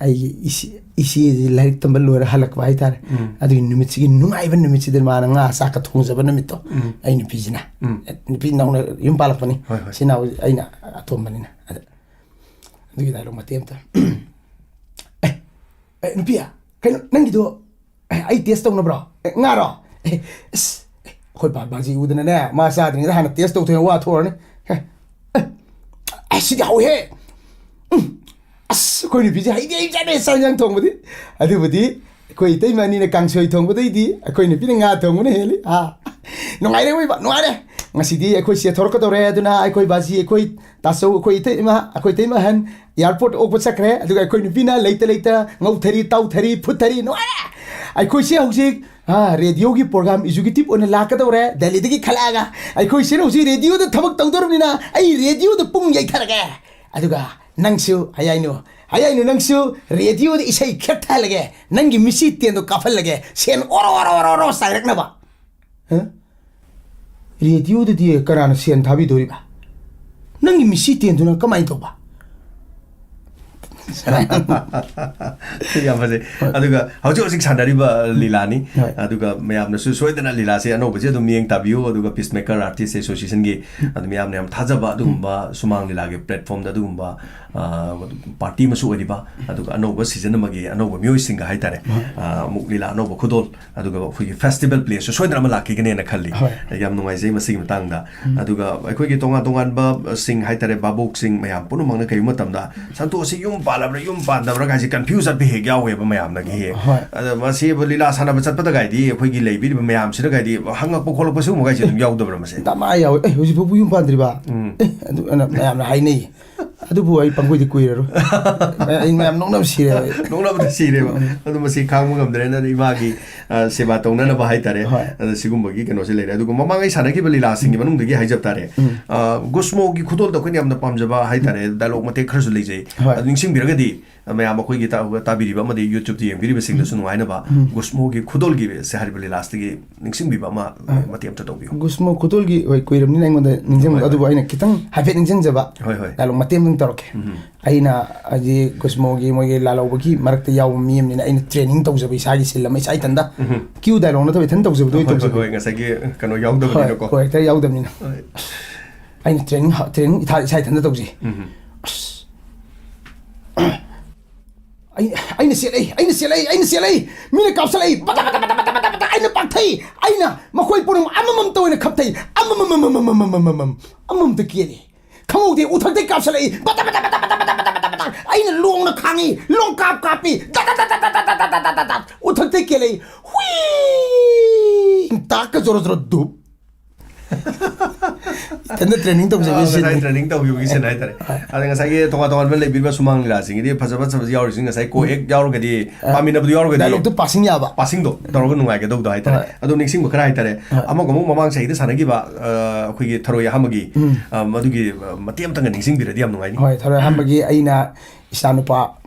ꯑꯩꯒꯤ ꯏꯆꯦ, ꯏꯆꯦꯁꯤ ꯂꯥꯏꯔꯤꯛ ꯇꯝꯕ ꯂꯣꯏꯔ ꯍꯜꯂꯛꯄ ꯍꯥꯏꯇꯥꯔꯦ꯫ ꯎꯝ꯫ ꯑꯗꯨꯒꯤ ꯅꯨꯃꯤꯠꯁꯤꯒꯤ ꯅꯨꯡꯉꯥꯏꯕ ꯅꯨꯃꯤꯠꯁꯤꯗ ꯃꯥꯅ ꯉꯥ ꯆꯥꯛꯀ ꯊꯣꯡꯖꯕ ꯅꯨꯃꯤꯠꯇꯣ, ꯎꯝ꯫ ꯑꯩ ꯅꯨꯄꯤꯁꯤꯅ꯫ ꯎꯝ꯫ ꯅꯨꯄꯤ ꯅꯧꯅ ꯌꯨꯝ ꯄꯥꯜꯂꯛꯄꯅꯤ꯫ ꯍꯣꯏ, ꯍꯣꯏ꯫ ꯁꯤꯅ ꯍꯧꯖꯤꯛ ꯑꯩꯅ ꯑꯇꯣꯝꯕꯅꯤꯅ꯫ ꯑꯗ ꯑꯗꯨꯒꯤ ꯗꯥꯏꯂꯣꯛ ꯃꯇꯦꯛ ꯑꯃꯇ꯫ "ꯑꯦ, ꯑꯦ, ꯅꯨꯄꯤ, ꯀꯩꯅꯣ ꯅꯪꯒꯤꯗꯣ, ꯑꯦ, ꯑꯩ ꯇꯦꯁ ꯇꯧꯅꯕ꯭ꯔꯣ? ꯑꯦ, ꯉꯥꯔꯣ? ꯑꯦ, ꯑꯁ, ꯑꯦ, ꯑꯩꯈꯣꯏ ꯄꯥ ꯕꯥꯖꯤ ꯎꯗꯅꯅꯦ, ꯃꯥ ꯆꯥꯗ꯭ꯔꯤꯉꯩꯗ ꯍꯥꯟꯅ ꯇꯦꯁ ꯇꯧꯊꯣꯛꯑꯦ, ꯋꯥ ꯊꯣꯛꯑꯅꯤ꯫ ꯑꯦ, ꯑꯦ, ꯑꯦ, ꯁꯤꯗꯤ ꯍꯥꯎꯋꯤꯍꯦ꯫ ꯎꯝ, ꯑꯩꯈꯣꯏ ꯅꯨꯄꯤꯁꯦ ꯍꯩꯗꯤ ꯍꯩꯖꯥꯠꯅꯦ ꯆꯥꯛ ꯏꯟꯖꯥꯡ ꯊꯣꯡꯕꯗꯤ꯫ ꯑꯗꯨꯕꯨꯗꯤ ꯑꯩꯈꯣꯏ ꯏꯇꯩꯃ ꯑꯅꯤꯅ ꯀꯥꯡꯁꯣꯏ ꯊꯣꯡꯕꯗꯩꯗꯤ ꯑꯩꯈꯣꯏ ꯅꯨꯄꯤꯅ ꯉꯥ ꯊꯣꯡꯕꯅ ꯍꯦꯜꯂꯤ꯫ ꯑꯥ, ꯅꯨꯡꯉꯥꯏꯔꯦ ꯑꯣꯏꯕ, ꯅꯨꯡꯉꯥꯏꯔꯦ꯫ ꯉꯁꯤꯗꯤ ꯑꯩꯈꯣꯏ ꯆꯦ ꯊꯣꯔꯛꯀꯗꯧꯔꯦ, ꯑꯗꯨꯅ ꯑꯩꯈꯣꯏ ꯕꯥꯖꯤ, ꯑꯩꯈꯣꯏ ꯇꯥꯆꯧ, ꯑꯩꯈꯣꯏ ꯏꯇꯩꯃ, ꯑꯩꯈꯣꯏ ꯏꯇꯩꯃ ꯑꯍꯟ airport ꯑꯣꯛꯄ ꯆꯠꯈ꯭ꯔꯦ꯫ ꯑꯗꯨꯒ ꯑꯩꯈꯣꯏ ꯅꯨꯄꯤꯅ ꯂꯩꯇ ꯂꯩꯇ ꯉꯧꯊꯔꯤ, ꯇꯥꯎꯊꯔꯤ, ꯐꯨꯠꯊꯔꯤ, ꯅꯨꯡꯉꯥꯏꯔꯦ꯫ ꯑꯩꯈꯣꯏꯁꯦ ꯍꯧꯖꯤꯛ, ꯑꯥ, radioꯒꯤ program executive ꯑꯣꯏꯅ ꯂꯥꯛꯀꯗꯧꯔꯦ, ꯗꯦꯜꯂꯤꯗꯒꯤ ꯈꯜꯂꯛꯑꯒ꯫ ꯑꯩꯈꯣꯏꯁꯤꯅ ꯍꯧꯖꯤꯛ radioꯗ ꯊꯕꯛ ꯇꯧꯗꯧꯔꯕꯅꯤꯅ ꯑꯩ radioꯗ ꯄꯨꯡ ꯌꯩꯊꯔꯒꯦ꯫ ꯑꯗꯨꯒ ꯅꯪꯁꯨ, ꯍꯌꯥꯏꯅꯨ, ꯍꯌꯥꯏꯅꯨ, ꯅꯪꯁꯨ radioꯗ ꯏꯁꯩ ꯈꯦꯠꯊꯍꯜꯂꯒꯦ, ꯅꯪꯒꯤ ꯃꯤꯆꯤ ꯇꯦꯟꯗꯣ ꯀꯥꯞꯍꯜꯂꯒꯦ, ꯁꯦꯟ ꯑꯣꯔꯣ ꯑꯣꯔꯣ ꯑꯣꯔꯣ ꯑꯣꯔꯣ ꯆꯥꯏꯔꯛꯅꯕ꯫ ꯍꯥ? Radioꯗꯗꯤ ꯀꯅꯥꯅ ꯁꯦꯟ ꯊꯥꯕꯤꯗꯣꯔꯤꯕ? ꯅꯪꯒꯤ ꯃꯤꯆꯤ ꯇꯦꯟꯗꯨꯅ ꯀꯃꯥꯏꯅ ꯇꯧꯕ? ꯌꯥꯝ ꯐꯖꯩ꯫ ꯍꯣꯏ꯫ ꯑꯗꯨꯒ ꯍꯧꯖꯤꯛ ꯍꯧꯖꯤꯛ ꯁꯥꯟꯅꯔꯤꯕ ꯂꯤꯂꯥꯅꯤ꯫ ꯍꯣꯏ꯫ ꯑꯗꯨꯒ ꯃꯌꯥꯝꯅꯁꯨ ꯁꯣꯏꯗꯅ ꯂꯤꯂꯥꯁꯦ ꯑꯅꯧꯕꯁꯦ ꯑꯗꯨꯝ ꯃꯤꯠꯌꯦꯡ ꯇꯥꯕꯤꯌꯨ꯫ ꯑꯗꯨꯒ Peacemaker Artist Associationꯒꯤ ꯑꯗꯨ ꯃꯌꯥꯝꯅ ꯌꯥꯝ ꯊꯥꯖꯕ ꯑꯗꯨꯒꯨꯝꯕ ꯁꯨꯃꯥꯡ ꯂꯤꯂꯥꯒꯤ platformꯗ ꯑꯗꯨꯒꯨꯝꯕ, ꯑ, party ꯑꯃꯁꯨ ꯑꯣꯏꯔꯤꯕ, ꯑꯗꯨꯒ ꯑꯅꯧꯕ season ꯑꯃꯒꯤ ꯑꯅꯧꯕ ꯃꯤꯑꯣꯏꯁꯤꯡꯒ ꯍꯥꯏꯇꯥꯔꯦ, ꯍꯣꯏ꯫ ꯑ, ꯑꯃꯨꯛ ꯂꯤꯂꯥ ꯑꯅꯧꯕ ꯈꯨꯗꯣꯜ, ꯑꯗꯨꯒ ꯑꯩꯈꯣꯏꯒꯤ festival playꯁꯨ ꯁꯣꯏꯗꯅ ꯑꯃ ꯂꯥꯛꯈꯤꯒꯅꯦꯅ ꯈꯜꯂꯤ꯫ ꯍꯣꯏ꯫ ꯌꯥꯝ ꯅꯨꯡꯉꯥꯏꯖꯩ ꯃꯁꯤꯒꯤ ꯃꯇꯥꯡꯗ꯫ ꯎꯝ꯫ ꯑꯗꯨꯒ ꯑꯩꯈꯣꯏꯒꯤ ꯇꯣꯉꯥꯟ ꯇꯣꯉꯥꯟꯕꯁꯤꯡ ꯍꯥꯏꯇꯥꯔꯦ, ꯚꯥꯕꯣꯛꯁꯤꯡ ꯃꯌꯥꯝ ꯄꯨꯝꯅꯃꯛꯅ ꯀꯩꯒꯨꯝꯕ ꯃꯇꯝꯗ ꯁꯟꯇꯣꯁꯁꯤ ꯌꯨꯝ ꯄꯥꯜꯂꯕ꯭ꯔꯥ, ꯌꯨꯝ ꯄꯥꯟꯗꯕ꯭ꯔꯥ ꯀꯥꯏꯁꯦ confuse ꯆꯠꯄ ꯍꯦꯛ ꯌꯥꯎꯋꯦꯕ ꯃꯌꯥꯝꯅꯒꯤ ꯍꯦꯛ꯫ ꯍꯣꯏ꯫ ꯑꯗ ꯃꯁꯤꯕꯨ ꯂꯤꯂꯥ ꯁꯥꯟꯅꯕ ꯆꯠꯄꯗ ꯀꯥꯏꯗꯤ ꯑꯩꯈꯣꯏꯒꯤ ꯂꯩꯕꯤꯔꯤꯕ ꯃꯌꯥꯝꯁꯤꯅ ꯀꯥꯏꯗꯤ ꯍꯪꯉꯛꯄ ꯈꯣꯠꯂꯛꯄ ꯁꯤꯒꯨꯝꯕ ꯀꯥꯏꯁꯦ ꯑꯗꯨꯝ ꯌꯥꯎꯗꯕ꯭ꯔꯥ ꯃꯁꯦ? ꯗꯃꯥ ꯌꯥꯎꯋꯦ꯫ "ꯑꯦ, ꯍꯧꯖꯤꯛ ꯐꯥꯎꯕ ꯌꯨꯝ ꯄꯥꯟꯗ꯭ꯔꯤꯕ?" ꯎꯝ꯫ "ꯑꯦ," ꯑꯗꯨ ꯑꯅ ꯃꯌꯥꯝꯅ ꯍꯥꯏꯅꯩ꯫ ꯑꯗꯨꯕꯨ ꯑꯩ ꯄꯪꯀꯨꯏꯗꯤ ꯀꯨꯏꯔꯔꯣꯏ꯫ ꯑꯩ ꯃꯌꯥꯝ ꯅꯣꯛꯅꯕ ꯁꯤꯔꯦꯕ ꯑꯩ꯫ ꯅꯣꯛꯅꯕꯗ ꯁꯤꯔꯦꯕ꯫ ꯎꯝ꯫ ꯑꯗꯨ ꯃꯁꯤ ꯈꯥꯡꯕ ꯉꯝꯗ꯭ꯔꯦꯅ ꯏꯃꯥꯒꯤ, ꯑ, ꯁꯦꯕꯥ ꯇꯧꯅꯅꯕ ꯍꯥꯏꯇꯥꯔꯦ꯫ ꯍꯣꯏ꯫ ꯑꯗ ꯁꯤꯒꯨꯝꯕꯒꯤ ꯀꯩꯅꯣꯁꯦ ꯂꯩꯔꯦ꯫ ꯑꯗꯨꯒ ꯃꯃꯥꯡ ꯑꯩ ꯁꯥꯟꯅꯈꯤꯕ ꯂꯤꯂꯥꯁꯤꯡꯒꯤ ꯃꯅꯨꯡꯗꯒꯤ ꯍꯥꯏꯖꯕ ꯇꯥꯔꯦ꯫ ꯎꯝ꯫ ꯑ, ꯒꯨꯁꯃꯣꯒꯤ ꯈꯨꯗꯣꯜꯗ ꯑꯩꯈꯣꯏꯅ ꯌꯥꯝꯅ ꯄꯥꯝꯖꯕ ꯍꯥꯏꯇꯥꯔꯦ, dialogue ꯃꯇꯦꯛ ꯈꯔꯁꯨ ꯂꯩꯖꯩ꯫ ꯍꯣꯏ꯫ ꯑꯗꯨ ꯅꯤꯡꯁꯤꯡꯕꯤꯔꯒꯗꯤ ꯃꯌꯥꯝ ꯑꯩꯈꯣꯏꯒꯤ ꯇꯥ-, ꯇꯥꯕꯤꯔꯤꯕ ꯑꯃꯗꯤ YouTubeꯇ ꯌꯦꯡꯕꯤꯔꯤꯕꯁꯤꯡꯗꯁꯨ ꯎꯝ꯫ ꯅꯨꯡꯉꯥꯏꯅꯕ ꯎꯝ꯫ ꯒꯨꯁꯃꯣꯒꯤ ꯈꯨꯗꯣꯜꯒꯤ ꯁꯦ ꯍꯥꯏꯔꯤꯕ ꯂꯤꯂꯥꯁꯤꯗꯒꯤ ꯅꯤꯡꯁꯤꯡꯕꯤꯕ ꯑꯃ ꯑ, ꯃꯇꯦꯛ ꯑꯝꯇ ꯇꯧꯕꯤꯌꯨ꯫ ꯒꯨꯁꯃꯣ ꯈꯨꯗꯣꯜꯒꯤ, ꯍꯣꯏ, ꯀꯨꯏꯔꯕꯅꯤꯅ ꯑꯩꯉꯣꯟꯗ ꯅꯤꯡꯁꯤꯡꯕꯗꯣ, ꯍꯣꯏ, ꯍꯣꯏ꯫ ꯑꯗꯨꯕꯨ ꯑꯩꯅ ꯈꯤꯇꯪ ꯍꯥꯏꯐꯦꯠ ꯅꯤꯡꯁꯤꯡꯖꯕ ꯍꯣꯏ, ꯍꯣꯏ꯫ dialogue ꯃꯇꯦꯛ ꯑꯃꯇꯪ ꯇꯧꯔꯛꯀꯦ꯫ ꯎꯝ꯫ ꯑꯩꯅ ꯍꯥꯏꯗꯤ ꯒꯨꯁꯃꯣꯒꯤ ꯃꯣꯏꯒꯤ ꯂꯥꯜꯍꯧꯕꯒꯤ ꯃꯔꯛꯇ ꯌꯥꯎꯕ ꯃꯤ ꯑꯃꯅꯤꯅ ꯑꯩꯅ training ꯇꯧꯖꯕ ꯏꯁꯥꯒꯤ ꯁꯤꯜ ꯑꯃ ꯏꯁꯥ ꯏꯊꯟꯇ ꯎꯝ꯫ Cue dialogue ꯅꯠꯇꯕ ꯏꯊꯟ ꯇꯧꯖꯕꯗꯣ ꯑꯩ ꯍꯣꯏ, ꯍꯣꯏ, ꯇꯧꯖꯕ꯫ ꯍꯣꯏ, ꯉꯁꯥꯏꯒꯤ ꯀꯩꯅꯣ ꯍꯣꯏ, ꯌꯥꯎꯗꯕꯅꯤꯅꯀꯣ꯫ Character ꯌꯥꯎꯗꯕꯅꯤꯅ꯫ ꯍꯣꯏ꯫ ꯑꯩꯅ training ꯍ-, training ꯏꯊꯥ-, ꯏꯁꯥ ꯏꯊꯟꯇ ꯇꯧꯖꯩ꯫ ꯎꯝ꯫ ꯑꯁ꯫ ꯑꯩ, ꯑꯩꯅ ꯆꯦꯜꯂꯛꯏ, ꯑꯩꯅ ꯆꯦꯜꯂꯛꯏ, ꯑꯩꯅ ꯆꯦꯜꯂꯛꯏ꯫ ꯃꯤꯅ ꯀꯥꯞꯁꯤꯜꯂꯛꯏ꯫ ꯕꯇ, ꯕꯇ, ꯕꯇ, ꯕꯇ, ꯕꯇ, ꯕꯇ꯫ ꯑꯩꯅ ꯄꯥꯛꯊꯩ꯫ ꯑꯩꯅ ꯃꯈꯣꯏ ꯄꯨꯝꯅꯃꯛ ꯑꯃꯃꯝꯇ ꯑꯣꯏꯅ ꯈꯞꯊꯩ꯫ ꯑꯃꯃꯝ, ꯑꯃꯃꯝ, ꯑꯃꯃꯝ, ꯑꯃꯃꯝ, ꯑꯃꯃꯝꯇ ꯀꯦꯜꯂꯤ꯫ ꯈꯪꯍꯧꯗꯦ, ꯎꯊꯛꯇꯩ ꯀꯥꯞꯁꯤꯜꯂꯛꯏ꯫ ꯕꯇ, ꯕꯇ, ꯕꯇ, ꯕꯇ, ꯕꯇ, ꯕꯇ, ꯕꯇ, ꯕꯇ꯫ ꯑꯩꯅ ꯂꯣꯡꯅ ꯈꯥꯡꯉꯤ, ꯂꯣꯡ ꯀꯥꯞ ꯀꯥꯞꯄꯤ꯫ ꯗ, ꯗ, ꯗ, ꯗ꯫ ꯎꯊꯛꯇꯩ ꯀꯦꯜꯂꯛꯏ꯫ ꯍꯨꯏ! ꯇꯥꯛꯀ ꯖꯣꯔꯣ ꯖꯣꯔꯣ ꯙꯨꯞ꯫ ꯏꯊꯟꯗ training ꯇꯧꯖꯕ ꯑꯥ, ꯁꯤꯟꯅꯤ꯫ ꯉꯁꯥꯏ training ꯇꯧꯈꯤꯕꯒꯤ ꯁꯤꯟ ꯍꯥꯏꯇꯥꯔꯦ꯫ ꯍꯣꯏ꯫ ꯑꯗ ꯉꯁꯥꯏꯒꯤ ꯇꯣꯉꯥꯟ ꯇꯣꯉꯥꯟꯕ ꯂꯩꯕꯤꯔꯤꯕ ꯁꯨꯃꯥꯡ ꯂꯤꯂꯥꯁꯤꯡꯒꯤꯗꯤ ꯐꯖ ꯐꯖꯕ ꯌꯥꯎꯔꯤꯁꯤꯡ ꯉꯁꯥꯏ ꯀꯣ ꯍꯦꯛ ꯌꯥꯎꯔꯒꯗꯤ, ꯑꯥ, ꯄꯥꯃꯤꯟꯅꯕꯗꯨ ꯌꯥꯎꯔꯒꯗꯤ dialogue ꯇꯨ passing ꯌꯥꯕ꯫ Passing ꯗꯣ ꯇꯧꯔꯒ ꯅꯨꯡꯉꯥꯏꯒꯗꯧꯗꯣ ꯍꯥꯏꯇꯥꯔꯦ꯫ ꯍꯣꯏ꯫ ꯑꯗꯣ ꯅꯤꯡꯁꯤꯡꯕ ꯈꯔ ꯍꯥꯏꯇꯥꯔꯦ꯫ ꯍꯣꯏ꯫ ꯑꯃꯒ ꯑꯃꯨꯛ ꯃꯃꯥꯡ ꯆꯍꯤꯗ ꯁꯥꯟꯅꯈꯤꯕ, ꯑ, ꯑꯩꯈꯣꯏꯒꯤ ꯊꯔꯣꯏ ꯑꯍꯥꯟꯕꯒꯤ, ꯎꯝ꯫ ꯑ, ꯃꯗꯨꯒꯤ, ꯑ, ꯃꯇꯦꯛ ꯑꯃꯇꯪꯒ ꯅꯤꯡꯁꯤꯡꯕꯤꯔꯗꯤ ꯌꯥꯝ ꯅꯨꯡꯉꯥꯏꯅꯤ꯫ ꯍꯣꯏ, ꯊꯔꯣꯏ ꯑꯍꯥꯟꯕꯒꯤ ꯑꯩꯅ ꯏꯆꯥꯅꯨꯄꯥ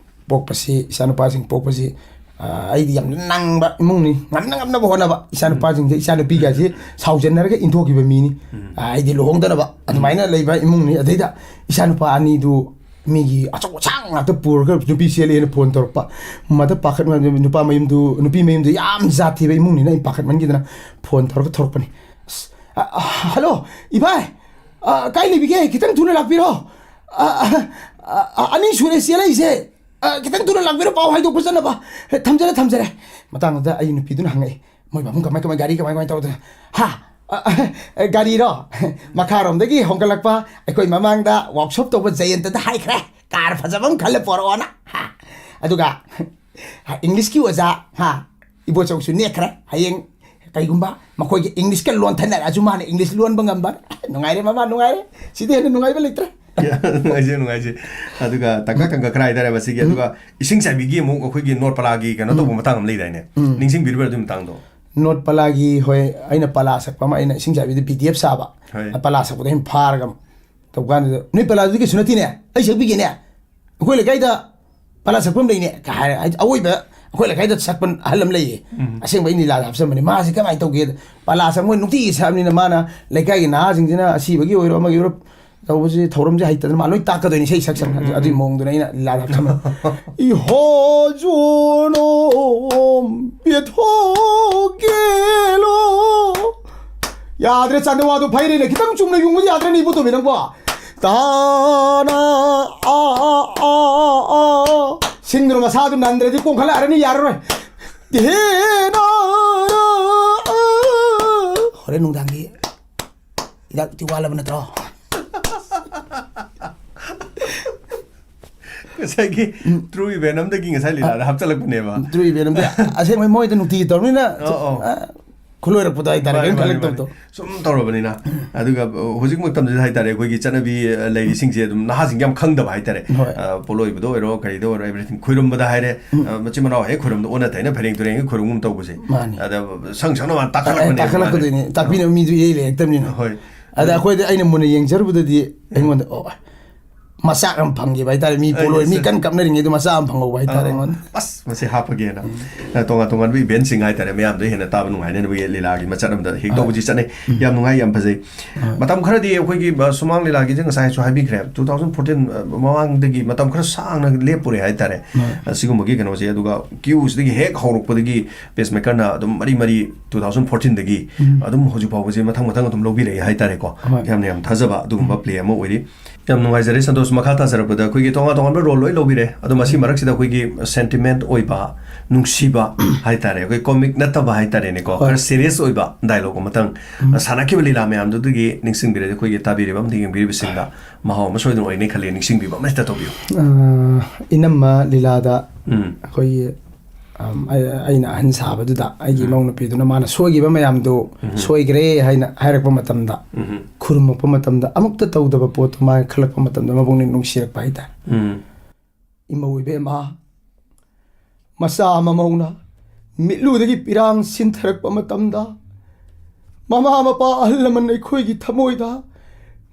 ꯄꯣꯛꯄꯁꯤ, ꯏꯆꯥꯅꯨꯄꯥꯁꯤꯡ ꯄꯣꯛꯄꯁꯤ, ꯑ, ꯑꯩꯗꯤ ꯌꯥꯝ ꯅꯪꯕ ꯏꯃꯨꯡꯅꯤ, ꯉꯝꯅ ꯉꯝꯅꯕ ꯍꯣꯠꯅꯕ꯫ ꯏꯆꯥꯅꯨꯄꯥꯁꯤꯡꯁꯦ, ꯏꯆꯥꯅꯨꯄꯤꯒꯁꯤ ꯁꯥꯎꯖꯟꯅꯔꯒ ꯏꯟꯊꯣꯛꯈꯤꯕ ꯃꯤꯅꯤ꯫ ꯎꯝ꯫ ꯑ, ꯑꯩꯗꯤ ꯂꯨꯍꯣꯡꯗꯅꯕ ꯑꯗꯨꯃꯥꯏꯅ ꯂꯩꯕ ꯏꯃꯨꯡꯅꯤ꯫ ꯑꯗꯩꯗ ꯏꯆꯥꯅꯨꯄꯥ ꯑꯅꯤꯗꯨ ꯃꯤꯒꯤ ꯑꯆꯧ ꯑꯁꯥꯡ ꯉꯥꯛꯇ ꯄꯨꯔꯒ ꯅꯨꯄꯤ ꯆꯦꯜꯂꯦꯅ phone ꯇꯧꯔꯛꯄ꯫ ꯃꯗ ꯄꯥꯈꯠ-, ꯅꯨꯄꯥ ꯃꯌꯨꯝꯗꯨ, ꯅꯨꯄꯤ ꯃꯌꯨꯝꯗꯨ ꯌꯥꯝ ꯖꯥꯠ ꯊꯤꯕ ꯏꯃꯨꯡꯅꯤꯅ ꯑꯩ ꯄꯥꯈꯠꯃꯟꯈꯤꯗꯅ phone ꯇꯧꯔꯒ ꯊꯣꯔꯛꯄꯅꯤ꯫ ꯑꯁ, ꯑ, ꯑ, "Hello, ꯏꯚꯥꯏ, ꯑ, ꯀꯥꯏ ꯂꯩꯕꯤꯒꯦ? ꯈꯤꯇꯪ ꯊꯨꯅ ꯂꯥꯛꯄꯤꯔꯣ꯫ ꯑ, ꯑ, ꯑ, ꯑ, ꯑꯅꯤ ꯁꯨꯔꯦ ꯆꯦꯜꯂꯛꯏꯁꯦ꯫ ꯑ, ꯈꯤꯇꯪ ꯊꯨꯅ ꯂꯥꯛꯄꯤꯔꯣ, ꯄꯥꯎ ꯍꯥꯏꯗꯣꯛꯄ ꯆꯠꯅꯕ꯫ ꯊꯝꯖꯔꯦ, ꯊꯝꯖꯔꯦ꯫" ꯃꯇꯥꯡꯗꯨꯗ ꯑꯩ ꯅꯨꯄꯤꯗꯨꯅ ꯍꯪꯉꯛꯑꯦ, "ꯃꯣꯏ ꯕꯥꯕꯨꯡ ꯀꯃꯥꯏ ꯀꯃꯥꯏ, ꯒꯥꯔꯤ ꯀꯃꯥꯏ ꯀꯃꯥꯏ ꯇꯧꯗꯅ?" "ꯍꯥ? ꯑ, ꯑ, ꯑ, ꯒꯥꯔꯤꯔꯣ? ꯃꯈꯥꯔꯣꯝꯗꯒꯤ ꯍꯣꯡꯒꯠꯂꯛꯄ ꯑꯩꯈꯣꯏ ꯃꯃꯥꯡꯗ workshop ꯇꯧꯕ ꯖꯌꯟꯇꯗ ꯍꯥꯏꯈ꯭ꯔꯦ, car ꯐꯖꯕ ꯑꯃ ꯈꯜꯂ ꯄꯣꯔꯛꯑꯣꯅ꯫ ꯍꯥ? ꯑꯗꯨꯒ English ꯀꯤ ꯑꯣꯖꯥ, ꯍꯥ, ꯏꯕꯣꯆꯧꯁꯨ ꯅꯦꯛꯈ꯭ꯔꯦ꯫ ꯍꯌꯦꯡ ꯀꯩꯒꯨꯝꯕ ꯃꯈꯣꯏꯒꯤ English ꯀ ꯂꯣꯟꯊꯅꯔꯛꯑꯁꯨ ꯃꯥꯅ English ꯂꯣꯟꯕ ꯉꯝꯕ꯫ ꯅꯨꯡꯉꯥꯏꯔꯦ ꯃꯃꯥ, ꯅꯨꯡꯉꯥꯏꯔꯦ꯫ ꯁꯤꯗꯩ ꯍꯦꯟꯅ ꯅꯨꯡꯉꯥꯏꯕ ꯂꯩꯇ꯭ꯔꯦ꯫" ꯅꯨꯡꯉꯥꯏꯖꯩ, ꯅꯨꯡꯉꯥꯏꯖꯩ꯫ ꯑꯗꯨꯒ ꯇꯥꯡꯀꯛ ꯇꯥꯡꯀꯛ ꯈꯔ ꯍꯥꯏꯇꯥꯔꯦ ꯃꯁꯤꯒꯤ꯫ ꯎꯝ꯫ ꯑꯗꯨꯒ ꯏꯁꯤꯡ ꯆꯥꯏꯕꯤꯒꯤ ꯑꯃꯨꯛ ꯑꯩꯈꯣꯏꯒꯤ ꯅꯣꯔꯠ ꯄꯂꯥꯒꯤ ꯀꯩꯅꯣ ꯎꯝ꯫ ꯇꯧꯕ ꯃꯇꯥꯡ ꯑꯃ ꯂꯩꯗꯥꯏꯅꯦ? ꯎꯝ꯫ ꯅꯤꯡꯁꯤꯡꯕꯤꯔꯤꯕ꯭ꯔꯥ ꯑꯗꯨꯒꯤ ꯃꯇꯥꯡꯗꯣ? ꯅꯣꯔꯠ ꯄꯂꯥꯒꯤ, ꯍꯣꯏ, ꯑꯩꯅ ꯄꯂꯥ ꯁꯛꯄ ꯑꯃ, ꯑꯩꯅ ꯏꯁꯤꯡ ꯆꯥꯏꯕꯤꯗ B D F ꯁꯥꯕ꯫ ꯍꯣꯏ꯫ ꯄꯂꯥ ꯁꯛꯄꯗ ꯑꯩꯅ ꯐꯥꯔꯒ ꯇꯧꯕ ꯀꯥꯟꯗꯨꯗ, "ꯅꯣꯏ ꯄꯂꯥꯗꯨꯗꯤ ꯀꯩꯁꯨ ꯅꯠꯇꯦꯅꯦ, ꯑꯩ ꯁꯛꯄꯤꯒꯦꯅꯦ꯫ ꯑꯩꯈꯣꯏ ꯂꯩꯀꯥꯏꯗ ꯄꯂꯥ ꯁꯛꯐꯝ ꯂꯩꯅꯦ" ꯀ ꯍꯥꯏꯔꯦ꯫ ꯍꯥꯏꯗꯤ ꯑꯋꯣꯏꯕ ꯑꯩꯈꯣꯏ ꯂꯩꯀꯥꯏꯗ ꯁꯛꯄ ꯑꯍꯜ ꯑꯃ ꯂꯩꯌꯦ꯫ ꯎꯝ꯫ ꯑꯁꯦꯡꯕ ꯑꯩꯅ ꯂꯤꯂꯥꯗ ꯍꯥꯞꯆꯟꯕꯅꯦ꯫ ꯃꯥꯁꯦ ꯀꯃꯥꯏꯅ ꯇꯧꯒꯦꯗ, ꯄꯂꯥ ꯁꯛ ꯃꯣꯏ ꯅꯨꯡꯇꯤꯒꯤ ꯁꯛꯑꯕꯅꯤꯅ ꯃꯥꯅ ꯂꯩꯀꯥꯏꯒꯤ ꯅꯍꯥꯁꯤꯡꯁꯤꯅ ꯑꯁꯤꯕꯒꯤ ꯑꯣꯏꯔꯣ ꯑꯃꯒꯤ ꯑꯣꯏꯔꯣ ꯇꯧꯕꯁꯤ ꯊꯧꯔꯝꯁꯦ ꯍꯩꯇꯗꯅ ꯃꯥ ꯂꯣꯏ ꯇꯥꯛꯀꯗꯣꯏꯅꯤ ꯏꯁꯩ ꯁꯛ ꯁꯛꯅ꯫ ꯎꯝ, ꯎꯝ, ꯑꯗꯨꯒꯤ ꯎꯝ꯫ ꯃꯑꯣꯡꯗꯨꯅ ꯑꯩꯅ ꯂꯤꯂꯥꯗ ꯍꯥꯞꯆꯟꯕꯅꯦ꯫ "ꯏꯍꯣ ꯖꯣꯅꯣꯝ ꯄꯦꯊꯣꯒꯦꯂꯣ꯫" ꯌꯥꯗ꯭ꯔꯦ, ꯆꯥꯟꯗꯋꯥꯗꯣ ꯐꯩꯔꯦꯅꯦ꯫ ꯈꯤꯇꯪ ꯆꯨꯝꯅ ꯌꯨꯡꯕꯗꯤ ꯌꯥꯗ꯭ꯔꯦꯅꯦ, ꯏꯕꯣꯇꯣꯝꯕꯤ ꯅꯪꯕꯣ꯫ ꯇꯥꯅ, ꯑꯥ, ꯑꯥ, ꯑꯥ, ꯑꯥ꯫ ꯁꯤꯡꯗꯨꯅ ꯃꯁꯥꯗꯨ ꯅꯟꯗ꯭ꯔꯗꯤ ꯀꯣꯡꯈꯠꯂꯛꯑꯔꯅꯤ, ꯌꯥꯔꯔꯣꯏ꯫ ꯇꯦꯍꯦꯅ, ꯑꯥ꯫ ꯍꯣꯔꯦꯟ ꯅꯨꯡꯗꯥꯡꯒꯤ ꯍꯤꯗꯥꯛꯇꯤ ꯋꯥꯠꯂꯕ ꯅꯠꯇ꯭ꯔꯣ? ꯉꯁꯥꯏꯒꯤ ꯇ꯭ꯔꯨ ꯏꯚꯦꯟ ꯑꯃꯗꯒꯤ ꯉꯁꯥꯏ ꯂꯤꯂꯥꯗ ꯍꯥꯞꯆꯤꯜꯂꯛꯄꯅꯦꯕ꯫ ꯇ꯭ꯔꯨ ꯏꯚꯦꯟ ꯑꯃꯗ ꯑꯁꯦꯡꯕꯩ ꯃꯣꯏꯗ ꯅꯨꯡꯇꯤꯒꯤ ꯇꯧꯔꯕꯅꯤꯅ ꯑꯧ, ꯑꯧ꯫ ꯈꯨꯂꯣꯏꯔꯛꯄꯗꯣ ꯍꯥꯏꯇꯥꯔꯦ, ꯃꯥꯅꯦ, ꯀꯩꯝ ꯃꯥꯅꯦ, ꯈꯜꯂꯛꯇꯕꯗꯣ꯫ ꯃꯥꯅꯦ꯫ ꯁꯨꯝ ꯇꯧꯔꯕꯅꯤꯅ꯫ ꯑꯗꯨꯒ ꯍꯧꯖꯤꯛ ꯃꯇꯝꯁꯤꯗ ꯍꯥꯏꯇꯥꯔꯦ, ꯑꯩꯈꯣꯏꯒꯤ ꯆꯠꯅꯕꯤ ꯂꯩꯔꯤꯁꯤꯡꯁꯦ ꯑꯗꯨꯝ ꯅꯍꯥꯁꯤꯡꯁꯦ ꯌꯥꯝ ꯈꯪꯗꯕ ꯍꯥꯏꯇꯥꯔꯦ꯫ ꯍꯣꯏ꯫ ꯄꯣꯠꯂꯣꯏꯕꯗ ꯑꯣꯏꯔꯣ, ꯀꯔꯤꯗ ꯑꯣꯏꯔꯣ, ꯑꯦꯕ꯭ꯔꯤꯊꯤꯡ ꯈꯣꯏꯔꯝꯕꯗ ꯍꯥꯏꯔꯦ꯫ ꯃꯆꯤꯟ ꯃꯅꯥꯎ ꯍꯦꯛ ꯈꯣꯏꯔꯝꯕꯗ ꯑꯣꯟꯅ ꯇꯩꯅ ꯐꯩꯔꯦꯡ ꯇꯨꯔꯦꯡ ꯍꯦꯛ ꯈꯣꯏꯔꯝꯒꯨꯝ ꯇꯧꯕꯁꯦ꯫ ꯃꯥꯅꯦ꯫ ꯑꯗ ꯁꯪ ꯁꯪꯅ ꯃꯥꯅ ꯇꯥꯈꯠꯂꯛꯄꯅꯦ꯫ ꯇꯥꯈꯠꯂꯛꯀꯗꯣꯏꯅꯤ꯫ ꯇꯥꯛꯄꯤꯅꯕ ꯃꯤꯁꯨ ꯏꯔꯩ ꯂꯩꯔꯛꯇꯕꯅꯤꯅ꯫ ꯍꯣꯏ꯫ ꯑꯗ ꯑꯩꯈꯣꯏꯗ, ꯑꯩꯅ ꯃꯨꯟꯅ ꯌꯦꯡꯖꯔꯨꯕꯗꯗꯤ ꯑꯩꯉꯣꯟꯗ, ꯑꯣ, ꯃꯆꯥꯛ ꯑꯃ ꯐꯪꯈꯤꯕ ꯍꯥꯏꯇꯥꯔꯦ꯫ ꯃꯤ ꯄꯣꯠꯂꯣꯏ, ꯃꯤ ꯀꯟꯅ ꯀꯞꯅꯔꯤꯉꯩꯗ ꯃꯆꯥ ꯑꯃ ꯐꯪꯍꯧꯕ ꯍꯥꯏꯇꯥꯔꯦ ꯑꯩꯉꯣꯟꯗ꯫ ꯑꯁ, ꯃꯁꯤ ꯍꯥꯞꯄꯒꯦꯅ꯫ ꯇꯣꯉꯥꯟ ꯇꯣꯉꯥꯟꯕ ꯏꯚꯦꯟꯁꯤꯡ ꯍꯥꯏꯇꯥꯔꯦ, ꯃꯌꯥꯝꯗ ꯍꯦꯟꯅ ꯇꯥꯕ ꯅꯨꯡꯉꯥꯏꯅꯅꯕꯒꯤ ꯂꯤꯂꯥꯒꯤ ꯃꯆꯠ ꯑꯃꯗ ꯍꯦꯛ ꯇꯧꯕꯁꯤ ꯆꯠꯅꯩ꯫ ꯌꯥꯝ ꯅꯨꯡꯉꯥꯏ, ꯌꯥꯝ ꯐꯖꯩ꯫ ꯃꯇꯝ ꯈꯔꯗꯤ ꯑꯩꯈꯣꯏꯒꯤ, ꯑ, ꯁꯨꯃꯥꯡ ꯂꯤꯂꯥꯒꯤꯁꯦ ꯉꯁꯥꯏꯁꯨ ꯍꯥꯏꯕꯤꯈ꯭ꯔꯦ, ꯇꯨ ꯊꯥꯎꯖꯟ ꯐꯣꯔꯇꯤꯟ, ꯑ, ꯃꯃꯥꯡꯗꯒꯤ ꯃꯇꯝ ꯈꯔ ꯁꯥꯡꯅ ꯂꯦꯞꯄꯨꯔꯦ ꯍꯥꯏꯇꯥꯔꯦ꯫ ꯑ, ꯁꯤꯒꯨꯝꯕꯒꯤ ꯀꯩꯅꯣꯁꯦ꯫ ꯑꯗꯨꯒ ꯀ꯭ꯌꯨꯁꯤꯗꯒꯤ ꯍꯦꯛ ꯍꯧꯔꯛꯄꯗꯒꯤ ꯄꯦꯁꯃꯦꯀꯔꯅ ꯑꯗꯨꯝ ꯃꯔꯤ ꯃꯔꯤ ꯇꯨ ꯊꯥꯎꯖꯟ ꯐꯣꯔꯇꯤꯟꯗꯒꯤ ꯑꯗꯨꯝ ꯍꯧꯖꯤꯛ ꯐꯥꯎꯕꯁꯦ ꯃꯊꯪ ꯃꯊꯪ ꯑꯗꯨꯝ ꯂꯧꯕꯤꯔꯛꯑꯦ ꯍꯥꯏꯇꯥꯔꯦꯀꯣ꯫ ꯍꯣꯏ꯫ ꯌꯥꯝꯅ ꯌꯥꯝ ꯊꯥꯖꯕ ꯑꯗꯨꯒꯨꯝꯕ ꯄ꯭ꯂꯦ ꯑꯃ ꯑꯣꯏꯔꯤ꯫ ꯌꯥꯝ ꯅꯨꯡꯉꯥꯏꯖꯔꯦ ꯁꯟꯇꯣꯁ꯫ ꯃꯈꯥ ꯇꯥꯖꯔꯛꯄꯗ ꯑꯩꯈꯣꯏꯒꯤ ꯇꯣꯉꯥꯟ ꯇꯣꯉꯥꯟꯕ ꯔꯣꯜ ꯂꯣꯏ ꯂꯧꯕꯤꯔꯦ, ꯑꯗꯣ ꯃꯁꯤ ꯃꯔꯛꯁꯤꯗ ꯑꯩꯈꯣꯏꯒꯤ ꯁꯦꯟꯇꯤꯃꯦꯟꯠ ꯑꯣꯏꯕ, ꯅꯨꯡꯁꯤꯕ ꯍꯥꯏꯇꯥꯔꯦ, ꯑꯩꯈꯣꯏ ꯀꯣꯃꯤꯛ ꯅꯠꯇꯕ ꯍꯥꯏꯇꯥꯔꯦꯅꯦꯀꯣ, ꯍꯣꯏ꯫ ꯈꯔ ꯁꯤꯔꯤꯌꯁ ꯑꯣꯏꯕ ꯗꯥꯏꯂꯣꯛ ꯑꯃꯇꯪ, ꯁꯥꯟꯅꯈꯤꯕ ꯂꯤꯂꯥ ꯃꯌꯥꯝꯗꯨꯗꯒꯤ ꯅꯤꯡꯁꯤꯡꯕꯤꯔꯗꯤ ꯑꯩꯈꯣꯏꯒꯤ ꯇꯥꯕꯤꯔꯤꯕ ꯑꯃꯗꯤ ꯌꯦꯡꯕꯤꯔꯤꯕꯁꯤꯡꯗ ꯃꯍꯥꯎ ꯑꯃ ꯁꯣꯏꯗꯅ ꯑꯣꯏꯅꯤ ꯈꯜꯂꯤ꯫ ꯅꯤꯡꯁꯤꯡꯕꯤꯕ ꯑꯃ ꯍꯦꯛꯇ ꯇꯧꯕꯤꯌꯨ꯫ ꯑ, ꯏꯅꯝꯃ ꯂꯤꯂꯥꯗ ꯎꯝ꯫ ꯑꯩꯈꯣꯏꯒꯤ, ꯑꯝ, ꯑꯩ-, ꯑꯩꯅ ꯑꯍꯟ ꯁꯥꯕꯗꯨꯗ ꯑꯩꯒꯤ ꯏꯃꯧ ꯅꯨꯄꯤꯗꯨꯅ ꯃꯥꯅ ꯁꯣꯏꯈꯤꯕ ꯃꯌꯥꯝꯗꯨ ꯁꯣꯏꯈ꯭ꯔꯦ ꯍꯥꯏꯅ ꯍꯥꯏꯔꯛꯄ ꯃꯇꯝꯗ, ꯎꯝ꯫ ꯈꯨꯔꯨꯝꯃꯛꯄ ꯃꯇꯝꯗ, ꯑꯃꯨꯛꯇ ꯇꯧꯗꯕ ꯄꯣꯠꯇꯨ ꯃꯥꯅ ꯈꯜꯂꯛꯄ ꯃꯇꯝꯗ ꯃꯄꯨꯛꯅꯤꯡ ꯅꯨꯡꯁꯤꯔꯛꯄ ꯍꯥꯏꯇꯥꯔꯦ꯫ ꯎꯝ꯫ ꯏꯃꯧ ꯏꯕꯦꯝꯃ, ꯃꯆꯥ ꯃꯃꯧꯅ ꯃꯤꯠꯂꯨꯗꯒꯤ ꯄꯤꯔꯥꯡ ꯁꯤꯟꯊꯔꯛꯄ ꯃꯇꯝꯗ, ꯃꯃꯥ ꯃꯄꯥ ꯑꯍꯜ ꯂꯃꯟ ꯑꯩꯈꯣꯏꯒꯤ ꯊꯃꯣꯏꯗ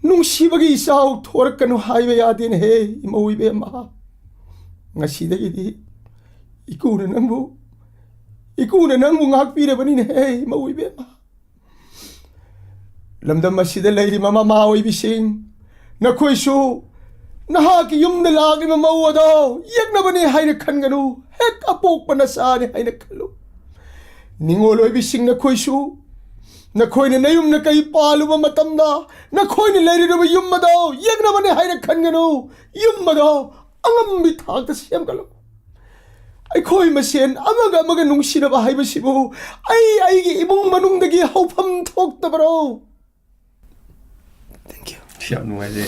ꯅꯨꯡꯁꯤꯕꯒꯤ ꯏꯆꯥꯎ ꯊꯣꯔꯛꯀꯅꯨ ꯍꯥꯏꯕ ꯌꯥꯗꯦꯅꯦꯍꯦ, ꯏꯃꯧ ꯏꯕꯦꯝꯃ꯫ ꯉꯁꯤꯗꯒꯤꯗꯤ ꯏꯀꯨꯅ ꯅꯪꯕꯨ, ꯏꯀꯨꯅ ꯅꯪꯕꯨ ꯉꯥꯛꯄꯤꯔꯕꯅꯤꯅꯦꯍꯦ, ꯏꯃꯧ ꯏꯕꯦꯝꯃ꯫ ꯂꯝꯗꯝ ꯑꯁꯤꯗ ꯂꯩꯔꯤꯕ ꯃꯃꯥ ꯑꯣꯏꯕꯤꯁꯤꯡ, ꯅꯈꯣꯏꯁꯨ ꯅꯍꯥꯛꯀꯤ ꯌꯨꯝꯗ ꯂꯥꯛꯂꯤꯕ ꯃꯧ ꯑꯗꯣ ꯌꯦꯛꯅꯕꯅꯤ ꯍꯥꯏꯅ ꯈꯟꯒꯅꯨ, ꯍꯦꯛ ꯑꯄꯣꯛꯄ ꯅꯆꯥꯅꯤ ꯍꯥꯏꯅ ꯈꯜꯂꯨ꯫ ꯅꯤꯡꯉꯣꯜ ꯑꯣꯏꯕꯤꯁꯤꯡ, ꯅꯈꯣꯏꯁꯨ ꯅꯈꯣꯏꯅ ꯅꯌꯨꯝ ꯅꯀꯩ ꯄꯥꯜꯂꯨꯕ ꯃꯇꯝꯗ ꯅꯈꯣꯏꯅ ꯂꯩꯔꯤꯕ ꯌꯨꯝ ꯑꯗꯣ ꯌꯦꯛꯅꯕꯅꯤ ꯍꯥꯏꯅ ꯈꯟꯒꯅꯨ꯫ ꯌꯨꯝ ꯑꯗꯣ ꯑꯉꯝꯕꯤ ꯊꯥꯛꯇ ꯁꯦꯝꯒꯠꯂꯨ꯫ ꯑꯩꯈꯣꯏ ꯃꯁꯦꯟ ꯑꯃꯒ ꯑꯃꯒ ꯅꯨꯡꯁꯤꯅꯕ ꯍꯥꯏꯕꯁꯤꯕꯨ ꯑꯩ ꯑꯩꯒꯤ ꯏꯃꯨꯡ ꯃꯅꯨꯡꯗꯒꯤ ꯍꯧꯐꯝ ꯊꯣꯛꯇꯕꯔꯣ? Thank you. ꯌꯥꯝ ꯅꯨꯡꯉꯥꯏꯖꯩ꯫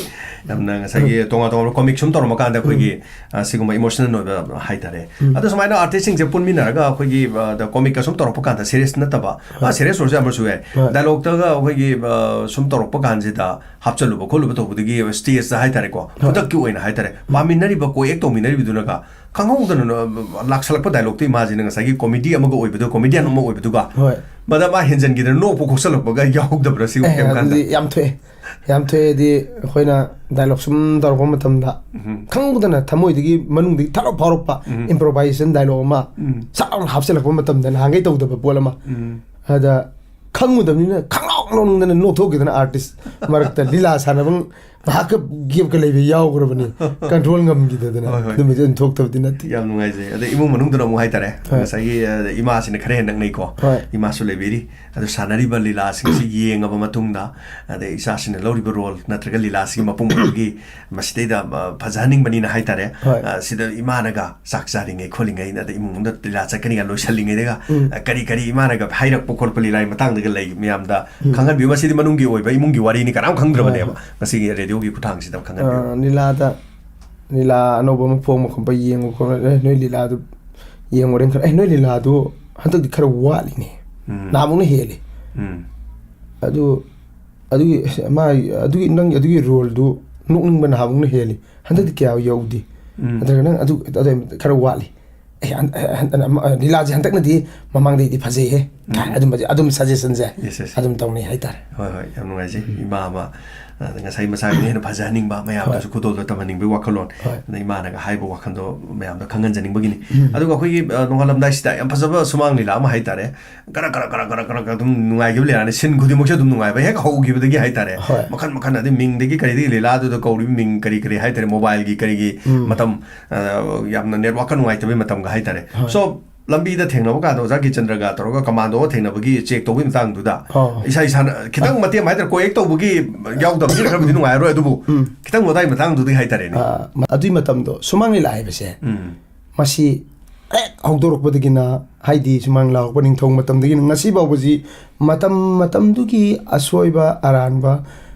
ꯌꯥꯝꯅ ꯉꯁꯥꯏꯒꯤ ꯇꯣꯉꯥꯟ ꯇꯣꯉꯥꯟꯕ ꯀꯣꯃꯤꯛ ꯁꯨꯝ ꯇꯧꯔꯝꯕ ꯀꯥꯟꯗ ꯑꯩꯈꯣꯏꯒꯤ, ꯎꯝ꯫ ꯑ, ꯁꯤꯒꯨꯝꯕ ꯏꯃꯣꯁꯅꯦꯜ ꯑꯣꯏꯕ ꯍꯥꯏꯇꯥꯔꯦ꯫ ꯎꯝ꯫ ꯑꯗꯣ ꯁꯨꯃꯥꯏꯅ ꯑꯥꯔꯇꯤꯁꯁꯤꯡꯁꯦ ꯄꯨꯟꯃꯤꯟꯅꯔꯒ ꯑꯩꯈꯣꯏꯒꯤ, ꯑ, ꯗ ꯀꯣꯃꯤꯛꯀ ꯁꯨꯝ ꯇꯧꯔꯛꯄ ꯀꯥꯟꯗ, ꯁꯤꯔꯤꯌꯁ ꯅꯠꯇꯕ, ꯑ, ꯍꯣꯏ꯫ ꯁꯤꯔꯤꯌꯁ ꯑꯣꯏꯔꯁꯨ ꯌꯥꯝ ꯑꯣꯏꯔꯁꯨ ꯌꯥꯏ꯫ ꯍꯣꯏ꯫ ꯗꯥꯏꯂꯣꯛꯇꯒ ꯑꯩꯈꯣꯏꯒꯤ, ꯑ, ꯁꯨꯝ ꯇꯧꯔꯛꯄ ꯀꯥꯟꯁꯤꯗ ꯍꯥꯞꯆꯜꯂꯨꯕ ꯈꯣꯠꯂꯨꯕ ꯇꯧꯕꯗꯒꯤ ꯁ꯭ꯇꯦꯖꯇ ꯍꯥꯏꯇꯥꯔꯦꯀꯣ, ꯍꯣꯏ꯫ ꯈꯨꯗꯛꯀꯤ ꯑꯣꯏꯅ ꯍꯥꯏꯇꯥꯔꯦ, ꯎꯝ꯫ ꯄꯥꯃꯤꯟꯅꯔꯤꯕ, ꯀꯣ ꯑꯦꯛ ꯇꯧꯃꯤꯟꯅꯔꯤꯕꯗꯨꯅꯒ ꯈꯪꯍꯧꯗꯅ ꯂꯥꯛꯁꯜꯂꯛꯄ ꯗꯥꯏꯂꯣꯛꯇꯣ ꯏꯃꯥꯁꯤꯅ ꯉꯁꯥꯏꯒꯤ ꯀꯣꯃꯦꯗꯤ ꯑꯃꯒ ꯑꯣꯏꯕꯗꯣ, ꯀꯣꯃꯦꯗꯤꯌꯟ ꯑꯃ ꯑꯣꯏꯕꯗꯨꯒ, ꯍꯣꯏ꯫ ꯃꯗ ꯃꯥ ꯍꯦꯟꯖꯟꯈꯤꯗꯅ ꯅꯣꯛꯄ ꯈꯣꯠꯆꯜꯂꯛꯄꯒ ꯌꯥꯎꯗꯕ꯭ꯔꯥ ꯁꯤꯕꯨ ꯑꯦ, ꯀꯩꯝ ꯀꯥꯟꯗ? ꯑꯗꯨꯗꯤ ꯌꯥꯝ ꯊꯣꯛꯑꯦ꯫ ꯌꯥꯝ ꯊꯣꯛꯑꯦꯗꯤ ꯑꯩꯈꯣꯏꯅ ꯗꯥꯏꯂꯣꯛ ꯁꯨꯝ ꯇꯧꯔꯛꯄ ꯃꯇꯝꯗ ꯎꯝ꯫ ꯈꯪꯍꯧꯗꯅ ꯊꯃꯣꯏꯗꯒꯤ ꯃꯅꯨꯡꯗꯒꯤ ꯊꯔꯥꯎ ꯐꯥꯎꯔꯛꯄ ꯎꯝ꯫ ꯏꯝꯄ꯭ꯔꯣꯚꯥꯏꯖꯦꯁꯟ ꯗꯥꯏꯂꯣꯛ ꯑꯃ ꯎꯝ꯫ ꯁꯠ ꯂꯥꯎꯅ ꯍꯥꯞꯆꯤꯜꯂꯛꯄ ꯃꯇꯝꯗ ꯅꯍꯥꯟꯈꯩ ꯇꯧꯗꯕ ꯄꯣꯠ ꯑꯃ꯫ ꯎꯝ꯫ ꯑꯗ ꯈꯪꯉꯨꯗꯕꯅꯤꯅ ꯈꯪꯂꯥꯎ ꯂꯥꯎꯅꯤꯡꯗꯅ ꯅꯣꯛꯊꯣꯛꯈꯤꯗꯅ ꯑꯥꯔꯇꯤꯁ ꯃꯔꯛꯇ ꯂꯤꯂꯥ ꯁꯥꯟꯅꯕ ꯉꯥꯏꯍꯥꯛꯀ ꯒꯦꯞꯀ ꯂꯩꯕ ꯌꯥꯎꯈ꯭ꯔꯕꯅꯤ꯫ ꯀꯟꯇ꯭ꯔꯣꯜ ꯉꯝꯈꯤꯗꯗꯅ꯫ ꯍꯣꯏ, ꯍꯣꯏ꯫ ꯑꯗꯨꯝꯕꯁꯨ ꯑꯗꯨꯝ ꯊꯣꯛꯇꯕꯗꯤ ꯅꯠꯇꯦ꯫ ꯌꯥꯝ ꯅꯨꯡꯉꯥꯏꯖꯩ꯫ ꯑꯗꯩ ꯏꯃꯨꯡ ꯃꯅꯨꯡꯗꯅ ꯑꯃꯨꯛ ꯍꯥꯏꯇꯥꯔꯦ, ꯍꯣꯏ꯫ ꯉꯁꯥꯏꯒꯤ, ꯑ, ꯏꯃꯥꯁꯤꯅ ꯈꯔ ꯍꯦꯟꯅ ꯅꯛꯅꯩꯀꯣ꯫ ꯍꯣꯏ꯫ ꯏꯃꯥꯁꯨ ꯂꯩꯕꯤꯔꯤ꯫ ꯑꯗꯨ ꯁꯥꯟꯅꯔꯤꯕ ꯂꯤꯂꯥꯁꯤꯡꯁꯤ ꯌꯦꯡꯉꯕ ꯃꯇꯨꯡꯗ, ꯑꯗꯩ ꯏꯆꯥꯁꯤꯡꯅ ꯂꯧꯔꯤꯕ ꯔꯣꯜ ꯅꯠꯇ꯭ꯔꯒ ꯂꯤꯂꯥꯁꯤꯒꯤ ꯃꯄꯨꯡ ꯑꯣꯏꯕꯒꯤ ꯃꯁꯤꯗꯩꯗ, ꯑ, ꯐꯖꯍꯟꯅꯤꯡꯕꯅꯤꯅ ꯍꯥꯏꯇꯥꯔꯦ꯫ ꯍꯣꯏ꯫ ꯑ, ꯁꯤꯗ ꯏꯃꯥꯅꯒ ꯆꯥꯛ ꯆꯥꯔꯤꯉꯩ ꯈꯣꯠꯂꯤꯉꯩ, ꯑꯗꯩ ꯏꯃꯨꯡ ꯃꯅꯨꯡꯗ ꯂꯤꯂꯥ ꯆꯠꯀꯅꯤꯒ ꯂꯣꯏꯁꯜꯂꯤꯉꯩꯗꯒ, ꯎꯝ꯫ ꯑ, ꯀꯔꯤ ꯀꯔꯤ ꯏꯃꯥꯅꯒ ꯍꯥꯏꯔꯛꯄ ꯈꯣꯠꯄ ꯂꯤꯂꯥꯒꯤ ꯃꯇꯥꯡꯗꯒ ꯂꯩ ꯃꯌꯥꯝꯗ ꯎꯝ꯫ ꯈꯪꯍꯟꯕꯤꯌꯨ꯫ ꯃꯁꯤꯗꯤ ꯃꯅꯨꯡꯒꯤ ꯑꯣꯏꯕ ꯏꯃꯨꯡꯒꯤ ꯋꯥꯔꯤꯅꯤ, ꯀꯅꯥꯝ ꯈꯪꯗ꯭ꯔꯕꯅꯦꯕ꯫ ꯍꯣꯏ, ꯍꯣꯏ꯫ ꯉꯁꯤꯒꯤ ꯔꯦꯗꯤꯑꯣꯒꯤ ꯈꯨꯠꯊꯥꯡꯁꯤꯗ ꯈꯪꯍꯟꯕꯤꯌꯨ꯫ ꯑ, ꯂꯤꯂꯥꯗ, ꯂꯤꯂꯥ ꯑꯅꯧꯕ ꯑꯃ ꯐꯣꯡꯕ ꯈꯣꯠꯄ ꯌꯦꯡꯉꯨ ꯈꯣꯠꯂꯨ, "ꯑꯦ, ꯅꯣꯏ ꯂꯤꯂꯥꯗꯨ ꯌꯦꯡꯉꯨꯔꯦꯅ ꯈꯜꯂꯦ꯫ ꯑꯦ, ꯅꯣꯏ ꯂꯤꯂꯥꯗꯨ ꯍꯟꯗꯛꯇꯤ ꯈꯔ ꯋꯥꯠꯂꯤꯅꯦ꯫ ꯎꯝ꯫ ꯅꯍꯥꯟꯃꯨꯛꯅ ꯍꯦꯜꯂꯤ꯫ ꯎꯝ꯫ ꯑꯗꯨ, ꯑꯗꯨꯒꯤ, ꯑꯁ, ꯃꯥ, ꯑꯗꯨꯒꯤ, ꯅꯪ ꯑꯗꯨꯒꯤ ꯔꯣꯜꯗꯨ ꯅꯣꯛꯅꯤꯡꯕ ꯅꯍꯥꯟꯃꯨꯛꯅ ꯍꯦꯜꯂꯤ꯫ ꯍꯟꯗꯛꯇꯤ ꯀꯌꯥ ꯌꯧꯗꯦ꯫ ꯎꯝ꯫ ꯑꯗꯨꯒ ꯅꯪ ꯑꯗꯨ, ꯑꯗꯨ ꯈꯔ ꯋꯥꯠꯂꯤ꯫ ꯑꯦ, ꯍꯟ-, ꯍꯟ-, ꯍꯟ-, ꯑꯃ, ꯂꯤꯂꯥꯁꯦ ꯍꯟꯗꯛꯅꯗꯤ ꯃꯃꯥꯡꯗꯩꯗꯤ ꯐꯖꯩꯍꯦ", ꯎꯝ꯫ ꯀꯥꯏ ꯑꯗꯨꯝꯕꯁꯦ, ꯑꯗꯨꯝ ꯁꯖꯦꯁꯟꯁꯦ ꯌꯦꯁ, ꯌꯦꯁ꯫ ꯑꯗꯨꯝ ꯇꯧꯅꯩ ꯍꯥꯏꯇꯥꯔꯦ꯫ ꯍꯣꯏ, ꯍꯣꯏ, ꯌꯥꯝ ꯅꯨꯡꯉꯥꯏꯖꯩ꯫ ꯎꯝ꯫ ꯏꯃꯥ ꯑꯃ, ꯑ, ꯉꯁꯥꯏ ꯃꯆꯥꯒꯤꯅ ꯍꯦꯟꯅ ꯐꯖꯍꯟꯅꯤꯡꯕ, ꯃꯌꯥꯝꯗꯁꯨ ꯍꯣꯏ꯫ ꯈꯨꯗꯣꯜꯗꯣ ꯇꯝꯍꯟꯅꯤꯡꯕꯒꯤ ꯋꯥꯈꯜꯂꯣꯟ꯫ ꯍꯣꯏ꯫ ꯑꯗ ꯏꯃꯥꯅꯒ ꯍꯥꯏꯕ ꯋꯥꯈꯜꯗꯣ ꯃꯌꯥꯝꯗ ꯈꯪꯍꯟꯖꯅꯤꯡꯕꯒꯤꯅꯤ꯫ ꯎꯝ꯫ ꯑꯗꯨꯒ ꯑꯩꯈꯣꯏꯒꯤ, ꯑ, ꯅꯣꯡꯉꯥꯜꯂꯝꯗꯥꯏꯁꯤꯗ ꯌꯥꯝ ꯐꯖꯕ ꯁꯨꯃꯥꯡ ꯂꯤꯂꯥ ꯑꯃ ꯍꯥꯏꯇꯥꯔꯦ꯫ ꯒꯔ ꯒꯔ ꯒꯔ ꯒꯔ ꯒꯔ ꯒꯔ ꯑꯗꯨꯝ ꯅꯨꯡꯉꯥꯏꯈꯤꯕ ꯂꯤꯂꯥꯅꯤ꯫ ꯁꯤꯟ ꯈꯨꯗꯤꯡꯃꯛꯁꯦ ꯑꯗꯨꯝ ꯅꯨꯡꯉꯥꯏꯕ ꯍꯦꯛ ꯍꯧꯈꯤꯕꯗꯒꯤ ꯍꯥꯏꯇꯥꯔꯦ꯫ ꯍꯣꯏ꯫ ꯃꯈꯟ ꯃꯈꯟ, ꯑꯗꯩ ꯃꯤꯡꯗꯒꯤ ꯀꯔꯤꯗꯒꯤ ꯂꯤꯂꯥꯗꯨꯗ ꯀꯧꯔꯤꯕ ꯃꯤꯡ ꯀꯔꯤ ꯀꯔꯤ ꯍꯥꯏꯇꯥꯔꯦ, ꯃꯣꯕꯥꯏꯜꯒꯤ ꯀꯔꯤꯒꯤ ꯎꯝ꯫ ꯃꯇꯝ, ꯑ, ꯌꯥꯝꯅ ꯅꯦꯠꯋꯥꯛꯀ ꯅꯨꯡꯉꯥꯏꯇꯕꯒꯤ ꯃꯇꯝꯒ ꯍꯥꯏꯇꯥꯔꯦ꯫ ꯍꯣꯏ꯫ So, ꯂꯝꯕꯤꯗ ꯊꯦꯡꯅꯕ ꯀꯥꯟꯗ ꯑꯣꯖꯥ ꯀꯤꯆꯟꯗ꯭ꯔꯒ ꯇꯧꯔꯒ ꯀꯃꯥꯟꯗꯣꯒ ꯊꯦꯡꯅꯕꯒꯤ ꯆꯦꯛ ꯇꯧꯕꯒꯤ ꯃꯇꯥꯡꯗꯨꯗ ꯑꯣ꯫ ꯏꯁꯥ ꯏꯁꯥꯅ ꯈꯤꯇꯪ ꯃꯇꯦꯡ ꯍꯥꯏꯇꯥꯔꯦ, ꯀꯣ ꯑꯦꯛ ꯇꯧꯕꯒꯤ ꯌꯥꯎꯗꯕꯗꯤ ꯈꯔꯕꯨꯗꯤ ꯅꯨꯡꯉꯥꯏꯔꯔꯣꯏ, ꯑꯗꯨꯕꯨ ꯎꯝ꯫ ꯈꯤꯇꯪ ꯃꯇꯥꯡ ꯃꯇꯥꯡꯗꯨꯗꯤ ꯍꯥꯏꯇꯥꯔꯦꯅꯦ꯫ ꯑ, ꯃ-, ꯑꯗꯨꯏ ꯃꯇꯝꯗꯣ ꯁꯨꯃꯥꯡ ꯂꯤꯂꯥ ꯍꯥꯏꯕꯁꯦ ꯎꯝ꯫ ꯃꯁꯤ ꯍꯦꯛ ꯍꯧꯗꯣꯔꯛꯄꯗꯒꯤꯅ, ꯍꯥꯏꯗꯤ ꯁꯨꯃꯥꯡ ꯂꯤꯂꯥ ꯍꯧꯔꯛꯄ ꯅꯤꯡꯊꯧ ꯃꯇꯝꯗꯒꯤꯅ ꯉꯁꯤ ꯐꯥꯎꯕꯁꯤ ꯃꯇꯝ ꯃꯇꯝꯗꯨꯒꯤ ꯑꯁꯣꯏꯕ ꯑꯔꯥꯟꯕ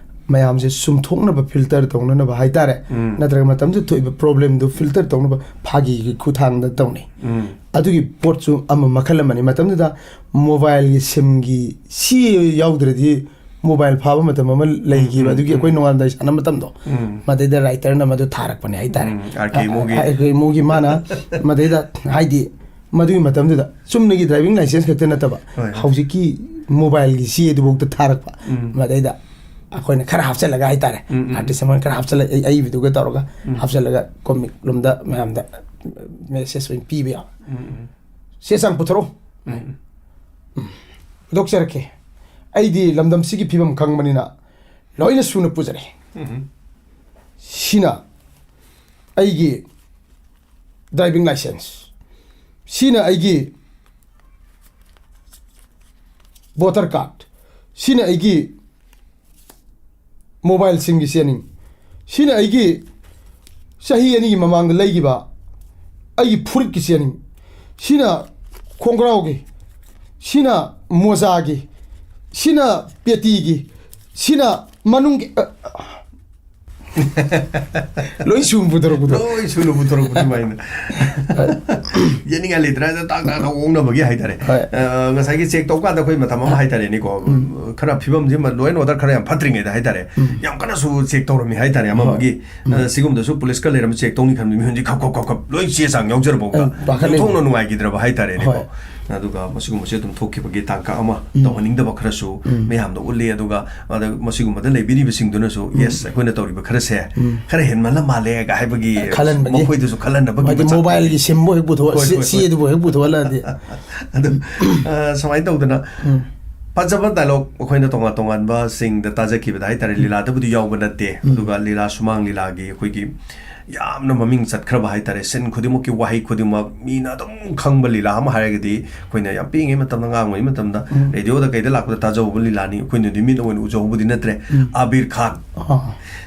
ꯃꯌꯥꯝꯁꯦ ꯆꯨꯝꯊꯣꯛꯅꯕ, ꯐꯤꯜꯇꯔ ꯇꯧꯅꯅꯕ ꯍꯥꯏꯇꯥꯔꯦ, ꯎꯝ꯫ ꯅꯠꯇ꯭ꯔꯒ ꯃꯇꯝꯗꯨꯗ ꯊꯣꯛꯏꯕ ꯄ꯭ꯔꯣꯕ꯭ꯂꯦꯝꯗꯨ ꯐꯤꯜꯇꯔ ꯇꯧꯅꯕ ꯐꯥꯒꯤꯒꯤ ꯈꯨꯠꯊꯥꯡꯗ ꯇꯧꯅꯩ꯫ ꯎꯝ꯫ ꯑꯗꯨꯒꯤ ꯄꯣꯠꯁꯨ ꯑꯃ ꯃꯈꯜ ꯑꯃꯅꯤ꯫ ꯃꯇꯝꯗꯨꯗ ꯃꯣꯕꯥꯏꯜꯒꯤ ꯁꯤꯝꯒꯤ ꯁꯤ ꯌꯥꯎꯗ꯭ꯔꯗꯤ ꯃꯣꯕꯥꯏꯜ ꯐꯥꯕ ꯃꯇꯝ ꯑꯃ ꯂꯩꯈꯤꯕ, ꯎꯝ, ꯎꯝ, ꯑꯗꯨꯒꯤ ꯑꯩꯈꯣꯏ ꯎꯝ꯫ ꯅꯣꯡꯉꯥꯟꯕꯗꯥꯏ ꯁꯥꯟꯅꯕ ꯃꯇꯝꯗꯣ, ꯎꯝ꯫ ꯃꯗꯩꯗ ꯔꯥꯏꯇꯔꯅ ꯃꯗꯨ ꯊꯥꯔꯛꯄꯅꯦ ꯍꯥꯏꯇꯥꯔꯦ꯫ ꯎꯝ, ꯑꯥꯔ ꯀꯦ ꯃꯣꯒꯤ꯫ ꯑꯥꯔ ꯀꯦ ꯃꯣꯒꯤ ꯃꯥꯅ ꯃꯗꯩꯗ, ꯍꯥꯏꯗꯤ, ꯃꯗꯨꯒꯤ ꯃꯇꯝꯗꯨꯗ ꯆꯨꯝꯅꯒꯤ ꯗ꯭ꯔꯥꯏꯚꯤꯡ ꯂꯥꯏꯁꯦꯟꯁ ꯈꯛꯇ ꯅꯠꯇꯕ, ꯍꯣꯏ, ꯍꯣꯏ꯫ ꯍꯧꯖꯤꯛꯀꯤ ꯃꯣꯕꯥꯏꯜꯒꯤ ꯁꯤ ꯑꯗꯨꯐꯥꯎꯗ ꯊꯥꯔꯛꯄ꯫ ꯎꯝ꯫ ꯃꯗꯩꯗ ꯑꯩꯈꯣꯏꯅ ꯈꯔ ꯍꯥꯞꯆꯜꯂꯒ ꯍꯥꯏꯇꯥꯔꯦ, ꯎꯝ, ꯎꯝ꯫ ꯑꯥꯔꯇꯤꯁ ꯑꯃꯅ ꯈꯔ ꯍꯥꯞꯆꯜꯂꯒ, ꯑꯩ, ꯑꯏꯕꯗꯨꯒ ꯇꯧꯔꯒ ꯎꯝ꯫ ꯍꯥꯞꯆꯜꯂꯒ ꯀꯣꯃꯤꯛ ꯂꯣꯝꯗ ꯃꯌꯥꯝꯗ ꯃꯦꯁꯦꯖ ꯑꯣꯏꯅ ꯄꯤꯕ ꯌꯥꯕ꯫ ꯎꯝ, ꯎꯝ꯫ "ꯆꯦ ꯆꯥꯡ ꯄꯨꯊꯣꯔꯛꯎ꯫ ꯎꯝ, ꯎꯝ꯫ ꯎꯝ, ꯄꯨꯊꯣꯛꯆꯔꯛꯀꯦ꯫ ꯑꯩꯗꯤ ꯂꯝꯗꯝꯁꯤꯒꯤ ꯐꯤꯕꯝ ꯈꯪꯕꯅꯤꯅ ꯂꯣꯏꯅ ꯁꯨꯅ ꯄꯨꯖꯔꯛꯏ꯫ ꯎꯝ, ꯎꯝ꯫ ꯁꯤꯅ ꯑꯩꯒꯤ ꯗ꯭ꯔꯥꯏꯚꯤꯡ ꯂꯥꯏꯁꯦꯟꯁ, ꯁꯤꯅ ꯑꯩꯒꯤ ꯚꯣꯇꯔ ꯀꯥꯔꯗ, ꯁꯤꯅ ꯑꯩꯒꯤ ꯃꯣꯕꯥꯏꯜ ꯁꯤꯝꯒꯤ ꯆꯦꯅꯤꯡ, ꯁꯤꯅ ꯑꯩꯒꯤ ꯆꯍꯤ ꯑꯅꯤꯒꯤ ꯃꯃꯥꯡꯗ ꯂꯩꯈꯤꯕ ꯑꯩꯒꯤ ꯐꯨꯔꯤꯠꯀꯤ ꯆꯦꯅꯤꯡ, ꯁꯤꯅ ꯈꯣꯡꯒ꯭ꯔꯥꯎꯒꯤ, ꯁꯤꯅ ꯃꯣꯖꯥꯒꯤ, ꯁꯤꯅ ꯄꯦꯇꯤꯒꯤ, ꯁꯤꯅ ꯃꯅꯨꯡꯒꯤ, ꯑ, ꯂꯣꯏ ꯁꯨꯅ ꯄꯨꯊꯣꯔꯛꯄꯗꯣ꯫ ꯂꯣꯏ ꯁꯨꯅ ꯄꯨꯊꯣꯔꯛꯄ ꯑꯗꯨꯃꯥꯏꯅ꯫ ꯌꯦꯠꯅꯤꯡꯉꯥꯏ ꯂꯩꯇ꯭ꯔꯦ, ꯑꯗ ꯇꯥꯛ ꯇꯥꯛ ꯇꯥꯛ ꯑꯣꯛꯅꯕꯒꯤ ꯍꯥꯏꯇꯥꯔꯦ꯫ ꯍꯣꯏ꯫ ꯑ, ꯉꯁꯥꯏꯒꯤ ꯆꯦꯛ ꯇꯧꯀꯥꯟꯗ ꯑꯩꯈꯣꯏ ꯃꯇꯝ ꯑꯃ ꯍꯥꯏꯇꯥꯔꯦꯅꯦꯀꯣ, ꯎꯝ꯫ ꯈꯔ ꯐꯤꯕꯝꯁꯤ ꯂꯣ ꯑꯦꯟ ꯑꯣꯔꯗꯔ ꯈꯔ ꯌꯥꯝ ꯐꯠꯇ꯭ꯔꯤꯉꯩꯗ ꯍꯥꯏꯇꯥꯔꯦ, ꯎꯝ꯫ ꯌꯥꯝ ꯀꯟꯅꯁꯨ ꯆꯦꯛ ꯇꯧꯔꯝꯃꯤ ꯍꯥꯏꯇꯥꯔꯦ꯫ ꯍꯣꯏ꯫ ꯑꯃꯃꯒꯤ, ꯎꯝ꯫ ꯑ, ꯁꯤꯒꯨꯝꯗꯁꯨ ꯄꯨꯂꯤꯁꯀ ꯂꯩꯔꯝꯃꯤ, ꯆꯦꯛ ꯇꯧꯅꯤ ꯈꯟꯕ ꯃꯤꯍꯨꯟꯁꯤ ꯈꯞ ꯈꯞ ꯈꯞ ꯈꯞ ꯂꯣꯏ ꯆꯦ ꯆꯥꯡ ꯌꯥꯎꯖꯔꯐꯥꯎꯗ ꯎꯝ, ꯄꯥꯈꯠꯂꯤ꯫ ꯌꯨꯝꯊꯣꯡꯅ ꯅꯨꯡꯉꯥꯏꯈꯤꯗ꯭ꯔꯕ ꯍꯥꯏꯇꯥꯔꯦꯅꯦꯀꯣ꯫ ꯍꯣꯏ꯫ ꯑꯗꯨꯒ ꯃꯁꯤꯒꯨꯝꯕꯁꯦ ꯑꯗꯨꯝ ꯊꯣꯛꯈꯤꯕꯒꯤ ꯇꯥꯡꯀꯛ ꯑꯃ ꯎꯝ꯫ ꯇꯧꯍꯟꯅꯤꯡꯗꯕ ꯈꯔꯁꯨ ꯎꯝ꯫ ꯃꯌꯥꯝꯗ ꯎꯠꯂꯤ꯫ ꯑꯗꯨꯒ ꯑꯗ ꯃꯁꯤꯒꯨꯝꯕꯗ ꯂꯩꯕꯤꯔꯤꯕꯁꯤꯡꯗꯨꯅꯁꯨ, ꯎꯝ꯫ "Yes, ꯑꯩꯈꯣꯏꯅ ꯇꯧꯔꯤꯕ ꯈꯔꯁꯦ ꯎꯝ꯫ ꯈꯔ ꯍꯦꯟꯃꯜꯂ ꯃꯥꯜꯂꯦ" ꯀ ꯍꯥꯏꯕꯒꯤ ꯈꯜꯍꯟꯕꯒꯤ꯫ ꯃꯈꯣꯏꯗꯁꯨ ꯈꯜꯍꯟꯅꯕꯒꯤ ꯍꯥꯏꯗꯤ ꯃꯆꯥꯛ ꯃꯣꯕꯥꯏꯜꯒꯤ ꯁꯤꯝꯕꯨ ꯍꯦꯛ ꯄꯨꯊꯣꯛ-, ꯍꯣꯏ, ꯁꯤ-, ꯍꯣꯏ, ꯁꯤ ꯍꯣꯏ꯫ ꯑꯗꯨꯕꯨ ꯍꯦꯛ ꯄꯨꯊꯣꯛꯍꯜꯂꯛꯑꯗꯤ꯫ ꯑꯗꯨ, ꯑ, ꯁꯨꯃꯥꯏꯅ ꯇꯧꯗꯅ ꯎꯝ꯫ ꯐꯖꯕ ꯗꯥꯏꯂꯣꯛ ꯑꯩꯈꯣꯏꯅ ꯇꯣꯉꯥꯟ ꯇꯣꯉꯥꯟꯕꯁꯤꯡꯗ ꯇꯥꯖꯈꯤꯕꯗ ꯍꯥꯏꯇꯥꯔꯦ, ꯎꯝ꯫ ꯂꯤꯂꯥꯗꯕꯨꯗꯤ ꯌꯥꯎꯕ ꯅꯠꯇꯦ꯫ ꯎꯝ꯫ ꯑꯗꯨꯒ ꯂꯤꯂꯥ, ꯁꯨꯃꯥꯡ ꯂꯤꯂꯥꯒꯤ ꯑꯩꯈꯣꯏꯒꯤ ꯌꯥꯝꯅ ꯃꯃꯤꯡ ꯆꯠꯈ꯭ꯔꯕ ꯍꯥꯏꯇꯥꯔꯦ꯫ ꯁꯤꯟ ꯈꯨꯗꯤꯡꯃꯛꯀꯤ ꯋꯥꯍꯩ ꯈꯨꯗꯤꯡꯃꯛ ꯃꯤꯅ ꯑꯗꯨꯝ ꯈꯪꯕ ꯂꯤꯂꯥ ꯑꯃ ꯍꯥꯏꯔꯒꯗꯤ, ꯑꯩꯈꯣꯏꯅ ꯌꯥꯝ ꯄꯤꯛꯏꯉꯩ ꯃꯇꯝꯗ, ꯑꯉꯥꯡ ꯑꯣꯏꯔꯤꯉꯩ ꯃꯇꯝꯗ, ꯎꯝ꯫ ꯔꯦꯗꯤꯑꯣꯗ ꯀꯩꯗ ꯂꯥꯛꯄꯗ ꯇꯥꯖꯍꯧꯕ ꯂꯤꯂꯥꯅꯤ, ꯑꯩꯈꯣꯏꯅꯗꯤ ꯃꯤꯠ ꯑꯣꯏꯅ ꯎꯖꯍꯧꯕꯗꯤ ꯅꯠꯇ꯭ꯔꯦ꯫ ꯎꯝ꯫ ꯑꯕꯤꯔ ꯈꯥꯟ꯫ ꯑꯥ꯫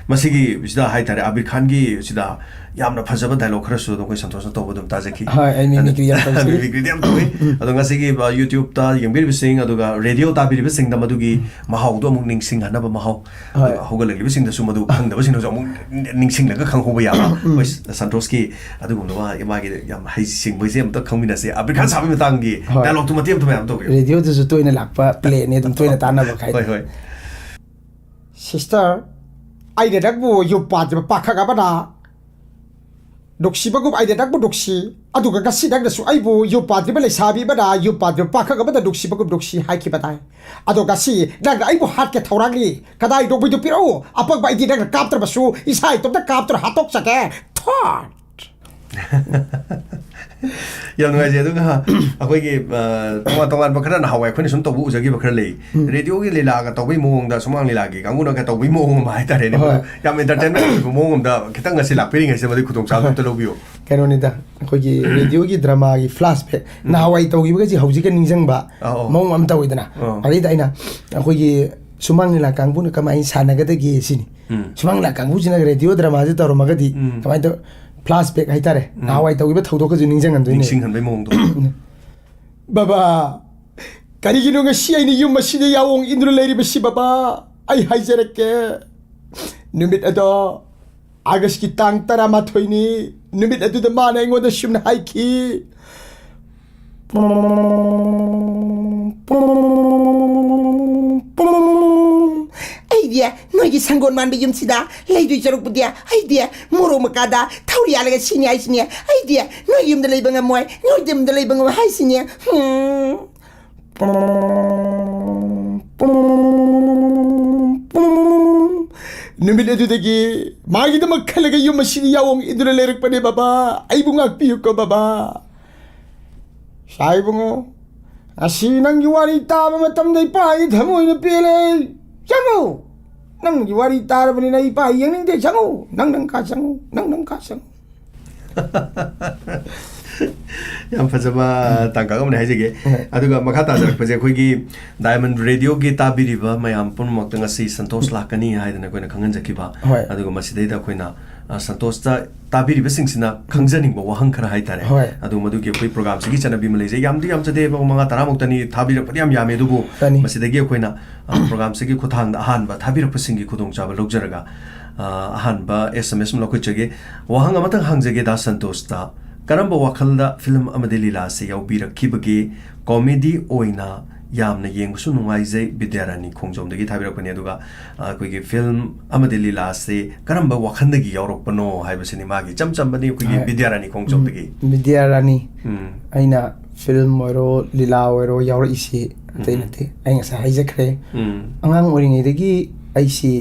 ꯃꯁꯤꯒꯤ ꯁꯤꯗ ꯍꯥꯏꯇꯥꯔꯦ, ꯑꯕꯤꯔ ꯈꯥꯟꯒꯤ ꯁꯤꯗ ꯌꯥꯝꯅ ꯐꯖꯕ ꯗꯥꯏꯂꯣꯒ ꯈꯔꯁꯨ ꯑꯗꯨꯝ ꯑꯩꯈꯣꯏ ꯁꯟꯇꯣꯁꯅ ꯇꯧꯕ ꯑꯗꯨꯝ ꯇꯥꯖꯈꯤ꯫ ꯍꯣꯏ, ꯑꯩ ꯃꯤꯃꯤꯀ꯭ꯔꯤ ꯌꯥꯝ ꯇꯧꯖꯩ꯫ ꯃꯤꯃꯤꯀ꯭ꯔꯤꯗꯤ ꯌꯥꯝ ꯇꯧꯏ꯫ ꯎꯝ꯫ ꯑꯗꯣ ꯉꯁꯤꯒꯤ, ꯑ, YouTube-ꯇ ꯌꯦꯡꯕꯤꯔꯤꯕꯁꯤꯡ, ꯑꯗꯨꯒ ꯔꯦꯗꯤꯑꯣ ꯇꯥꯕꯤꯔꯤꯕꯁꯤꯡꯗ ꯃꯗꯨꯒꯤ ꯎꯝ꯫ ꯃꯍꯥꯎꯗꯣ ꯑꯃꯨꯛ ꯅꯤꯡꯁꯤꯡꯍꯟꯅꯕ ꯃꯍꯥꯎ, ꯍꯣꯏ꯫ ꯑꯗꯨꯒ ꯍꯧꯒꯠꯂꯛꯂꯤꯕꯁꯤꯡꯗꯁꯨ ꯃꯗꯨ ꯈꯪꯗꯕꯁꯤꯡꯅꯁꯨ ꯑꯃꯨꯛ ꯅꯤꯡꯁꯤꯡꯂꯒ ꯈꯪꯍꯧꯕ ꯌꯥꯕ꯫ ꯎꯝ꯫ ꯍꯣꯏ, ꯁꯟꯇꯣꯁꯀꯤ ꯑꯗꯨꯒꯨꯝꯂꯕ ꯃꯥꯒꯤ ꯌꯥꯝ ꯍꯩꯁꯤꯡꯕꯁꯤ ꯑꯝꯇ ꯈꯪꯃꯤꯟꯅꯁꯦ꯫ ꯑꯕꯤꯔ ꯈꯥꯟ ꯁꯥꯕꯒꯤ ꯃꯇꯥꯡꯒꯤ ꯍꯣꯏ꯫ ꯗꯥꯏꯂꯣꯒꯇꯨ ꯃꯇꯦꯛ ꯑꯃꯇ ꯃꯌꯥꯝ ꯇꯧꯕꯤꯌꯨ꯫ ꯔꯦꯗꯤꯑꯣꯗꯁꯨ ꯇꯣꯏꯅ ꯂꯥꯛꯄ ꯄ꯭ꯂꯦꯅꯤ, ꯑꯗꯨꯝ ꯇꯣꯏꯅ ꯇꯥꯟꯅꯕ ꯍꯥꯏꯗꯤ꯫ ꯍꯣꯏ, ꯍꯣꯏ꯫ ꯁꯤꯁꯇꯔ, ꯑꯩꯅ ꯅꯪꯕꯨ ꯌꯨꯝ ꯄꯥꯟꯗ꯭ꯔꯤꯕ ꯄꯥꯈꯪ ꯑꯃꯅ ꯅꯨꯡꯁꯤꯕꯒꯨꯝ ꯑꯩꯅ ꯅꯪꯕꯨ ꯅꯨꯡꯁꯤ, ꯑꯗꯨꯒ ꯉꯁꯤ ꯅꯪꯅꯁꯨ ꯑꯩꯕꯨ ꯌꯨꯝ ꯄꯥꯟꯗ꯭ꯔꯤꯕ ꯂꯩꯁꯥꯕꯤ ꯑꯃꯅ ꯌꯨꯝ ꯄꯥꯟꯗ꯭ꯔꯤꯕ ꯄꯥꯈꯪ ꯑꯃꯗ ꯅꯨꯡꯁꯤꯕꯒꯨꯝ ꯅꯨꯡꯁꯤ ꯍꯥꯏꯈꯤꯕ ꯇꯥꯏ꯫ ꯑꯗꯣ ꯉꯁꯤ ꯅꯪꯅ ꯑꯩꯕꯨ ꯍꯥꯠꯀꯦ ꯊꯧꯔꯥꯡꯂꯤ꯫ ꯀꯗꯥꯏ ꯅꯣꯡꯃꯩꯗꯨ ꯄꯤꯔꯛꯎ꯫ ꯑꯄꯪꯕ ꯑꯩꯗꯤ ꯅꯪꯅ ꯀꯥꯞꯇ꯭ꯔꯕꯁꯨ ꯏꯁꯥ ꯏꯇꯣꯝꯇ ꯀꯥꯞꯇꯨꯅ ꯍꯥꯠꯇꯣꯛꯆꯒꯦ꯫ ꯊꯣꯠ! ꯌꯥꯝ ꯅꯨꯡꯉꯥꯏꯖꯩ꯫ ꯑꯗꯨꯒ ꯑꯩꯈꯣꯏꯒꯤ, ꯑ, ꯇꯣꯉꯥꯟ ꯇꯣꯉꯥꯟꯕ ꯈꯔ ꯅꯍꯥꯟꯋꯥꯏ ꯑꯩꯈꯣꯏꯅ ꯁꯨꯝ ꯇꯧꯕ ꯎꯖꯈꯤꯕ ꯈꯔ ꯂꯩ꯫ ꯎꯝ꯫ ꯔꯦꯗꯤꯑꯣꯒꯤ ꯂꯤꯂꯥꯒ ꯇꯧꯕꯒꯤ ꯃꯑꯣꯡꯗ, ꯁꯨꯃꯥꯡ ꯂꯤꯂꯥꯒꯤ ꯀꯥꯡꯕꯨꯅꯒ ꯇꯧꯕꯒꯤ ꯃꯑꯣꯡ ꯑꯃ ꯍꯥꯏꯇꯥꯔꯦꯅꯦ꯫ ꯍꯣꯏ꯫ ꯌꯥꯝ entertainment ꯑꯣꯏꯕ ꯃꯑꯣꯡ ꯑꯃꯗ ꯈꯤꯇꯪ ꯉꯁꯤ ꯂꯥꯛꯄꯤꯔꯤꯉꯩꯁꯤꯗ ꯃꯗꯨꯒꯤ ꯈꯨꯗꯣꯡꯆꯥꯕꯗꯨ ꯑꯝꯇ ꯂꯧꯕꯤꯌꯨ꯫ ꯀꯩꯅꯣꯅꯤꯗ, ꯑꯩꯈꯣꯏꯒꯤ ꯔꯦꯗꯤꯑꯣꯒꯤ ꯗ꯭ꯔꯃꯥꯒꯤ flashback, ꯎꯝ꯫ ꯅꯍꯥꯟꯋꯥꯏ ꯇꯧꯈꯤꯕꯈꯩꯁꯦ ꯍꯧꯖꯤꯛꯀ ꯅꯤꯡꯁꯤꯡꯕ ꯑꯧ, ꯑꯧ꯫ ꯃꯑꯣꯡ ꯑꯃ ꯇꯧꯋꯤꯗꯅ꯫ ꯑꯧ꯫ ꯑꯗꯩꯗ ꯑꯩꯅ ꯑꯩꯈꯣꯏꯒꯤ ꯁꯨꯃꯥꯡ ꯂꯤꯂꯥ ꯀꯥꯡꯕꯨꯅ ꯀꯃꯥꯏꯅ ꯁꯥꯟꯅꯒꯗꯒꯦ ꯁꯤꯅꯤ꯫ ꯎꯝ꯫ ꯁꯨꯃꯥꯡ ꯂꯤꯂꯥ ꯀꯥꯡꯕꯨꯁꯤꯅ ꯔꯦꯗꯤꯑꯣ ꯗ꯭ꯔꯃꯥꯁꯦ ꯇꯧꯔꯝꯃꯒꯗꯤ ꯎꯝ꯫ ꯀꯃꯥꯏꯅ ꯇꯧ-, flashback ꯍꯥꯏꯇꯥꯔꯦ꯫ ꯎꯝ꯫ ꯅꯍꯥꯟꯋꯥꯏ ꯇꯧꯈꯤꯕ ꯊꯧꯗꯣꯛꯀꯁꯨ ꯅꯤꯡꯁꯤꯡꯍꯟꯗꯣꯏꯅꯦ꯫ ꯅꯤꯡꯁꯤꯡꯍꯟꯕꯩ ꯃꯑꯣꯡꯗꯣ꯫ ꯕꯕꯥ, ꯀꯔꯤꯒꯤꯅꯣ ꯉꯁꯤ ꯑꯩꯅ ꯌꯨꯝ ꯑꯁꯤꯗ ꯌꯥꯑꯣꯡ ꯏꯟꯗꯨꯅ ꯂꯩꯔꯤꯕꯁꯤ, ꯕꯕꯥ? ꯑꯩ ꯍꯥꯏꯖꯔꯛꯀꯦ꯫ ꯅꯨꯃꯤꯠ ꯑꯗꯣ ꯑꯥꯒꯁꯀꯤ ꯇꯥꯡ ꯇꯔꯥꯃꯥꯊꯣꯏꯅꯤ꯫ ꯅꯨꯃꯤꯠ ꯑꯗꯨꯗ ꯃꯥꯅ ꯑꯩꯉꯣꯟꯗ ꯁꯨꯝꯅ ꯍꯥꯏꯈꯤ, "ꯑꯩꯗꯤ ꯅꯣꯏꯒꯤ ꯁꯪꯒꯣꯜ ꯃꯥꯟꯕ ꯌꯨꯝꯁꯤꯗ ꯂꯩꯗꯣꯏ ꯁꯔꯨꯛꯄꯨꯗꯤ, ꯑꯩꯗꯤ ꯃꯣꯔꯣꯛ ꯃꯀꯥꯗ ꯊꯧꯔꯤ ꯌꯥꯜꯂꯒ ꯁꯤꯅꯤ ꯍꯥꯏꯁꯤꯅꯤ꯫ ꯑꯩꯗꯤ ꯅꯣꯏ ꯌꯨꯝꯗ ꯂꯩꯕ ꯉꯝꯃꯣꯏ, ꯅꯣꯏ ꯌꯨꯝꯗ ꯂꯩꯕ ꯉꯝꯃꯣꯏ ꯍꯥꯏꯁꯤꯅꯤ꯫ ꯍꯨꯝ꯫ ꯅꯨꯃꯤꯠ ꯑꯗꯨꯗꯒꯤ ꯃꯥꯒꯤꯗꯃꯛ ꯈꯜꯂꯒ ꯌꯨꯝ ꯑꯁꯤꯗ ꯌꯥꯑꯣꯡ ꯏꯟꯗꯨꯅ ꯂꯩꯔꯛꯄꯅꯦ, ꯕꯕꯥ꯫ ꯑꯩꯕꯨ ꯉꯥꯛꯄꯤꯌꯨꯀꯣ, ꯕꯕꯥ꯫" ꯁꯥ ꯏꯕꯨꯡꯉꯣ, ꯉꯁꯤ ꯅꯪꯒꯤ ꯋꯥꯔꯤ ꯇꯥꯕ ꯃꯇꯝꯗ ꯏꯄꯥꯒꯤ ꯊꯃꯣꯏꯅ ꯄꯦꯜꯂꯦ꯫ ꯆꯪꯉꯨ꯫ ꯅꯪꯒꯤ ꯋꯥꯔꯤ ꯇꯥꯔꯕꯅꯤꯅ ꯑꯩ ꯏꯄꯥ ꯌꯦꯡꯅꯤꯡꯗꯦ, ꯁꯪꯉꯨ, ꯅꯪ ꯅꯪ ꯀꯥ ꯁꯪꯉꯨ, ꯅꯪ ꯅꯪ ꯀꯥ ꯁꯪꯉꯨ꯫ ꯌꯥꯝ ꯐꯖꯕ ꯇꯥꯡꯀꯛ ꯑꯃꯅꯤ ꯍꯥꯏꯖꯒꯦ꯫ ꯍꯣꯏ꯫ ꯑꯗꯨꯒ ꯃꯈꯥ ꯇꯥꯖꯔꯛꯄꯁꯦ ꯑꯩꯈꯣꯏꯒꯤ Diamond Radio ꯒꯤ ꯇꯥꯕꯤꯔꯤꯕ ꯃꯌꯥꯝ ꯄꯨꯝꯅꯃꯛꯇ ꯉꯁꯤ ꯁꯟꯇꯣꯁ ꯂꯥꯛꯀꯅꯤ ꯍꯥꯏꯗꯅ ꯑꯩꯈꯣꯏꯅ ꯈꯪꯍꯟꯖꯈꯤꯕ꯫ ꯍꯣꯏ꯫ ꯑꯗꯨꯒ ꯃꯁꯤꯗꯩꯗ ꯑꯩꯈꯣꯏꯅ, ꯑ, ꯁꯟꯇꯣꯁꯇ ꯇꯥꯕꯤꯔꯤꯕꯁꯤꯡꯁꯤꯅ ꯈꯪꯖꯅꯤꯡꯕ ꯋꯥꯍꯪ ꯈꯔ ꯍꯥꯏꯇꯥꯔꯦ꯫ ꯍꯣꯏ꯫ ꯑꯗꯨ ꯃꯗꯨꯒꯤ ꯑꯩꯈꯣꯏ ꯄ꯭ꯔꯣꯒ꯭ꯔꯥꯝꯁꯤꯒꯤ ꯆꯠꯅꯕꯤ ꯑꯃ ꯂꯩꯖꯩ꯫ ꯌꯥꯝꯗꯤ ꯌꯥꯝꯖꯗꯦ, ꯃꯉꯥ ꯇꯔꯥꯃꯨꯛꯇꯅꯤ, ꯊꯥꯕꯤꯔꯛꯄꯗꯤ ꯌꯥꯝ ꯌꯥꯝꯃꯦ, ꯑꯗꯨꯕꯨ ꯌꯥꯅꯤ꯫ ꯃꯁꯤꯗꯒꯤ ꯑꯩꯈꯣꯏꯅ, ꯑ, ꯄ꯭ꯔꯣꯒ꯭ꯔꯥꯝꯁꯤꯒꯤ ꯈꯨꯠꯊꯥꯡꯗ ꯑꯍꯥꯟꯕ ꯊꯥꯕꯤꯔꯛꯄꯁꯤꯡꯒꯤ ꯈꯨꯗꯣꯡꯆꯥꯕ ꯂꯧꯖꯔꯒ, ꯑ, ꯑꯍꯥꯟꯕ S M S ꯑꯃ ꯂꯧꯈꯠꯆꯒꯦ꯫ ꯋꯥꯍꯪ ꯑꯃꯇꯪ ꯍꯪꯖꯒꯦ ꯗꯥ ꯁꯟꯇꯣꯁꯇ, ꯀꯔꯝꯕ ꯋꯥꯈꯜꯗ ꯐꯤꯂꯝ ꯑꯃꯗꯤ ꯂꯤꯂꯥ ꯑꯁꯤ ꯌꯥꯎꯕꯤꯔꯛꯈꯤꯕꯒꯦ? ꯀꯣꯃꯦꯗꯤ ꯑꯣꯏꯅ ꯌꯥꯝꯅ ꯌꯦꯡꯕꯁꯨ ꯅꯨꯡꯉꯥꯏꯖꯩ, ꯕꯤꯗ꯭ꯌꯥꯔꯥꯅꯤ ꯈꯣꯡꯖꯣꯝꯗꯒꯤ ꯊꯥꯕꯤꯔꯛꯄꯅꯤ꯫ ꯑꯗꯨꯒ, ꯑ, ꯑꯩꯈꯣꯏꯒꯤ ꯐꯤꯂꯝ ꯑꯃꯗꯤ ꯂꯤꯂꯥ ꯑꯁꯤ ꯀꯔꯝꯕ ꯋꯥꯈꯜꯗꯒꯤ ꯌꯥꯎꯔꯛꯄꯅꯣ ꯍꯥꯏꯕꯁꯤꯅꯤ ꯃꯥꯒꯤ ꯏꯆꯝ ꯆꯝꯕꯅꯤ, ꯑꯩꯈꯣꯏꯒꯤ ꯍꯣꯏ꯫ ꯕꯤꯗ꯭ꯌꯥꯔꯥꯅꯤ ꯈꯣꯡꯖꯣꯝꯗꯒꯤ꯫ ꯎꯝ, ꯕꯤꯗ꯭ꯌꯥꯔꯥꯅꯤ꯫ ꯎꯝ꯫ ꯑꯩꯅ ꯐꯤꯂꯝ ꯑꯣꯏꯔꯣ, ꯂꯤꯂꯥ ꯑꯣꯏꯔꯣ, ꯌꯥꯎꯔꯛꯏꯁꯤ ꯑꯇꯩ ꯎꯝ꯫ ꯅꯠꯇꯦ, ꯑꯩ ꯉꯁꯥꯏ ꯍꯥꯏꯖꯈ꯭ꯔꯦ꯫ ꯎꯝ꯫ ꯑꯉꯥꯡ ꯑꯣꯏꯔꯤꯉꯩꯗꯒꯤ ꯑꯩꯁꯤ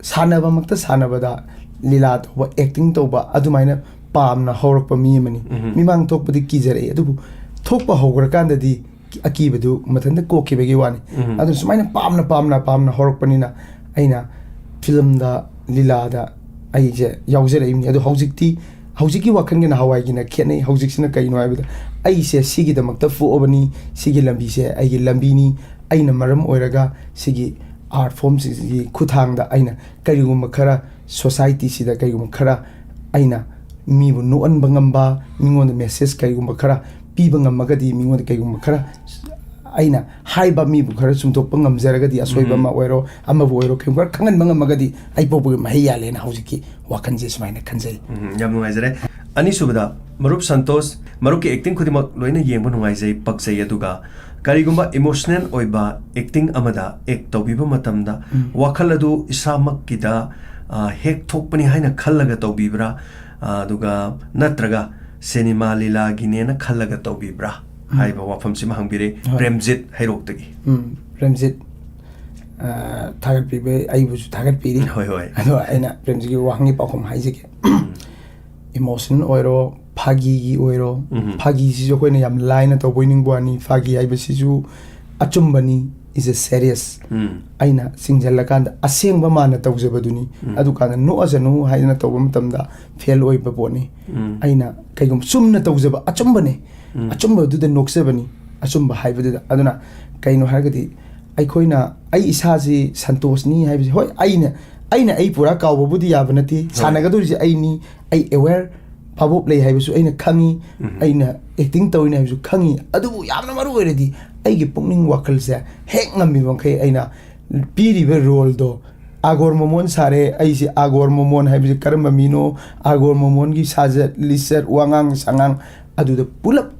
ꯁꯥꯟꯅꯕꯃꯛꯇ ꯁꯥꯟꯅꯕꯗ, ꯂꯤꯂꯥ ꯇꯧꯕ, ꯑꯦꯛꯇꯤꯡ ꯇꯧꯕ, ꯑꯗꯨꯃꯥꯏꯅ ꯄꯥꯝꯅ ꯍꯧꯔꯛꯄ ꯃꯤ ꯑꯃꯅꯤ꯫ ꯎꯝ꯫ ꯃꯤꯃꯥꯡ ꯊꯣꯛꯄꯗꯤ ꯀꯤꯖꯔꯛꯏ, ꯑꯗꯨꯕꯨ ꯊꯣꯛꯄ ꯍꯧꯈ꯭ꯔꯀꯥꯟꯗꯗꯤ ꯑꯀꯤꯕꯗꯨ ꯃꯊꯟꯇ ꯀꯣꯛꯈꯤꯕꯒꯤ ꯋꯥꯅꯤ꯫ ꯎꯝ꯫ ꯑꯗꯨꯅ ꯁꯨꯃꯥꯏꯅ ꯄꯥꯝꯅ, ꯄꯥꯝꯅ, ꯄꯥꯝꯅ ꯍꯧꯔꯛꯄꯅꯤꯅ ꯑꯩꯅ ꯐꯤꯂꯝꯗ, ꯂꯤꯂꯥꯗ ꯑꯩꯁꯦ ꯌꯥꯎꯖꯔꯛꯏꯕꯅꯤ꯫ ꯑꯗꯣ ꯍꯧꯖꯤꯛꯇꯤ, ꯍꯧꯖꯤꯛꯀꯤ ꯋꯥꯈꯜꯒ ꯅꯍꯥꯟꯋꯥꯏꯒꯤꯅ ꯈꯦꯠꯅꯩ꯫ ꯍꯧꯖꯤꯛꯁꯤꯅ ꯀꯩꯅꯣ ꯍꯥꯏꯕꯗ, ꯑꯩꯁꯦ ꯁꯤꯒꯤꯗꯃꯛꯇ ꯄꯣꯛꯑꯕꯅꯤ, ꯁꯤꯒꯤ ꯂꯝꯕꯤꯁꯦ ꯑꯩꯒꯤ ꯂꯝꯕꯤꯅꯤ, ꯑꯩꯅ ꯃꯔꯝ ꯑꯣꯏꯔꯒ ꯁꯤꯒꯤ ꯑꯥꯔꯠ ꯐꯣꯝꯁꯤꯒꯤ ꯈꯨꯠꯊꯥꯡꯗ ꯑꯩꯅ ꯀꯔꯤꯒꯨꯝꯕ ꯈꯔ ꯁꯣꯁꯥꯏꯇꯤꯁꯤꯗ ꯀꯔꯤꯒꯨꯝꯕ ꯈꯔ ꯑꯩꯅ ꯃꯤꯕꯨ ꯅꯣꯛꯍꯟꯕ ꯉꯝꯕ, ꯃꯤꯉꯣꯟꯗ ꯃꯦꯁꯦꯖ ꯀꯔꯤꯒꯨꯝꯕ ꯈꯔ ꯄꯤꯕ ꯉꯝꯃꯒꯗꯤ, ꯃꯤꯉꯣꯟꯗ ꯀꯔꯤꯒꯨꯝꯕ ꯈꯔ ꯑꯩꯅ ꯍꯥꯏꯕ ꯃꯤꯕꯨ ꯈꯔ ꯆꯨꯝꯊꯣꯛꯄ ꯉꯝꯖꯔꯒꯗꯤ, ꯑꯁꯣꯏꯕ ꯎꯝ꯫ ꯑꯃ ꯑꯣꯏꯔꯣ, ꯑꯃꯕꯨ ꯑꯣꯏꯔꯣ, ꯀꯔꯤꯒꯨꯝꯕ ꯈꯔ ꯈꯪꯍꯟꯕ ꯉꯝꯃꯒꯗꯤ, ꯑꯩ ꯄꯣꯛꯄꯒꯤ ꯃꯍꯩ ꯌꯥꯜꯂꯦꯅ ꯍꯧꯖꯤꯛꯀꯤ ꯋꯥꯈꯜꯁꯦ ꯁꯨꯃꯥꯏꯅ ꯈꯟꯖꯩ꯫ ꯎꯝ, ꯌꯥꯝ ꯅꯨꯡꯉꯥꯏꯖꯔꯦ꯫ ꯑꯅꯤꯁꯨꯕꯗ, ꯃꯔꯨꯞ ꯁꯟꯇꯣꯁ, ꯃꯔꯨꯞꯀꯤ ꯑꯦꯛꯇꯤꯡ ꯈꯨꯗꯤꯡꯃꯛ ꯂꯣꯏꯅ ꯌꯦꯡꯕ ꯅꯨꯡꯉꯥꯏꯖꯩ, ꯄꯛꯆꯩ, ꯑꯗꯨꯒ ꯀꯔꯤꯒꯨꯝꯕ ꯏꯃꯣꯁꯅꯦꯜ ꯑꯣꯏꯕ ꯑꯦꯛꯇꯤꯡ ꯑꯃꯗ ꯑꯦꯛ ꯇꯧꯕꯤꯕ ꯃꯇꯝꯗ ꯎꯝ꯫ ꯋꯥꯈꯜ ꯑꯗꯨ ꯏꯁꯥꯃꯛꯀꯤꯗ, ꯑ, ꯍꯦꯛ ꯊꯣꯛꯄꯅꯤ ꯍꯥꯏꯅ ꯈꯜꯂꯒ ꯇꯧꯕꯤꯕ꯭ꯔꯥ? ꯑ, ꯑꯗꯨꯒ ꯅꯠꯇ꯭ꯔꯒ ꯁꯤꯅꯦꯃꯥ ꯂꯤꯂꯥꯒꯤꯅꯦꯅ ꯈꯜꯂꯒ ꯇꯧꯕꯤꯕ꯭ꯔꯥ? ꯎꯝ꯫ ꯍꯥꯏꯕ ꯋꯥꯐꯝꯁꯤꯃ ꯍꯪꯕꯤꯔꯦ꯫ ꯍꯣꯏ꯫ ꯄ꯭ꯔꯦꯝꯖꯤꯠ ꯍꯩꯔꯣꯛꯇꯒꯤ꯫ ꯎꯝ, ꯄ꯭ꯔꯦꯝꯖꯤꯠ, ꯑ, ꯊꯥꯒꯠꯄꯤꯕ, ꯑꯩꯕꯨꯁꯨ ꯊꯥꯒꯠꯄꯤꯔꯤ꯫ ꯍꯣꯏ, ꯍꯣꯏ꯫ ꯑꯗꯣ ꯑꯩꯅ ꯄ꯭ꯔꯦꯝꯖꯤꯠꯀꯤ ꯋꯥꯍꯪꯒꯤ ꯄꯥꯎꯈꯨꯝ ꯍꯥꯏꯖꯒꯦ꯫ ꯏꯃꯣꯁꯟ ꯑꯣꯏꯔꯣ, ꯐꯥꯒꯤꯒꯤ ꯑꯣꯏꯔꯣ, ꯎꯝ꯫ ꯐꯥꯒꯤꯁꯤꯁꯨ ꯑꯩꯈꯣꯏꯅ ꯌꯥꯝ ꯂꯥꯏꯅ ꯇꯧꯕꯣꯏ ꯅꯤꯡꯕ ꯋꯥꯅꯤ꯫ ꯐꯥꯒꯤ ꯍꯥꯏꯕꯁꯤꯁꯨ ꯑꯆꯨꯝꯕꯅꯤ꯫ is a serious. ꯎꯝ ꯑꯩꯅ ꯆꯤꯡꯁꯤꯜꯂꯀꯥꯟꯗ ꯑꯁꯦꯡꯕ ꯃꯥꯅ ꯇꯧꯖꯕꯗꯨꯅꯤ꯫ ꯎꯝ. ꯑꯗꯨꯀꯥꯟꯗ ꯅꯣꯛꯑꯁꯅꯨ ꯍꯥꯏꯗꯅ ꯇꯧꯕ ꯃꯇꯝꯗ ꯐꯦꯜ ꯑꯣꯏꯕ ꯄꯣꯠꯅꯤ꯫ ꯎꯝ ꯑꯩꯅ ꯀꯩꯒꯨꯝꯕ ꯆꯨꯝꯅ ꯇꯧꯖꯕ ꯑꯆꯨꯝꯕꯅꯤ꯫ ꯎꯝ ꯑꯆꯨꯝꯕꯗꯨꯗ ꯅꯣꯛꯆꯕꯅꯤ, ꯑꯆꯨꯝꯕ ꯍꯥꯏꯕꯗꯨꯗ꯫ ꯑꯗꯨꯅ ꯀꯩꯅꯣ ꯍꯥꯏꯔꯒꯗꯤ, ꯑꯩꯈꯣꯏꯅ ꯑꯩ ꯏꯁꯥꯁꯤ ꯁꯟꯇꯣꯁꯅꯤ ꯍꯥꯏꯕꯁꯤ, ꯍꯣꯏ, ꯑꯩꯅ ꯑꯩꯅ ꯑꯩ ꯄꯨꯔꯥ ꯀꯥꯎꯕꯕꯨꯗꯤ ꯌꯥꯕ ꯅꯠꯇꯦ꯫ ꯁꯥꯟꯅꯒꯗꯧꯔꯤꯁꯦ ꯑꯩꯅꯤ, ꯑꯩ ꯑꯦꯋꯦꯌꯔ ꯚꯥꯕꯣꯞ ꯂꯩ ꯍꯥꯏꯕꯁꯨ ꯑꯩꯅ ꯈꯪꯉꯤ, ꯎꯝ ꯑꯩꯅ ꯑꯦꯛꯇꯤꯡ ꯇꯧꯔꯤꯅꯤ ꯍꯥꯏꯕꯁꯨ ꯈꯪꯉꯤ꯫ ꯑꯗꯨꯕꯨ ꯌꯥꯝꯅ ꯃꯔꯨ ꯑꯣꯏꯔꯗꯤ ꯑꯩꯒꯤ ꯄꯨꯛꯅꯤꯡ ꯋꯥꯈꯜꯁꯦ ꯍꯦꯛ ꯉꯝꯃꯤꯕ ꯃꯈꯩ ꯑꯩꯅ ꯄꯤꯔꯤꯕ ꯔꯣꯜꯗꯣ, ꯑꯥꯒꯣꯔ ꯃꯣꯃꯣꯟ ꯁꯥꯔꯦ, ꯑꯩꯁꯦ ꯑꯥꯒꯣꯔ ꯃꯣꯃꯣꯟ ꯍꯥꯏꯕꯁꯤ ꯀꯔꯝꯕ ꯃꯤꯅꯣ, ꯑꯥꯒꯣꯔ ꯃꯣꯃꯣꯟꯒꯤ ꯁꯥꯖꯠ ꯂꯤꯆꯠ ꯋꯥꯉꯥꯡ ꯁꯉꯥꯡ ꯑꯗꯨꯗ ꯄꯨꯂꯞ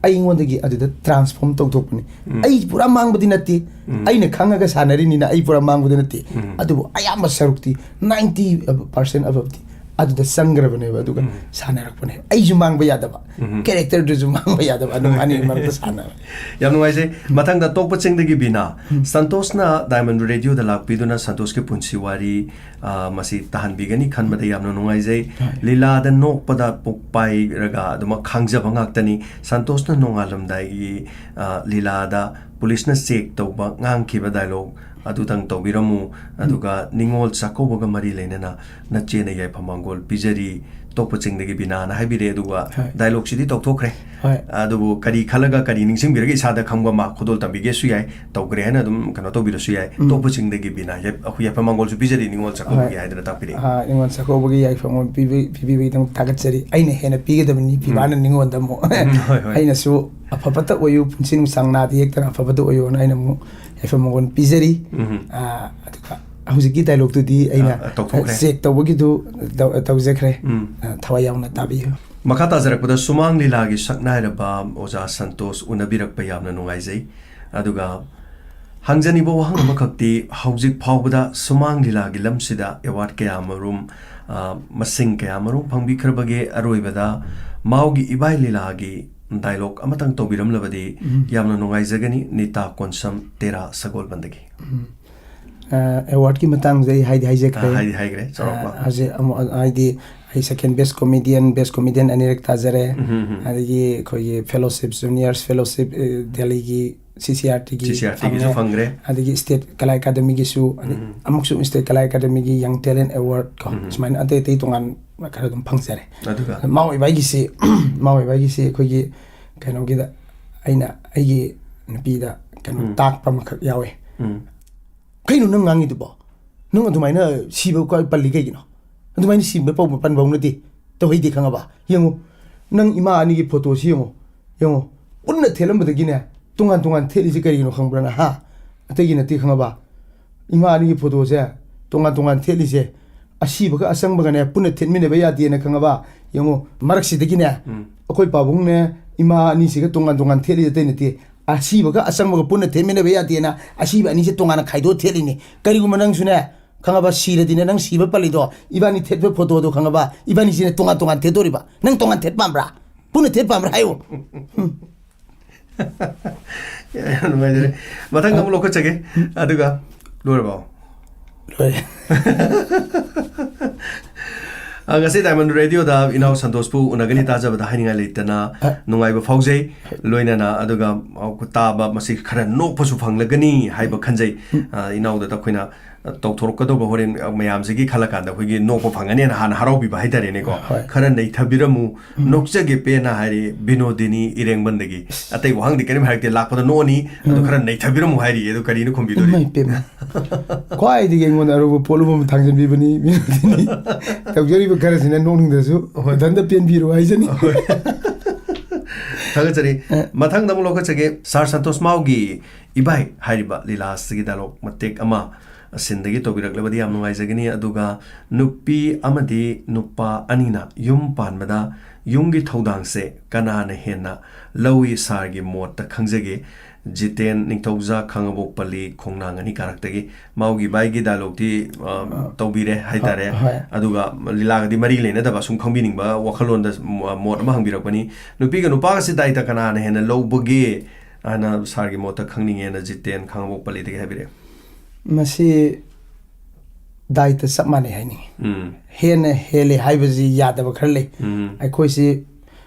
ꯑꯩꯉꯣꯟꯗꯒꯤ ꯑꯗꯨꯗ ꯇ꯭ꯔꯥꯟꯁꯐꯣꯔꯝ ꯇꯧꯊꯣꯛꯄꯅꯤ꯫ ꯎꯝ꯫ ꯑꯩ ꯄꯨꯔꯥ ꯃꯥꯡꯕꯗꯤ ꯅꯠꯇꯦ, ꯎꯝ꯫ ꯑꯩꯅ ꯈꯪꯉꯒ ꯁꯥꯟꯅꯔꯤꯅꯤꯅ ꯑꯩ ꯄꯨꯔꯥ ꯃꯥꯡꯕꯗꯤ ꯅꯠꯇꯦ꯫ ꯎꯝ꯫ ꯑꯗꯨꯕꯨ ꯑꯌꯥꯝꯕ ꯁꯔꯨꯛꯇꯤ ꯅꯥꯏꯟꯇꯤ ꯄꯥꯔꯁꯦꯟ ꯑꯕꯞꯇꯤ ꯑꯗꯨꯗ ꯆꯪꯈ꯭ꯔꯕꯅꯦꯕ, ꯑꯗꯨꯒ ꯎꯝ꯫ ꯁꯥꯟꯅꯔꯛꯄꯅꯦꯕ꯫ ꯑꯩꯁꯨ ꯃꯥꯡꯕ ꯌꯥꯗꯕ, ꯎꯝ꯫ ꯀꯦꯔꯦꯛꯇꯔꯗꯨꯁꯨ ꯃꯥꯡꯕ ꯌꯥꯗꯕ, ꯑꯗꯨꯝ ꯑꯅꯤꯒꯤ ꯃꯔꯛꯇ ꯁꯥꯟꯅꯕ꯫ ꯌꯥꯝ ꯅꯨꯡꯉꯥꯏꯖꯩ꯫ ꯃꯊꯪꯗ ꯇꯣꯛꯄ ꯆꯤꯡꯗꯒꯤ ꯕꯤꯅꯥ꯫ ꯎꯝ꯫ ꯁꯟꯇꯣꯁꯅ ꯗꯥꯏꯃꯟ ꯔꯦꯗꯤꯑꯣꯗ ꯂꯥꯛꯄꯤꯗꯨꯅ ꯁꯟꯇꯣꯁꯀꯤ ꯄꯨꯟꯁꯤ ꯋꯥꯔꯤ, ꯑ, ꯃꯁꯤ ꯇꯥꯍꯟꯕꯤꯒꯅꯤ ꯈꯟꯕꯗ ꯌꯥꯝꯅ ꯅꯨꯡꯉꯥꯏꯖꯩ꯫ ꯍꯣꯏ꯫ ꯂꯤꯂꯥꯗ ꯅꯣꯛꯄꯗ ꯄꯨꯛ ꯄꯥꯏꯔꯒ ꯑꯗꯨꯃꯛ ꯈꯥꯡꯖꯕ ꯉꯥꯛꯇꯅꯤ꯫ ꯁꯟꯇꯣꯁꯅ ꯅꯣꯡꯉꯥꯜꯂꯝꯗꯥꯏꯒꯤ, ꯑ, ꯂꯤꯂꯥꯗ ꯄꯨꯂꯤꯁꯅ ꯆꯦꯛ ꯇꯧꯕ ꯉꯥꯡꯈꯤꯕ ꯗꯥꯏꯂꯣꯛ ꯑꯗꯨꯗꯪ ꯇꯧꯕꯤꯔꯝꯃꯨ꯫ ꯑꯗꯨꯒ ꯅꯤꯉꯣꯜ ꯆꯥꯛꯀꯧꯕꯒ ꯃꯔꯤ ꯂꯩꯅꯅ ꯅꯆꯦꯅ ꯌꯥꯏꯐ ꯃꯪꯒꯣꯜ ꯄꯤꯖꯔꯤ, ꯇꯣꯛꯄ ꯆꯤꯡꯗꯒꯤ ꯕꯤꯅꯥꯅ ꯍꯥꯏꯕꯤꯔꯦ꯫ ꯑꯗꯨꯒ ꯍꯣꯏ꯫ ꯗꯥꯏꯂꯣꯛꯁꯤꯗꯤ ꯇꯧꯊꯣꯛꯈ꯭ꯔꯦ꯫ ꯍꯣꯏ꯫ ꯑꯗꯨꯕꯨ ꯀꯔꯤ ꯈꯜꯂꯒ ꯀꯔꯤ ꯅꯤꯡꯁꯤꯡꯕꯤꯔꯒ ꯏꯁꯥꯗ ꯈꯪꯕ ꯑꯃ ꯈꯨꯗꯣꯜ ꯇꯝꯕꯤꯒꯦꯁꯨ ꯌꯥꯏ, ꯇꯧꯈ꯭ꯔꯦ ꯍꯥꯏꯅ ꯑꯗꯨꯝ ꯀꯩꯅꯣ ꯇꯧꯕꯤꯔꯁꯨ ꯌꯥꯏ꯫ ꯎꯝ꯫ ꯇꯣꯛꯄ ꯆꯤꯡꯗꯒꯤ ꯕꯤꯅꯥ, ꯌꯥꯏ-, ꯑꯩꯈꯣꯏ ꯌꯥꯏꯐ ꯃꯪꯒꯣꯜꯁꯨ ꯄꯤꯖꯔꯤ ꯅꯤꯉꯣꯜ ꯆꯥꯛꯀꯧꯕꯒꯤ ꯍꯣꯏ꯫ ꯍꯥꯏꯗꯅ ꯇꯥꯛꯄꯤꯔꯛꯏ꯫ ꯑꯥ, ꯅꯤꯉꯣꯜ ꯆꯥꯛꯀꯧꯕꯒꯤ ꯌꯥꯏꯐ ꯃꯪꯒꯣꯜ ꯄꯤꯕꯤ-, ꯄꯤꯕꯤꯕꯒꯤꯗꯃꯛ ꯊꯥꯒꯠꯆꯔꯤ꯫ ꯑꯩꯅ ꯍꯦꯟꯅ ꯄꯤꯒꯗꯕꯅꯤ, ꯄꯤꯕꯥꯅ ꯎꯝ꯫ ꯅꯤꯉꯣꯜꯗ ꯑꯃꯨꯛ꯫ ꯎꯝ, ꯍꯣꯏ, ꯍꯣꯏ꯫ ꯑꯩꯅꯁꯨ "ꯑꯐꯕꯇ ꯑꯣꯏꯌꯨ, ꯄꯨꯟꯁꯤ ꯅꯨꯡꯁꯥꯡ ꯅꯥꯗ ꯌꯦꯛꯇꯅ ꯑꯐꯕꯇ ꯑꯣꯏꯌꯨꯅ" ꯑꯩꯅ ꯑꯃꯨꯛ ꯌꯥꯏꯐ ꯃꯪꯒꯣꯜ ꯄꯤꯖꯔꯤ꯫ ꯎꯝ꯫ ꯑꯥ, ꯑꯗꯨꯒ ꯍꯧꯖꯤꯛꯀꯤ ꯗꯥꯏꯂꯣꯛꯇꯨꯗꯤ ꯑꯩꯅ ꯑꯥ, ꯇꯧꯊꯣꯛꯈ꯭ꯔꯦ꯫ ꯆꯦꯛ ꯇꯧꯕꯒꯤꯗꯨ ꯇꯧ-, ꯇꯧꯖꯈ꯭ꯔꯦ꯫ ꯎꯝ꯫ ꯑꯥ, ꯊꯋꯥꯏ ꯌꯥꯎꯅ ꯇꯥꯕꯤꯌꯨ꯫ ꯃꯈꯥ ꯇꯥꯖꯔꯛꯄꯗ ꯁꯨꯃꯥꯡ ꯂꯤꯂꯥꯒꯤ ꯁꯛꯅꯥꯏꯔꯕ ꯑꯣꯖꯥ ꯁꯟꯇꯣꯁ ꯎꯅꯕꯤꯔꯛꯄ ꯌꯥꯝꯅ ꯅꯨꯡꯉꯥꯏꯖꯩ꯫ ꯑꯗꯨꯒ ꯍꯪꯖꯅꯤꯡꯕ ꯋꯥꯍꯪ ꯑꯃꯈꯛꯇꯤ, ꯍꯧꯖꯤꯛ ꯐꯥꯎꯕꯗ ꯁꯨꯃꯥꯡ ꯂꯤꯂꯥꯒꯤ ꯂꯝꯁꯤꯗ ꯑꯦꯋꯥꯔꯗ ꯀꯌꯥ ꯃꯔꯨꯝ, ꯑ, ꯃꯁꯤꯡ ꯀꯌꯥ ꯃꯔꯨꯝ ꯐꯪꯕꯤꯈ꯭ꯔꯕꯒꯦ? ꯑꯔꯣꯏꯕꯗ ꯃꯥꯎꯒꯤ ꯏꯕꯥꯏ ꯂꯤꯂꯥꯒꯤ ꯗꯥꯏꯂꯣꯛ ꯑꯃꯇꯪ ꯇꯧꯕꯤꯔꯝꯂꯕꯗꯤ ꯎꯝ꯫ ꯌꯥꯝꯅ ꯅꯨꯡꯉꯥꯏꯖꯒꯅꯤ꯫ ꯅꯤꯇꯥ ꯀꯣꯟꯁꯝ, ꯇꯦꯔꯥ ꯁꯒꯣꯜꯕꯟꯗꯒꯤ꯫ ꯎꯝ꯫ ꯑ, ꯑꯦꯋꯥꯔꯗꯀꯤ ꯃꯇꯥꯡꯁꯦ ꯑꯩ ꯍꯥꯏꯗꯤ ꯍꯥꯏꯖꯈ꯭ꯔꯦ꯫ ꯑ, ꯍꯥꯏꯗꯤ ꯍꯥꯏꯈ꯭ꯔꯦ, ꯆꯥꯎꯔꯥꯛꯄ꯫ ꯑ, ꯍꯧꯖꯤꯛ ꯑꯃꯨꯛ, ꯍꯥꯏꯗꯤ ꯑꯩ second best comedian, best comedian ꯑꯅꯤꯔꯛ ꯇꯥꯖꯔꯦ꯫ ꯎꯝ, ꯎꯝ, ꯎꯝ꯫ ꯑꯗꯒꯤ ꯑꯩꯈꯣꯏꯒꯤ fellowship, juniors fellowship, ꯑ, ꯗꯦꯜꯂꯤꯒꯤ CCERTꯒꯤ CCERTꯒꯤꯁꯨ ꯐꯪꯉꯦ꯫ ꯑꯗꯒꯤ State Kala Academyꯒꯤꯁꯨ, ꯑꯗꯩ ꯎꯝ꯫ ꯑꯃꯨꯛꯁꯨ State Kala Academyꯒꯤ Young Talent Award ꯀꯣ, ꯎꯝ꯫ ꯁꯨꯃꯥꯏꯅ ꯑꯇꯩ ꯑꯇꯩ ꯇꯣꯉꯥꯟꯕ ꯈꯔ ꯑꯗꯨꯝ ꯐꯪꯖꯔꯦ꯫ ꯑꯗꯨꯒ? ꯃꯥ ꯑꯣꯏꯕ ꯑꯩꯒꯤꯁꯤ ꯃꯥ ꯑꯣꯏꯕ ꯑꯩꯒꯤꯁꯤ ꯑꯩꯈꯣꯏꯒꯤ ꯀꯩꯅꯣꯒꯤꯗ ꯑꯩꯅ ꯑꯩꯒꯤ ꯅꯨꯄꯤꯗ ꯀꯩꯅꯣ ꯎꯝ꯫ ꯇꯥꯛꯄ ꯑꯃꯈꯛ ꯌꯥꯎꯋꯦ꯫ ꯎꯝ꯫ "ꯀꯩꯅꯣ ꯅꯪ ꯉꯥꯡꯉꯤꯗꯨꯕꯣ? ꯅꯪ ꯑꯗꯨꯃꯥꯏꯅ ꯁꯤꯕ ꯀ-, ꯄꯜꯂꯤ ꯀꯩꯒꯤꯅꯣ? ꯑꯗꯨꯃꯥꯏꯅ ꯁꯤꯕ ꯄꯧ-, ꯄꯟꯕ ꯍꯧꯅꯗꯦ꯫ ꯇꯧꯍꯩꯗꯦ, ꯈꯪꯉꯕ? ꯌꯦꯡꯉꯨ, ꯅꯪ ꯏꯃꯥ ꯑꯅꯤꯒꯤ photoꯁꯤ ꯌꯦꯡꯉꯨ, ꯌꯦꯡꯉꯨ, ꯄꯨꯟꯅ ꯊꯦꯠꯂꯝꯕꯗꯒꯤꯅꯦ, ꯇꯣꯉꯥꯟ ꯇꯣꯉꯥꯟ ꯊꯦꯠꯂꯤꯁꯦ ꯀꯔꯤꯒꯤꯅꯣ ꯈꯪꯕ꯭ꯔꯥ ꯅꯪ, ꯍꯥ? ꯑꯇꯩꯒꯤ ꯅꯠꯇꯦ, ꯈꯪꯉꯕ? ꯏꯃꯥ ꯑꯅꯤꯒꯤ photoꯁꯦ ꯇꯣꯉꯥꯟ ꯇꯣꯉꯥꯟ ꯊꯦꯠꯂꯤꯁꯦ, ꯑꯁꯤꯕꯒ ꯑꯁꯪꯕꯒꯅꯦ ꯄꯨꯟꯅ ꯊꯦꯠꯃꯤꯟꯅꯕ ꯌꯥꯗꯦꯅ, ꯈꯪꯉꯕ? ꯌꯦꯡꯉꯨ, ꯃꯔꯛꯁꯤꯗꯒꯤꯅꯦ, ꯎꯝ꯫ ꯑꯩꯈꯣꯏ ꯄꯥꯕꯨꯡꯅꯦ ꯏꯃꯥ ꯑꯅꯤꯁꯤꯒ ꯇꯣꯉꯥꯟ ꯇꯣꯉꯥꯟ ꯊꯦꯠꯂꯤ, ꯑꯇꯩ ꯅꯠꯇꯦ꯫ ꯑꯁꯤꯕꯒ ꯑꯁꯪꯕꯒ ꯄꯨꯟꯅ ꯊꯦꯠꯃꯤꯟꯅꯕ ꯌꯥꯗꯦꯅ ꯑꯁꯤꯕ ꯑꯅꯤꯁꯦ ꯇꯣꯉꯥꯟꯅ ꯈꯥꯏꯗꯣꯛꯑ ꯊꯦꯠꯂꯤꯅꯤ꯫ ꯀꯔꯤꯒꯨꯝꯕ ꯅꯪꯁꯨꯅꯦ, ꯈꯪꯉꯕ, ꯁꯤꯔꯗꯤꯅꯦ, ꯅꯪ ꯁꯤꯕ ꯄꯜꯂꯤꯗꯣ, ꯏꯕꯥꯅꯤ ꯊꯦꯠꯄ photoꯗꯣ, ꯈꯪꯉꯕ, ꯏꯕꯥꯅꯤꯁꯤꯅꯦ ꯇꯣꯉꯥꯟ ꯇꯣꯉꯥꯟ ꯊꯦꯠꯇꯣꯔꯤꯕ꯫ ꯅꯪ ꯇꯣꯉꯥꯟ ꯊꯦꯠ ꯄꯥꯝꯕ꯭ꯔꯥ? ꯄꯨꯟꯅ ꯊꯦꯠ ꯄꯥꯝꯕ꯭ꯔꯥ? ꯍꯥꯏꯌꯨ꯫ ꯌꯥꯝ ꯅꯨꯡꯉꯥꯏꯖꯔꯦ꯫ ꯃꯊꯪ ꯑꯃꯨꯛ ꯂꯧꯈꯠꯆꯒꯦ꯫ ꯑꯗꯨꯒ ꯂꯣꯏꯔꯕꯣ? ꯂꯣꯏꯔꯦ꯫ ꯑ, ꯉꯁꯤ Diamond Radioꯗ ꯏꯅꯥꯎ ꯁꯟꯇꯣꯁꯄꯨ ꯎꯅꯒꯅꯤ ꯇꯥꯖꯕꯗ ꯍꯥꯏꯅꯤꯡꯉꯥꯏ ꯂꯩꯇꯅ ꯑ꯫ ꯅꯨꯡꯉꯥꯏꯕ ꯐꯥꯎꯖꯩ꯫ ꯂꯣꯏꯅꯅ ꯑꯗꯨꯒ, ꯑ, ꯇꯥꯕ ꯃꯁꯤ ꯈꯔ ꯅꯣꯛꯄꯁꯨ ꯐꯪꯂꯒꯅꯤ ꯍꯥꯏꯕ ꯈꯟꯖꯩ꯫ ꯑ, ꯏꯅꯥꯎꯗ ꯑꯩꯈꯣꯏꯅ, ꯑ, ꯇꯧꯊꯣꯔꯛꯀꯗꯧꯕ ꯍꯣꯔꯦꯟ, ꯑ, ꯃꯌꯥꯝꯁꯤꯒꯤ ꯈꯜꯂ ꯀꯥꯟꯗ ꯑꯩꯈꯣꯏꯒꯤ ꯅꯣꯛꯄ ꯐꯪꯒꯅꯦꯅ ꯍꯥꯟꯅ ꯍꯔꯥꯎꯕꯤꯕ ꯍꯥꯏꯇꯥꯔꯦꯅꯦꯀꯣ꯫ ꯍꯣꯏ꯫ "ꯈꯔ ꯅꯩꯊꯕꯤꯔꯝꯃꯨ, ꯎꯝ꯫ ꯅꯣꯛꯆꯒꯦ ꯄꯦꯟꯅ" ꯍꯥꯏꯔꯤ ꯕꯤꯅꯣꯗꯤꯅꯤ ꯏꯔꯦꯡꯕꯝꯗꯒꯤ꯫ ꯑꯇꯩ ꯋꯥꯍꯪꯗꯤ ꯀꯔꯤꯝ ꯍꯥꯏꯔꯛꯇꯦ, ꯂꯥꯛꯄꯗ ꯅꯣꯛꯑꯅꯤ, ꯑꯗꯣ ꯎꯝ꯫ "ꯈꯔ ꯅꯩꯊꯕꯤꯔꯝꯃꯨ" ꯍꯥꯏꯔꯤ, ꯑꯗꯣ ꯀꯔꯤꯅꯣ ꯈꯨꯝꯕꯤꯗꯣꯔꯤ? ꯏꯃꯥꯏ ꯄꯦꯝꯃ꯫ ꯈ꯭ꯋꯥꯏꯗꯒꯤ ꯑꯩꯉꯣꯟꯗ ꯑꯔꯨꯕ ꯄꯣꯠꯂꯨꯝ ꯑꯃ ꯊꯥꯡꯖꯟꯕꯤꯕꯅꯤ ꯕꯤꯅꯣꯗꯤꯅꯤ꯫ ꯇꯧꯖꯔꯤꯕ ꯈꯔꯁꯤꯅ ꯅꯣꯛꯅꯤꯡꯗ꯭ꯔꯁꯨ ꯍꯣꯏ꯫ ꯃꯊꯟꯇ ꯄꯦꯟꯕꯤꯔꯣ ꯍꯥꯏꯖꯅꯤ꯫ ꯍꯣꯏ꯫ ꯊꯥꯒꯠꯆꯔꯤ꯫ ꯑ꯫ ꯃꯊꯪꯗ ꯑꯃꯨꯛ ꯂꯧꯈꯠꯆꯒꯦ꯫ ꯁꯥꯔ ꯁꯟꯇꯣꯁ ꯃꯥꯎꯒꯤ ꯏꯕꯥꯏ ꯍꯥꯏꯔꯤꯕ ꯂꯤꯂꯥ ꯑꯁꯤꯒꯤ dialogue ꯃꯇꯦꯛ ꯑꯃ ꯁꯤꯟꯗꯒꯤ ꯇꯧꯕꯤꯔꯛꯂꯕꯗꯤ ꯌꯥꯝ ꯅꯨꯡꯉꯥꯏꯖꯒꯅꯤ꯫ ꯑꯗꯨꯒ ꯅꯨꯄꯤ ꯑꯃꯗꯤ ꯅꯨꯄꯥ ꯑꯅꯤꯅ ꯌꯨꯝ ꯄꯥꯟꯕꯗ ꯌꯨꯝꯒꯤ ꯊꯧꯗꯥꯡꯁꯦ ꯀꯅꯥꯅ ꯍꯦꯟꯅ ꯂꯧꯏ, ꯁꯥꯔꯒꯤ ꯃꯣꯠꯇ ꯈꯪꯖꯒꯦ꯫ ꯖꯤꯇꯦꯟ ꯅꯤꯡꯊꯧꯖꯥ, ꯈꯥꯉꯕꯣꯛ ꯄꯜꯂꯤ, ꯈꯣꯡꯅꯥꯡ ꯑꯅꯤ ꯀꯥꯔꯛꯇꯒꯤ꯫ ꯃꯥꯎꯒꯤ ꯕꯥꯏꯒꯤ dialogueꯗꯤ, ꯑ, ꯑ, ꯇꯧꯕꯤꯔꯦ ꯍꯥꯏꯇꯥꯔꯦ꯫ ꯍꯣꯏ꯫ ꯑꯗꯨꯒ ꯂꯤꯂꯥꯒꯗꯤ ꯃꯔꯤ ꯂꯩꯅꯗꯕ, ꯁꯨꯝ ꯈꯪꯕꯤꯅꯤꯡꯕ ꯋꯥꯈꯜꯂꯣꯟꯗ ꯃꯣ-, ꯃꯣꯠ ꯑꯃ ꯍꯪꯕꯤꯔꯛꯄꯅꯤ꯫ "ꯅꯨꯄꯤꯒ ꯅꯨꯄꯥꯒꯁꯤ ꯗꯥꯏꯇ ꯀꯅꯥꯅ ꯍꯦꯟꯅ ꯂꯧꯕꯒꯦ?" ꯍꯥꯏꯅ ꯁꯥꯔꯒꯤ ꯃꯣꯠꯇ ꯈꯪꯅꯤꯡꯉꯦꯅ ꯖꯤꯇꯦꯟ ꯈꯥꯉꯕꯣꯛ ꯄꯜꯂꯤꯗꯒꯤ ꯍꯥꯏꯕꯤꯔꯛꯑꯦ꯫ ꯃꯁꯤ ꯗꯥꯏꯇ ꯆꯞ ꯃꯥꯟꯅꯩ ꯍꯥꯏꯅꯤꯡꯉꯤ꯫ ꯎꯝ꯫ ꯍꯦꯟꯅ ꯍꯦꯜꯂꯦ ꯍꯥꯏꯕꯁꯤ ꯌꯥꯗꯕ ꯈꯔ ꯂꯩ꯫ ꯎꯝ꯫ ꯑꯩꯈꯣꯏꯁꯤ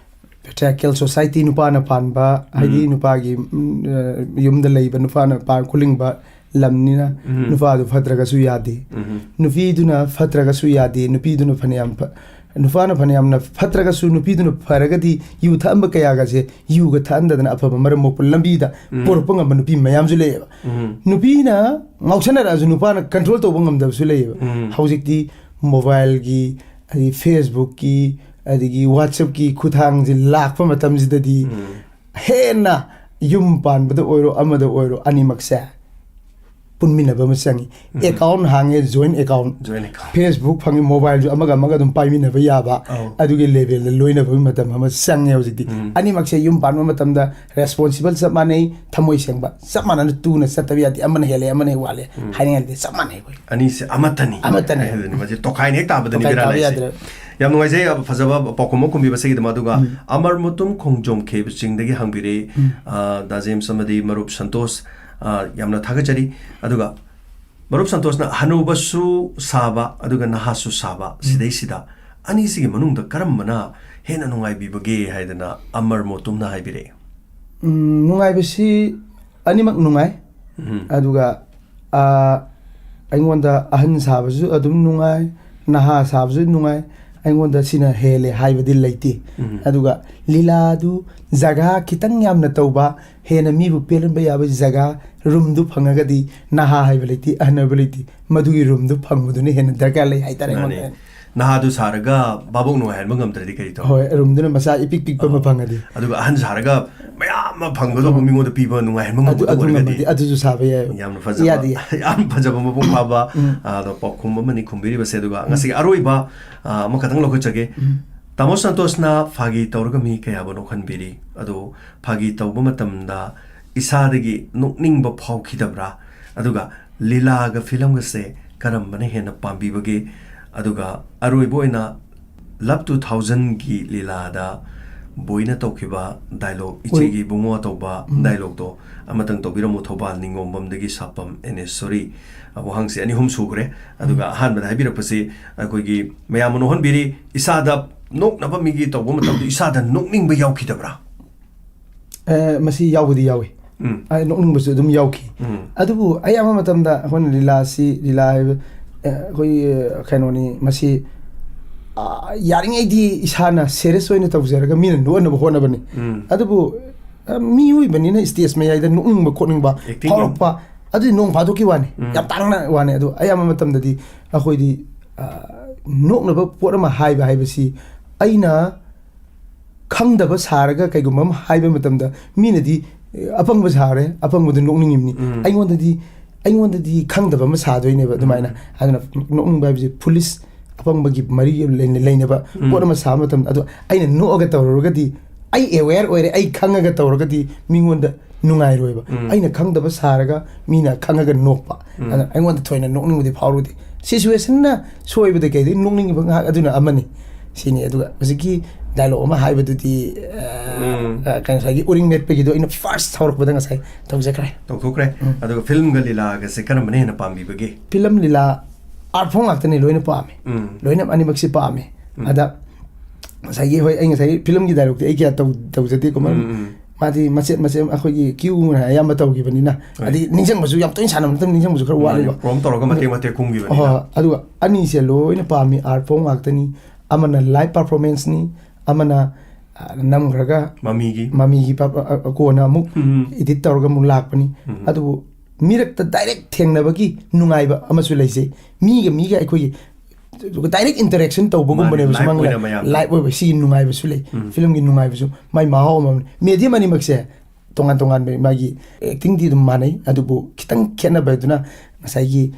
patriarchal society, ꯅꯨꯄꯥꯅ ꯄꯥꯟꯕ, ꯍꯥꯏꯗꯤ ꯎꯝ꯫ ꯅꯨꯄꯥꯒꯤ, ꯎꯝ, ꯑ, ꯌꯨꯝꯗ ꯂꯩꯕ ꯅꯨꯄꯥꯅ ꯄꯥꯟ ꯈꯨꯂꯤꯡꯕ ꯂꯝꯅꯤꯅ ꯎꯝ꯫ ꯅꯨꯄꯥꯗꯨ ꯐꯠꯇ꯭ꯔꯒꯁꯨ ꯌꯥꯗꯦ꯫ ꯎꯝ꯫ ꯅꯨꯄꯤꯗꯨꯅ ꯐꯠꯇ꯭ꯔꯒꯁꯨ ꯌꯥꯗꯦ꯫ ꯅꯨꯄꯤꯗꯨꯅ ꯐꯅꯌꯥꯝ ꯐ-, ꯅꯨꯄꯥꯅ ꯐꯅꯌꯥꯝꯅ ꯐꯠꯇ꯭ꯔꯒꯁꯨ ꯅꯨꯄꯤꯗꯨꯅ ꯐꯔꯒꯗꯤ ꯌꯨ ꯊꯛꯑꯝꯕ ꯀꯌꯥꯒꯁꯦ ꯌꯨꯒ ꯊꯛꯍꯟꯗꯗꯅ ꯑꯐꯕ ꯃꯔꯝ ꯃꯣꯛꯄ ꯂꯝꯕꯤꯗ ꯎꯝ꯫ ꯄꯣꯔꯛꯄ ꯉꯝꯕ ꯅꯨꯄꯤ ꯃꯌꯥꯝꯁꯨ ꯂꯩꯌꯦꯕ꯫ ꯎꯝ꯫ ꯅꯨꯄꯤꯅ ꯉꯥꯎꯁꯟꯅꯔꯛꯑꯁꯨ ꯅꯨꯄꯥꯅ control ꯇꯧꯕ ꯉꯝꯗꯕꯁꯨ ꯂꯩꯌꯦꯕ꯫ ꯎꯝ꯫ ꯍꯧꯖꯤꯛꯇꯤ mobileꯒꯤ, ꯑꯗꯒꯤ Facebookꯀꯤ, ꯑꯗꯒꯤ WhatsAppꯀꯤ ꯈꯨꯠꯊꯥꯡꯁꯤ ꯂꯥꯛꯄ ꯃꯇꯝꯁꯤꯗꯗꯤ ꯎꯝ꯫ ꯍꯦꯟꯅ ꯌꯨꯝ ꯄꯥꯟꯕꯗ ꯑꯣꯏꯔꯣ, ꯑꯃꯗ ꯑꯣꯏꯔꯣ, ꯑꯅꯤꯃꯛꯁꯦ ꯄꯨꯟꯃꯤꯟꯅꯕ ꯑꯃ ꯆꯪꯉꯤ꯫ ꯎꯝ꯫ Account ꯍꯥꯡꯉꯦ, joint account꯫ Joint account꯫ Facebook ꯐꯪꯉꯤ, mobileꯁꯨ ꯑꯃꯒ ꯑꯃꯒ ꯑꯗꯨꯝ ꯄꯥꯏꯃꯤꯟꯅꯕ ꯌꯥꯕ, ꯑꯧ꯫ ꯑꯗꯨꯒꯤ levelꯗ ꯂꯣꯏꯅꯕꯒꯤ ꯃꯇꯝ ꯑꯃ ꯆꯪꯉꯦ ꯍꯧꯖꯤꯛꯇꯤ꯫ ꯎꯝ꯫ ꯑꯅꯤꯃꯛꯁꯦ ꯌꯨꯝ ꯄꯥꯟꯕ ꯃꯇꯝꯗ responsible ꯆꯞ ꯃꯥꯟꯅꯩ, ꯊꯃꯣꯏ ꯁꯦꯡꯕ ꯆꯞ ꯃꯥꯟꯅꯅ ꯇꯨꯅ ꯆꯠꯇꯕ ꯌꯥꯗꯦ, ꯑꯃꯅ ꯍꯦꯜꯂꯦ, ꯑꯃꯅ ꯍꯦꯛ ꯋꯥꯠꯂꯦ ꯎꯝ꯫ ꯍꯥꯏꯅꯤꯡꯉꯥꯏ ꯂꯩꯇꯦ, ꯆꯞ ꯃꯥꯟꯅꯩ ꯑꯩꯈꯣꯏ꯫ ꯑꯅꯤꯁꯦ ꯑꯃꯠꯇꯅꯤ꯫ ꯑꯃꯠꯇꯅꯤ꯫ ꯍꯥꯏꯕꯗꯨꯅꯤ, ꯃꯁꯤ ꯇꯣꯈꯥꯏꯅ ꯍꯦꯛ ꯇꯥꯕꯗꯅꯤ ꯇꯣꯈꯥꯏ ꯕꯦꯔꯥ ꯇꯥꯕ ꯂꯩꯔꯤꯁꯦ꯫ ꯌꯥꯗ꯭ꯔꯦ꯫ ꯌꯥꯝ ꯅꯨꯡꯉꯥꯏꯖꯩ, ꯐꯖꯕ ꯄꯥꯎꯈꯨꯝ ꯑꯃ ꯈꯨꯝꯕꯤꯕꯁꯤꯒꯤꯗꯃꯛ꯫ ꯑꯗꯨꯒ ꯎꯝ꯫ ꯑꯃꯔ ꯃꯣꯇꯨꯝ ꯈꯣꯡꯖꯣꯝ ꯈꯦꯕ ꯆꯤꯡꯗꯒꯤ ꯍꯪꯕꯤꯔꯦ, ꯎꯝ꯫ ꯑ, ꯗꯥ ꯖꯦꯝꯁ ꯑꯃꯗꯤ ꯃꯔꯨꯞ ꯁꯟꯇꯣꯁ, ꯑ, ꯌꯥꯝꯅ ꯊꯥꯒꯠꯆꯔꯤ꯫ ꯑꯗꯨꯒ ꯃꯔꯨꯞ ꯁꯟꯇꯣꯁꯅ ꯍꯅꯨꯕꯁꯨ ꯁꯥꯕ ꯑꯗꯨꯒ ꯅꯍꯥꯁꯨ ꯁꯥꯕ, ꯎꯝ꯫ ꯁꯤꯗꯩꯁꯤꯗ ꯑꯅꯤꯁꯤꯒꯤ ꯃꯅꯨꯡꯗ ꯀꯔꯝꯕꯅ ꯍꯦꯟꯅ ꯅꯨꯡꯉꯥꯏꯕꯤꯕꯒꯦ ꯍꯥꯏꯗꯅ ꯑꯃꯔ ꯃꯣꯇꯨꯝꯅ ꯍꯥꯏꯕꯤꯔꯛꯑꯦ꯫ ꯎꯝ, ꯅꯨꯡꯉꯥꯏꯕꯁꯤ ꯑꯅꯤꯃꯛ ꯅꯨꯡꯉꯥꯏ꯫ ꯎꯝ꯫ ꯑꯗꯨꯒ, ꯑ, ꯑꯩꯉꯣꯟꯗ ꯑꯍꯟ ꯁꯥꯕꯁꯨ ꯑꯗꯨꯝ ꯅꯨꯡꯉꯥꯏ, ꯅꯍꯥ ꯁꯥꯕꯁꯨ ꯅꯨꯡꯉꯥꯏ, ꯑꯩꯉꯣꯟꯗ ꯁꯤꯅ ꯍꯦꯜꯂꯦ ꯍꯥꯏꯕꯗꯤ ꯂꯩꯇꯦ꯫ ꯎꯝ꯫ ꯑꯗꯨꯒ ꯂꯤꯂꯥꯗꯨ ꯖꯒꯥ ꯈꯤꯇꯪ ꯌꯥꯝꯅ ꯇꯧꯕ, ꯍꯦꯟꯅ ꯃꯤꯕꯨ ꯄꯦꯜꯍꯟꯕ ꯌꯥꯕ ꯖꯒꯥ, roomꯗꯨ ꯐꯪꯉꯒꯗꯤ ꯅꯍꯥ ꯍꯥꯏꯕ ꯂꯩꯇꯦ, ꯑꯍꯟ ꯍꯥꯏꯕ ꯂꯩꯇꯦ, ꯃꯗꯨꯒꯤ roomꯗꯨ ꯐꯪꯕꯗꯨꯅ ꯍꯦꯟꯅ ꯗꯔꯀꯥꯔ ꯂꯩ ꯍꯥꯏꯇꯥꯔꯦ ꯃꯥꯅꯦ꯫ ꯑꯩꯉꯣꯟꯗ꯫ ꯅꯍꯥꯗꯨ ꯁꯥꯔꯒ ꯚꯥꯕꯣꯛ ꯅꯨꯡꯉꯥꯏꯍꯟꯕ ꯉꯝꯗ꯭ꯔꯗꯤ ꯀꯔꯤ ꯇꯧ? ꯍꯣꯏ, roomꯗꯨꯅ ꯃꯆꯥ ꯏꯄꯤꯛ ꯄꯤꯛꯄ ꯑꯃ ꯑꯣ꯫ ꯐꯪꯉꯗꯤ꯫ ꯑꯗꯨꯒ ꯑꯍꯟ ꯁꯥꯔꯒ ꯃꯌꯥꯝ ꯑꯃ ꯐꯪꯒꯗꯧꯕ ꯑꯣ꯫ ꯃꯤꯉꯣꯟꯗ ꯄꯤꯕ ꯅꯨꯡꯉꯥꯏꯍꯟꯕ ꯑꯗꯨ, ꯉꯝꯕꯗꯨ ꯑꯗꯨ ꯑꯣꯏꯔꯒꯗꯤ꯫ ꯉꯝꯃꯗꯤ ꯑꯗꯨꯁꯨ ꯁꯥꯕ ꯌꯥꯏ꯫ ꯌꯥꯝꯅ ꯐꯖꯕ, ꯌꯥꯗꯤꯌꯦ꯫ ꯌꯥꯝ ꯐꯖꯕ ꯃꯄꯨꯡ ꯐꯥꯕ, ꯎꯝ꯫ ꯑ, ꯑꯗꯣ ꯄꯥꯎꯈꯨꯝ ꯑꯃꯅꯤ ꯈꯨꯝꯕꯤꯔꯤꯕꯁꯦ꯫ ꯑꯗꯨꯒ ꯎꯝ꯫ ꯉꯁꯤꯒꯤ ꯑꯔꯣꯏꯕ, ꯑ, ꯑꯃꯈꯛꯇꯪ ꯂꯧꯈꯠꯆꯒꯦ꯫ ꯎꯝ꯫ ꯇꯥꯃꯣ ꯁꯟꯇꯣꯁꯅ ꯐꯥꯒꯤ ꯇꯧꯔꯒ ꯃꯤ ꯀꯌꯥꯕꯨ ꯅꯣꯛꯍꯟꯕꯤꯔꯤ? ꯑꯗꯣ ꯐꯥꯒꯤ ꯇꯧꯕ ꯃꯇꯝꯗ ꯏꯁꯥꯗꯒꯤ ꯅꯣꯛꯅꯤꯡꯕ ꯐꯥꯎꯈꯤꯗꯕ꯭ꯔꯥ? ꯑꯗꯨꯒ ꯂꯤꯂꯥꯒ ꯐꯤꯂꯝꯒꯁꯦ ꯀꯔꯝꯕꯅ ꯍꯦꯟꯅ ꯄꯥꯝꯕꯤꯕꯒꯦ? ꯑꯗꯨꯒ ꯑꯔꯣꯏꯕ ꯑꯣꯏꯅ Love two thousandꯒꯤ ꯂꯤꯂꯥꯗ ꯕꯣꯏꯅ ꯇꯧꯈꯤꯕ dialogue, ꯍꯣꯏ꯫ "ꯏꯆꯦꯒꯤ ꯏꯕꯨꯡꯉꯣ" ꯇꯧꯕ ꯎꯝ꯫ dialogueꯇꯣ ꯑꯃꯇꯪ ꯇꯧꯕꯤꯔꯝꯃꯨ, ꯊꯧꯕꯥꯜ ꯅꯤꯉꯣꯝꯕꯝꯗꯒꯤ ꯁꯥꯄꯝ ꯑꯦꯅꯦꯁꯣꯔꯤ꯫ ꯑ, ꯋꯥꯍꯪꯁꯦ ꯑꯅꯤ ꯑꯍꯨꯝ ꯁꯨꯈ꯭ꯔꯦ꯫ ꯑꯗꯨꯒ ꯎꯝ꯫ ꯑꯍꯥꯟꯕꯗ ꯍꯥꯏꯕꯤꯔꯛꯄꯁꯤ ꯑꯩꯈꯣꯏꯒꯤ ꯃꯌꯥꯝ ꯅꯣꯛꯍꯟꯕꯤꯔꯤ, ꯏꯁꯥꯗ ꯅꯣꯛꯅꯕ ꯃꯤꯒꯤ ꯇꯧꯕ ꯃꯇꯝꯗ ꯏꯁꯥꯗ ꯅꯣꯛꯅꯤꯡꯕ ꯌꯥꯎꯈꯤꯗꯕ꯭ꯔꯥ? ꯑꯦ, ꯃꯁꯤ ꯌꯥꯎꯕꯗꯤ ꯌꯥꯎꯏ꯫ ꯎꯝ ꯑꯩ ꯅꯣꯛꯅꯤꯡꯕꯁꯨ ꯑꯗꯨꯝ ꯌꯥꯎꯈꯤ꯫ ꯎꯝ ꯑꯗꯨꯕꯨ ꯑꯌꯥꯝꯕ ꯃꯇꯝꯗ ꯑꯩꯈꯣꯏꯅ ꯂꯤꯂꯥꯁꯤ, ꯂꯤꯂꯥ ꯍꯥꯏꯕ, ꯑꯦ, ꯑꯩꯈꯣꯏꯒꯤ, ꯑꯦ, ꯀꯩꯅꯣꯅꯤ, ꯃꯁꯤ, ꯑ, ꯌꯥꯔꯤꯉꯩꯗꯤ ꯏꯁꯥꯅ ꯁꯦꯔꯤꯌꯁ ꯑꯣꯏꯅ ꯇꯧꯖꯔꯒ ꯃꯤꯅ ꯅꯣꯛꯍꯟꯅꯕ ꯍꯣꯠꯅꯕꯅꯤ꯫ ꯎꯝ ꯑꯗꯨꯕꯨ, ꯑ, ꯃꯤꯑꯣꯏꯕꯅꯤꯅ ꯁ꯭ꯇꯦꯖ ꯃꯌꯥꯏꯗ ꯅꯣꯛꯅꯤꯡꯕ ꯈꯣꯠꯅꯤꯡꯕ Acting ꯐꯥꯎꯔꯛꯄ, ꯑꯗꯨꯗꯤ ꯅꯣꯡ ꯐꯥꯗꯣꯛꯀꯤ ꯋꯥꯅꯤ, ꯎꯝ ꯌꯥꯝ ꯇꯥꯡꯅ ꯋꯥꯅꯤ꯫ ꯑꯗꯣ ꯑꯌꯥꯝꯕ ꯃꯇꯝꯗꯗꯤ ꯑꯩꯈꯣꯏꯗꯤ, ꯑ, ꯅꯣꯛꯅꯕ ꯄꯣꯠ ꯑꯃ ꯍꯥꯏꯕ ꯍꯥꯏꯕꯁꯤ ꯑꯩꯅ ꯈꯪꯗꯕ ꯁꯥꯔꯒ ꯀꯩꯒꯨꯝꯕ ꯑꯃ ꯍꯥꯏꯕ ꯃꯇꯝꯗ ꯃꯤꯅꯗꯤ, ꯑꯦ, "ꯑꯄꯪꯕ ꯁꯥꯔꯦ, ꯑꯄꯪꯕꯗꯨ ꯅꯣꯛꯅꯤꯡꯉꯤꯕꯅꯤ"꯫ ꯎꯝ ꯑꯩꯉꯣꯟꯗꯗꯤ, ꯑꯩꯉꯣꯟꯗꯗꯤ ꯈꯪꯗꯕ ꯑꯃ ꯁꯥꯗꯣꯏꯅꯦꯕ ꯑꯗꯨꯃꯥꯏꯅ꯫ ꯑꯗꯨꯅ ꯅꯣꯛꯅꯤꯡꯕ ꯍꯥꯏꯕꯁꯤ ꯐꯨꯂꯤꯁ, ꯑꯄꯪꯕꯒꯤ ꯃꯔꯤ ꯂꯩꯅ-, ꯂꯩꯅꯕ ꯎꯝ ꯄꯣꯠ ꯑꯃ ꯁꯥꯕ ꯃꯇꯝꯗ, ꯑꯗꯣ ꯑꯩꯅ ꯅꯣꯛꯑꯒ ꯇꯧꯔꯨꯔꯒꯗꯤ, ꯑꯩ ꯑꯦꯋꯦꯌꯔ ꯑꯣꯏꯔꯦ, ꯑꯩ ꯈꯪꯉꯒ ꯇꯧꯔꯒꯗꯤ ꯃꯤꯉꯣꯟꯗ ꯅꯨꯡꯉꯥꯏꯔꯣꯏꯕ꯫ ꯎꯝ ꯑꯩꯅ ꯈꯪꯗꯕ ꯁꯥꯔꯒ ꯃꯤꯅ ꯈꯪꯉꯒ ꯅꯣꯛꯄ, ꯎꯝ ꯑꯗꯨꯅ ꯑꯩꯉꯣꯟꯗ ꯊꯣꯏꯅ ꯅꯣꯛꯅꯤꯡꯕꯗꯤ ꯐꯥꯎꯔꯨꯗꯦ꯫ ꯁꯤꯆꯨꯋꯦꯁꯟꯅ ꯁꯣꯏꯕꯗ ꯀꯩꯗꯩ ꯅꯣꯛꯅꯤꯡꯉꯤꯕ ꯉꯥꯏꯍꯥꯛ ꯑꯗꯨꯅ ꯑꯃꯅꯤ꯫ ꯁꯤꯅꯤ꯫ ꯑꯗꯨꯒ ꯍꯧꯖꯤꯛꯀꯤ ꯗꯥꯏꯂꯣꯛ ꯑꯃ ꯍꯥꯏꯕꯗꯨꯗꯤ, ꯑ, ꯎꯝ꯫ ꯑ, ꯀꯩꯅꯣ, ꯉꯁꯥꯏꯒꯤ ꯎꯔꯤꯡ ꯃꯦꯠꯄꯒꯤꯗꯣ ꯑꯩꯅ ꯐꯥꯔꯁ ꯍꯧꯔꯛꯄꯗ ꯉꯁꯥꯏ ꯇꯧꯖꯈ꯭ꯔꯦ꯫ ꯇꯧꯊꯣꯛꯈ꯭ꯔꯦ꯫ ꯎꯝ꯫ ꯑꯗꯨꯒ ꯐꯤꯂꯝꯒ ꯂꯤꯂꯥꯒꯁꯦ ꯀꯔꯝꯕꯅ ꯍꯦꯟꯅ ꯄꯥꯝꯕꯤꯕꯒꯦ? ꯐꯤꯂꯝ ꯂꯤꯂꯥ, ꯑꯥꯔꯠ ꯐꯣꯝ ꯉꯥꯛꯇꯅꯤ ꯂꯣꯏꯅ ꯄꯥꯝꯃꯦ꯫ ꯎꯝ ꯂꯣꯏꯅ ꯑꯅꯤꯃꯛꯁꯤ ꯄꯥꯝꯃꯦ꯫ ꯎꯝ꯫ ꯑꯗ ꯉꯁꯥꯏꯒꯤ, ꯍꯣꯏ, ꯑꯩ ꯉꯁꯥꯏ ꯐꯤꯂꯝꯒꯤ ꯗꯥꯏꯂꯣꯛꯇꯤ ꯑꯩ ꯀꯌꯥ ꯇꯧ-, ꯇꯧꯖꯗꯦꯀꯣ, ꯃꯔꯝ ꯎꯝ, ꯎꯝ꯫ ꯃꯥꯗꯤ ꯃꯆꯦꯠ ꯃꯆꯦꯠ ꯑꯩꯈꯣꯏꯒꯤ ꯀ꯭ꯌꯨꯅ ꯑꯌꯥꯝꯕ ꯇꯧꯈꯤꯕꯅꯤꯅ, ꯍꯣꯏ꯫ ꯑꯗꯩ ꯅꯤꯡꯁꯤꯡꯕꯁꯨ ꯌꯥꯝ ꯇꯣꯏꯅ ꯁꯥꯟꯅꯕ ꯅꯠꯇꯕ, ꯅꯤꯡꯁꯤꯡꯕꯁꯨ ꯈꯔ ꯃꯥꯅꯦ, ꯋꯥꯠꯂꯤꯕ꯫ ꯄ꯭ꯔꯣꯝ ꯇꯧꯔꯒ ꯃꯇꯦꯛ ꯃꯇꯦꯛ ꯀꯨꯝꯈꯤꯕꯅꯤꯅ꯫ ꯍꯣꯏ, ꯍꯣꯏ꯫ ꯑꯗꯨꯒ ꯑꯅꯤꯁꯦ ꯂꯣꯏꯅ ꯄꯥꯝꯃꯤ, ꯑꯥꯔꯠ ꯐꯣꯝ ꯉꯥꯛꯇꯅꯤ꯫ ꯑꯃꯅ ꯂꯥꯏꯚ ꯄꯔꯐꯣꯔꯃꯦꯟꯁꯅꯤ, ꯑꯃꯅ, ꯑ, ꯅꯝꯈ꯭ꯔꯒ ꯃꯃꯤꯒꯤ꯫ ꯃꯃꯤꯒꯤ ꯄ-, ꯑ, ꯑ, ꯀꯣꯟꯅ ꯑꯃꯨꯛ ꯎꯝ꯫ ꯏꯗꯤꯠ ꯇꯧꯔꯒ ꯑꯃꯨꯛ ꯂꯥꯛꯄꯅꯤ꯫ ꯎꯝ꯫ ꯑꯗꯨꯕꯨ ꯃꯤꯔꯛꯇ ꯗꯥꯏꯔꯦꯛ ꯊꯦꯡꯅꯕꯒꯤ ꯅꯨꯡꯉꯥꯏꯕ ꯑꯃꯁꯨ ꯂꯩꯖꯩ꯫ ꯃꯤꯒ ꯃꯤꯒ ꯑꯩꯈꯣꯏꯒꯤ ꯗꯥꯏꯔꯦꯛ ꯏꯟꯇꯔꯦꯛꯁꯟ ꯇꯧꯕꯒꯨꯝꯕꯅꯦꯕ ꯃꯥꯅꯦ, ꯂꯥꯏꯚ ꯁꯨꯃꯥꯡ ꯑꯣꯏꯅ ꯃꯌꯥꯝ꯫ ꯂꯥꯏꯚ ꯑꯣꯏꯕ ꯁꯤꯒꯤ ꯅꯨꯡꯉꯥꯏꯕꯁꯨ ꯂꯩ꯫ ꯎꯝ꯫ ꯐꯤꯂꯝꯒꯤ ꯅꯨꯡꯉꯥꯏꯕꯁꯨ, ꯃꯥꯏ ꯃꯍꯥꯎ ꯑꯃ꯫ ꯃꯦꯗꯤꯌꯝ ꯑꯅꯤꯃꯛꯁꯦ ꯇꯣꯉꯥꯟ ꯇꯣꯉꯥꯟꯕ, ꯃꯥꯒꯤ ꯑꯦꯛꯇꯤꯡꯗꯤ ꯑꯗꯨꯝ ꯃꯥꯟꯅꯩ, ꯑꯗꯨꯕꯨ ꯈꯤꯇꯪ ꯈꯦꯠꯅꯕꯗꯨꯅ ꯉꯁꯥꯏꯒꯤ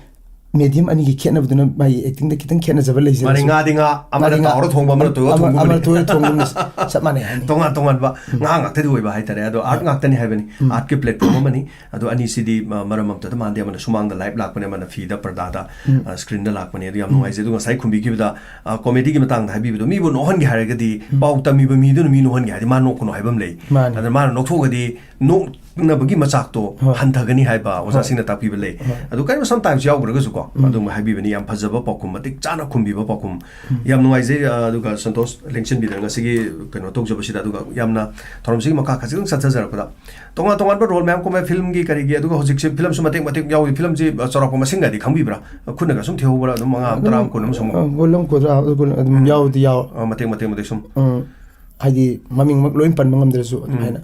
ꯃꯦꯗꯤꯌꯝ ꯑꯅꯤꯒꯤ ꯈꯦꯠꯅꯕꯗꯨꯅ ꯃꯥꯒꯤ ꯑꯦꯛꯇꯤꯡꯗ ꯈꯤꯇꯪ ꯈꯦꯠꯅꯖꯕ ꯂꯩꯖꯔꯁꯨ꯫ ꯃꯥꯅꯦ, ꯉꯥꯗꯤ ꯉꯥ, ꯑꯃꯅ ꯉꯥꯗꯤ ꯉꯥ, ꯇꯥꯎꯔ ꯊꯣꯡꯕ, ꯑꯃꯅ ꯇꯣꯏꯔ ꯑꯃ-, ꯊꯣꯡꯕꯅꯤ꯫ ꯑꯃꯅ ꯇꯣꯏꯔ ꯊꯣꯡꯕꯅꯤ, ꯆꯞ ꯃꯥꯟꯅꯩ ꯍꯥꯏꯅꯤ꯫ ꯇꯣꯉꯥꯟ ꯇꯣꯉꯥꯟꯕ ꯉꯥ ꯉꯥꯛꯇꯗꯤ ꯑꯣꯏꯕ ꯍꯥꯏꯇꯥꯔꯦ꯫ ꯑꯗꯣ ꯑꯥꯔꯠ ꯉꯥꯛꯇꯅꯤ ꯍꯥꯏꯕꯅꯤ, ꯎꯝ꯫ ꯑꯥꯔꯠꯀꯤ ꯄ꯭ꯂꯦꯠꯐꯣꯝ ꯑꯃꯅꯤ꯫ ꯑꯗꯣ ꯑꯅꯤꯁꯤꯗꯤ ꯃ-, ꯃꯔꯝ ꯑꯃꯇꯗ ꯃꯥꯟꯗꯦ, ꯑꯃꯅ ꯁꯨꯃꯥꯡꯗ ꯂꯥꯏꯚ ꯂꯥꯛꯄꯅꯦ, ꯑꯃꯅ ꯐꯤꯗ, ꯄꯔꯗꯥꯗ, ꯎꯝ꯫ ꯑ, ꯁ꯭ꯀ꯭ꯔꯤꯟꯗ ꯂꯥꯛꯄꯅꯦ꯫ ꯑꯗꯨ ꯌꯥꯝ ꯎꯝ꯫ ꯅꯨꯡꯉꯥꯏꯖꯩ꯫ ꯑꯗꯣ ꯉꯁꯥꯏ ꯈꯨꯝꯕꯤꯈꯤꯕꯗ, ꯑ, ꯀꯣꯃꯦꯗꯤꯒꯤ ꯃꯇꯥꯡꯗ ꯍꯥꯏꯕꯤꯕꯗꯣ, ꯃꯤꯕꯨ ꯅꯣꯛꯍꯟꯒꯦ ꯍꯥꯏꯔꯒꯗꯤ, ꯎꯝ꯫ ꯄꯥꯎ ꯇꯝꯃꯤꯕ ꯃꯤꯗꯨꯅ ꯃꯤ ꯅꯣꯛꯍꯟꯒꯦ ꯍꯥꯏꯔꯗꯤ ꯃꯥ ꯅꯣꯛꯀꯅꯣ ꯍꯥꯏꯕ ꯑꯃ ꯂꯩ꯫ ꯃꯥꯅꯦ꯫ ꯑꯗ ꯃꯥꯅ ꯅꯣꯛꯊꯣꯛꯑꯒꯗꯤ ꯅꯣꯛ-, ꯅꯕꯒꯤ ꯃꯆꯥꯛꯇꯣ ꯍꯣꯏ꯫ ꯍꯟꯊꯒꯅꯤ ꯍꯥꯏꯕ ꯑꯣꯖꯥꯁꯤꯡꯅ ꯇꯥꯛꯄꯤꯕ ꯂꯩ꯫ ꯍꯣꯏ꯫ ꯑꯗꯨ ꯀꯔꯤꯒꯨꯝꯕ sometimes ꯌꯥꯎꯈ꯭ꯔꯒꯁꯨꯀꯣ, ꯎꯝ꯫ ꯑꯗꯨꯝ ꯍꯥꯏꯕꯤꯕꯅꯤ꯫ ꯌꯥꯝ ꯐꯖꯕ ꯄꯥꯎꯈꯨꯝ, ꯃꯇꯤꯛ ꯆꯥꯅ ꯈꯨꯝꯕꯤꯕ ꯄꯥꯎꯈꯨꯝ꯫ ꯎꯝ꯫ ꯌꯥꯝ ꯅꯨꯡꯉꯥꯏꯖꯩ, ꯑ, ꯑꯗꯨꯒ ꯁꯟꯇꯣꯁ ꯂꯦꯡꯁꯤꯟꯕꯤꯗꯅ ꯉꯁꯤꯒꯤ ꯀꯩꯅꯣ ꯇꯧꯖꯕꯁꯤꯗ, ꯑꯗꯨꯒ ꯌꯥꯝꯅ ꯊꯧꯔꯝꯁꯤꯒꯤ ꯃꯈꯥ ꯈꯖꯤꯛꯇꯪ ꯆꯠꯊꯖꯔꯛꯄꯗ, ꯇꯣꯉꯥꯟ ꯇꯣꯉꯥꯟꯕ role ꯃꯌꯥꯝ ꯀꯨꯝꯃꯦ, film ꯒꯤ ꯀꯔꯤꯒꯤ, ꯑꯗꯨꯒ ꯍꯧꯖꯤꯛꯁꯦ film ꯁꯨ ꯃꯇꯦꯛ ꯃꯇꯦꯛ ꯌꯥꯎꯏ꯫ Film ꯁꯤ, ꯑ, ꯆꯥꯎꯔꯥꯛꯄ ꯃꯁꯤꯡꯒꯗꯤ ꯈꯪꯕꯤꯕ꯭ꯔꯥ? ꯈꯨꯠꯅꯒ ꯁꯨꯝ ꯊꯤꯍꯧꯕ꯭ꯔꯥ? ꯑꯗꯨꯝ ꯃꯉꯥ, ꯑꯗꯨꯝ, ꯇꯔꯥ, ꯀꯨꯟ ꯑꯃ ꯁꯨꯝ꯫ ꯑ, ꯀꯨꯟ ꯑꯃ, ꯀꯨꯟ ꯑꯗꯨꯝ ꯎꯝ꯫ ꯌꯥꯎꯗꯤ ꯌꯥꯎ-, ꯑ, ꯃꯇꯦꯛ ꯃꯇꯦꯛ ꯃꯇꯦꯛ ꯁꯨꯝ꯫ ꯎꯝ꯫ ꯍꯥꯏꯗꯤ ꯃꯃꯤꯡꯃꯛ ꯂꯣꯏ ꯄꯟꯕ ꯉꯝꯗ꯭ꯔꯁꯨ ꯎꯝ꯫ ꯑꯗꯨꯃꯥꯏꯅ꯫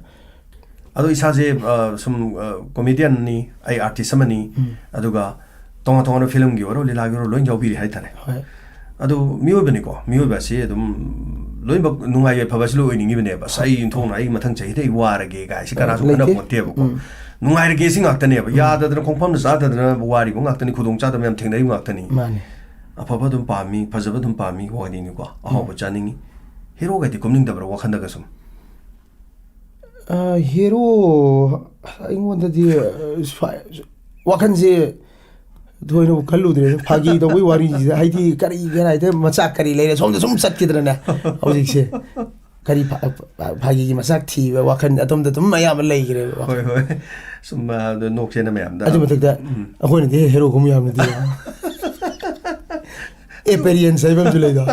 ꯑꯗꯣ ꯏꯁꯥꯁꯦ, ꯑ, ꯁꯨꯝ, ꯑ, comedian ꯅꯤ, ꯑꯩ artist ꯑꯃꯅꯤ, ꯎꯝ꯫ ꯑꯗꯨꯒ ꯇꯣꯉꯥꯟ ꯇꯣꯉꯥꯟꯕ film ꯒꯤ ꯑꯣꯏꯔꯣ, ꯂꯤꯂꯥꯒꯤ ꯑꯣꯏꯔꯣ, ꯂꯣꯏ ꯌꯥꯎꯕꯤꯔꯤ ꯍꯥꯏꯇꯥꯔꯦ꯫ ꯍꯣꯏ꯫ ꯑꯗꯨ ꯃꯤꯑꯣꯏꯕꯅꯤꯀꯣ, ꯃꯤꯑꯣꯏꯕ ꯑꯁꯤ ꯑꯗꯨꯝ ꯂꯣꯏꯅꯃꯛ ꯅꯨꯡꯉꯥꯏ ꯌꯥꯏꯐꯕ ꯑꯁꯤ ꯂꯣꯏ ꯑꯣꯏꯅꯤꯡꯉꯤꯕꯅꯦꯕ꯫ "ꯑꯁ, ꯑꯩ ꯏꯟꯊꯣꯛꯅ ꯑꯩ ꯃꯊꯪ ꯆꯍꯤꯗ ꯑꯩ ꯋꯥꯔꯒꯦ" ꯀꯥꯏ ꯁꯤ ꯀꯅꯥꯁꯨ ꯂꯩꯇꯦ꯫ ꯈꯟꯅ ꯄꯣꯟꯇꯦꯕꯀꯣ꯫ ꯎꯝ꯫ ꯅꯨꯡꯉꯥꯏꯔꯒꯦ ꯁꯤ ꯉꯥꯛꯇꯅꯦꯕ꯫ ꯎꯝ꯫ ꯌꯥꯗꯗꯅ, ꯈꯣꯡꯐꯝꯗ ꯆꯥꯗꯗꯅ ꯋꯥꯔꯤꯕ ꯉꯥꯛꯇꯅꯤ, ꯈꯨꯗꯣꯡ ꯆꯥꯗꯕ ꯃꯌꯥꯝ ꯊꯦꯡꯅꯔꯤꯕ ꯉꯥꯛꯇꯅꯤ꯫ ꯃꯥꯅꯤ꯫ ꯑꯐꯕ ꯑꯗꯨꯝ ꯄꯥꯝꯃꯤ, ꯐꯖꯕ ꯑꯗꯨꯝ ꯄꯥꯝꯃꯤ, ꯋꯥꯅꯤꯅꯤꯀꯣ, ꯑꯍꯥꯎꯕ ꯎꯝ꯫ ꯆꯥꯅꯤꯡꯉꯤ꯫ Hero ꯒꯗꯤ ꯀꯨꯝꯅꯤꯡꯗꯕ꯭ꯔꯥ ꯋꯥꯈꯜꯗꯒ ꯁꯨꯝ? ꯑ, hero ꯑꯩꯉꯣꯟꯗꯗꯤ, ꯑ, ꯁ꯭ꯋꯥꯏ-, ꯋꯥꯈꯜꯁꯦ ꯊꯣꯏꯅꯕꯨ ꯈꯜꯂꯨꯗ꯭ꯔꯦꯗ꯫ ꯐꯥꯒꯤ ꯇꯧꯕꯩ ꯋꯥꯔꯤꯁꯤꯗ, ꯍꯥꯏꯗꯤ, ꯀꯔꯤ, ꯀꯔꯥꯏꯗ ꯃꯆꯥꯛ ꯀꯔꯤ ꯂꯩꯔꯦ, ꯁꯣꯝꯗ ꯁꯨꯝ ꯆꯠꯈꯤꯗ꯭ꯔꯅꯦ ꯍꯧꯖꯤꯛꯁꯦ꯫ ꯀꯔꯤ ꯐꯥ-, ꯐꯥ-, ꯐꯥꯒꯤꯒꯤ ꯃꯆꯥꯛ ꯊꯤꯕ ꯋꯥꯈꯜ ꯑꯗꯣꯝꯗ ꯑꯗꯨꯝ ꯑꯌꯥꯝꯕ ꯂꯩꯈ꯭ꯔꯦꯕ ꯋꯥꯈꯜ꯫ ꯍꯣꯏ, ꯍꯣꯏ꯫ ꯁꯨꯝ, ꯑ, ꯑꯗꯣ ꯅꯣꯛꯁꯦꯅ ꯃꯌꯥꯝꯗ꯫ ꯑꯗꯨ ꯃꯊꯛꯇ ꯎꯝ꯫ ꯑꯩꯈꯣꯏꯅꯗꯤ hero ꯀꯨꯝꯕ ꯌꯥꯝꯅꯗꯤ appearance ꯍꯥꯏꯕ ꯑꯃꯁꯨ ꯂꯩꯗꯣ꯫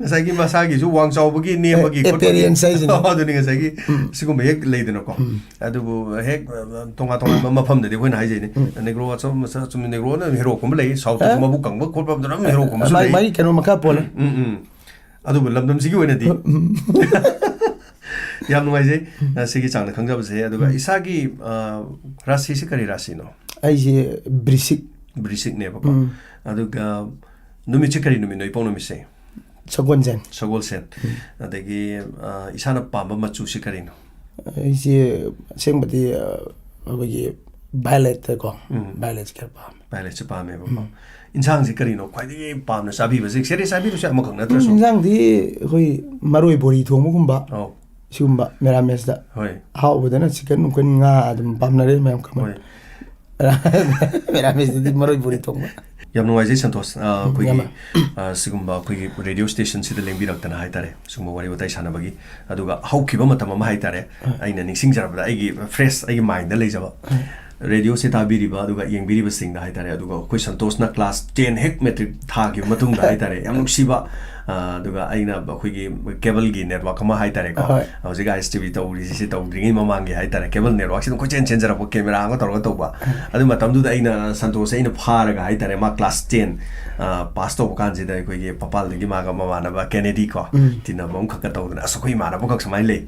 ꯉꯁꯥꯏꯒꯤ ꯃꯁꯥꯒꯤꯁꯨ ꯋꯥꯡ ꯆꯥꯎꯕꯒꯤ, ꯅꯦꯝꯕꯒꯤ, ꯑꯦ, ꯈꯣꯠꯄꯒꯤ꯫ Appearance ꯍꯥꯏꯁꯤꯅ꯫ ꯑꯗꯨꯅꯤ ꯉꯁꯥꯏꯒꯤ ꯎꯝ꯫ ꯁꯤꯒꯨꯝꯕ ꯍꯦꯛ ꯂꯩꯗꯅꯀꯣ꯫ ꯎꯝ꯫ ꯑꯗꯨꯕꯨ ꯍꯦꯛ, ꯑ, ꯇꯣꯉꯥꯟ ꯇꯣꯉꯥꯟꯕ ꯃꯐꯝꯗꯗꯤ ꯑꯩꯈꯣꯏꯅ ꯍꯥꯏꯖꯩꯅꯦ꯫ ꯎꯝ꯫ Negro ꯑꯆꯧ-, ꯃꯆꯥ-, ꯆꯨꯝꯅ Negro ꯅ hero ꯀꯨꯝꯕ ꯂꯩ, South ꯇꯁꯨ ꯑꯦ? ꯃꯕꯨꯛ ꯀꯪꯕ ꯈꯣꯠꯄ ꯑꯗꯨꯝ hero ꯀꯨꯝꯕꯁꯨ ꯃꯥꯒꯤ, ꯂꯩ꯫ ꯃꯥꯒꯤ ꯀꯩꯅꯣ ꯃꯈꯥ ꯄꯣꯜꯂꯦ꯫ ꯎꯝ, ꯎꯝ꯫ ꯑꯗꯨꯕꯨ ꯂꯝꯗꯝꯁꯤꯒꯤ ꯑꯣꯏꯅꯗꯤ ꯎꯝ꯫ ꯌꯥꯝ ꯅꯨꯡꯉꯥꯏꯖꯩ, ꯎꯝ꯫ ꯑ, ꯁꯤꯒꯤ ꯆꯥꯡꯗ ꯈꯪꯖꯕꯁꯦ꯫ ꯑꯗꯨꯒ ꯎꯝ꯫ ꯏꯁꯥꯒꯤ, ꯑ, ꯔꯥꯁꯤꯁꯤ ꯀꯔꯤ ꯔꯥꯁꯤꯅꯣ? ꯑꯩꯁꯦ ꯕ꯭ꯔꯤꯁꯤꯛ꯫ ꯕ꯭ꯔꯤꯁꯤꯛꯅꯦꯕꯀꯣ꯫ ꯎꯝ꯫ ꯑꯗꯨꯒ ꯅꯨꯃꯤꯠꯁꯦ ꯀꯔꯤ ꯅꯨꯃꯤꯠꯅꯣ, ꯏꯄꯣꯛ ꯅꯨꯃꯤꯠꯁꯦ? ꯁꯒꯣꯜꯁꯦꯟ꯫ ꯁꯒꯣꯜꯁꯦꯟ꯫ ꯎꯝ꯫ ꯑꯗꯒꯤ, ꯑ, ꯏꯁꯥꯅ ꯄꯥꯝꯕ ꯃꯆꯨꯁꯤ ꯀꯔꯤꯅꯣ? ꯑꯩꯁꯦ ꯑꯁꯦꯡꯕꯗꯤ, ꯑ, ꯑꯩꯈꯣꯏꯒꯤ violet ꯀꯣ, ꯎꯝ꯫ Violet ꯁꯦ ꯈꯔ ꯄꯥꯝꯃꯦ꯫ Violet ꯁꯦ ꯄꯥꯝꯃꯦꯕꯀꯣ꯫ ꯎꯝ꯫ ꯏꯟꯁꯥꯡꯁꯦ ꯀꯔꯤꯅꯣ ꯈ꯭ꯋꯥꯏꯗꯒꯤ ꯄꯥꯝꯅ ꯆꯥꯕꯤꯕꯁꯦ? ꯁꯦꯔꯦ ꯆꯥꯕꯤꯔꯁꯨ ꯑꯃꯈꯛ ꯅꯠꯇ꯭ꯔꯁꯨ꯫ ꯎꯝ, ꯏꯟꯁꯥꯡꯗꯤ ꯑꯩꯈꯣꯏ ꯃꯔꯣꯏ ꯕꯣꯔꯤ ꯊꯣꯡꯕꯒꯨꯝꯕ, ꯑꯧ꯫ ꯁꯤꯒꯨꯝꯕ ꯃꯦꯔꯥꯃꯦꯁꯇ꯫ ꯍꯣꯏ꯫ ꯑꯍꯥꯎꯕꯗꯅ chicken ꯅꯨꯡꯀꯟ ꯉꯥ ꯑꯗꯨꯝ ꯄꯥꯝꯅꯔꯦ ꯃꯌꯥꯝ ꯀꯃꯟ꯫ ꯍꯣꯏ꯫ ꯃꯦꯔꯥꯃꯦꯁꯇꯗꯤ ꯃꯔꯣꯏ ꯕꯣꯔꯤ ꯊꯣꯡꯕ꯫ ꯌꯥꯝ ꯅꯨꯡꯉꯥꯏꯖꯩ, ꯁꯟꯇꯣꯁ꯫ ꯑ, ꯑꯩꯈꯣꯏꯒꯤ, ꯌꯥꯝꯅ꯫ ꯑ, ꯁꯤꯒꯨꯝꯕ ꯑꯩꯈꯣꯏꯒꯤ ꯔꯦꯗꯤꯑꯣ ꯁ꯭ꯇꯦꯁꯟꯁꯤꯗ ꯂꯦꯡꯕꯤꯔꯛꯇꯅ ꯍꯥꯏꯇꯥꯔꯦ, ꯁꯤꯒꯨꯝꯕ ꯋꯥꯔꯤ ꯋꯥꯇꯥꯏ ꯁꯥꯟꯅꯕꯒꯤ꯫ ꯑꯗꯨꯒ ꯍꯧꯈꯤꯕ ꯃꯇꯝ ꯑꯃ ꯍꯥꯏꯇꯥꯔꯦ, ꯑ꯫ ꯑꯩꯅ ꯅꯤꯡꯁꯤꯡꯖꯔꯕꯗ, ꯑꯩꯒꯤ ꯐ꯭ꯔꯦꯁ ꯑꯩꯒꯤ ꯃꯥꯏꯟꯗ ꯂꯩꯖꯕ, ꯑ꯫ ꯔꯦꯗꯤꯑꯣꯁꯦ ꯇꯥꯕꯤꯔꯤꯕ ꯑꯗꯨꯒ ꯌꯦꯡꯕꯤꯔꯤꯕꯁꯤꯡꯗ ꯍꯥꯏꯇꯥꯔꯦ, ꯑꯗꯨꯒ ꯑꯩꯈꯣꯏ ꯁꯟꯇꯣꯁꯅ ꯀ꯭ꯂꯥꯁ ꯇꯦꯟ ꯍꯦꯛ ꯃꯦꯇ꯭ꯔꯤꯛ ꯊꯥꯈꯤꯕ ꯃꯇꯨꯡꯗ ꯍꯥꯏꯇꯥꯔꯦ, ꯌꯥꯝ ꯅꯨꯡꯁꯤꯕ, ꯑ, ꯑꯗꯨꯒ ꯑꯩꯅ ꯑꯩꯈꯣꯏꯒꯤ ꯀꯦꯕꯜꯒꯤ ꯅꯦꯠꯋꯥꯛ ꯑꯃ ꯍꯥꯏꯇꯥꯔꯦꯀꯣ, ꯍꯣꯏ꯫ ꯍꯧꯖꯤꯛ ꯑꯥꯏ ꯑꯦꯁ ꯇꯤ ꯚꯤ ꯇꯧꯔꯤꯁꯤ ꯇꯧꯗ꯭ꯔꯤꯉꯩ ꯃꯃꯥꯡꯒꯤ ꯍꯥꯏꯇꯥꯔꯦ, ꯀꯦꯕꯜ ꯅꯦꯠꯋꯥꯛꯁꯤꯗ ꯀꯣꯏꯆꯦꯟ ꯆꯦꯟꯖꯔꯛꯄ, ꯀꯦꯃꯦꯔꯥ ꯑꯃ ꯇꯧꯔꯒ ꯇꯧꯕ꯫ ꯎꯝ꯫ ꯑꯗꯨ ꯃꯇꯝꯗꯨꯗ ꯑꯩꯅ ꯁꯟꯇꯣꯁꯁꯦ ꯑꯩꯅ ꯐꯥꯔꯒ ꯍꯥꯏꯇꯥꯔꯦ, ꯃꯥ ꯀ꯭ꯂꯥꯁ ꯇꯦꯟ, ꯑ, ꯄꯥꯁ ꯇꯧꯕ ꯀꯥꯟꯁꯤꯗ ꯑꯩꯈꯣꯏꯒꯤ ꯄꯄꯥꯜꯗꯒꯤ ꯃꯥꯒ ꯃꯃꯥꯟꯅꯕ ꯀꯦꯅꯦꯗꯤ ꯀꯣ, ꯎꯝ꯫ ꯇꯤꯟꯅꯕ ꯑꯃꯈꯛꯀ ꯇꯧꯗꯅ, "ꯑꯁ, ꯑꯩꯈꯣꯏ ꯏꯃꯥꯟꯅꯕꯈꯛ ꯁꯨꯃꯥꯏꯅ ꯂꯩ,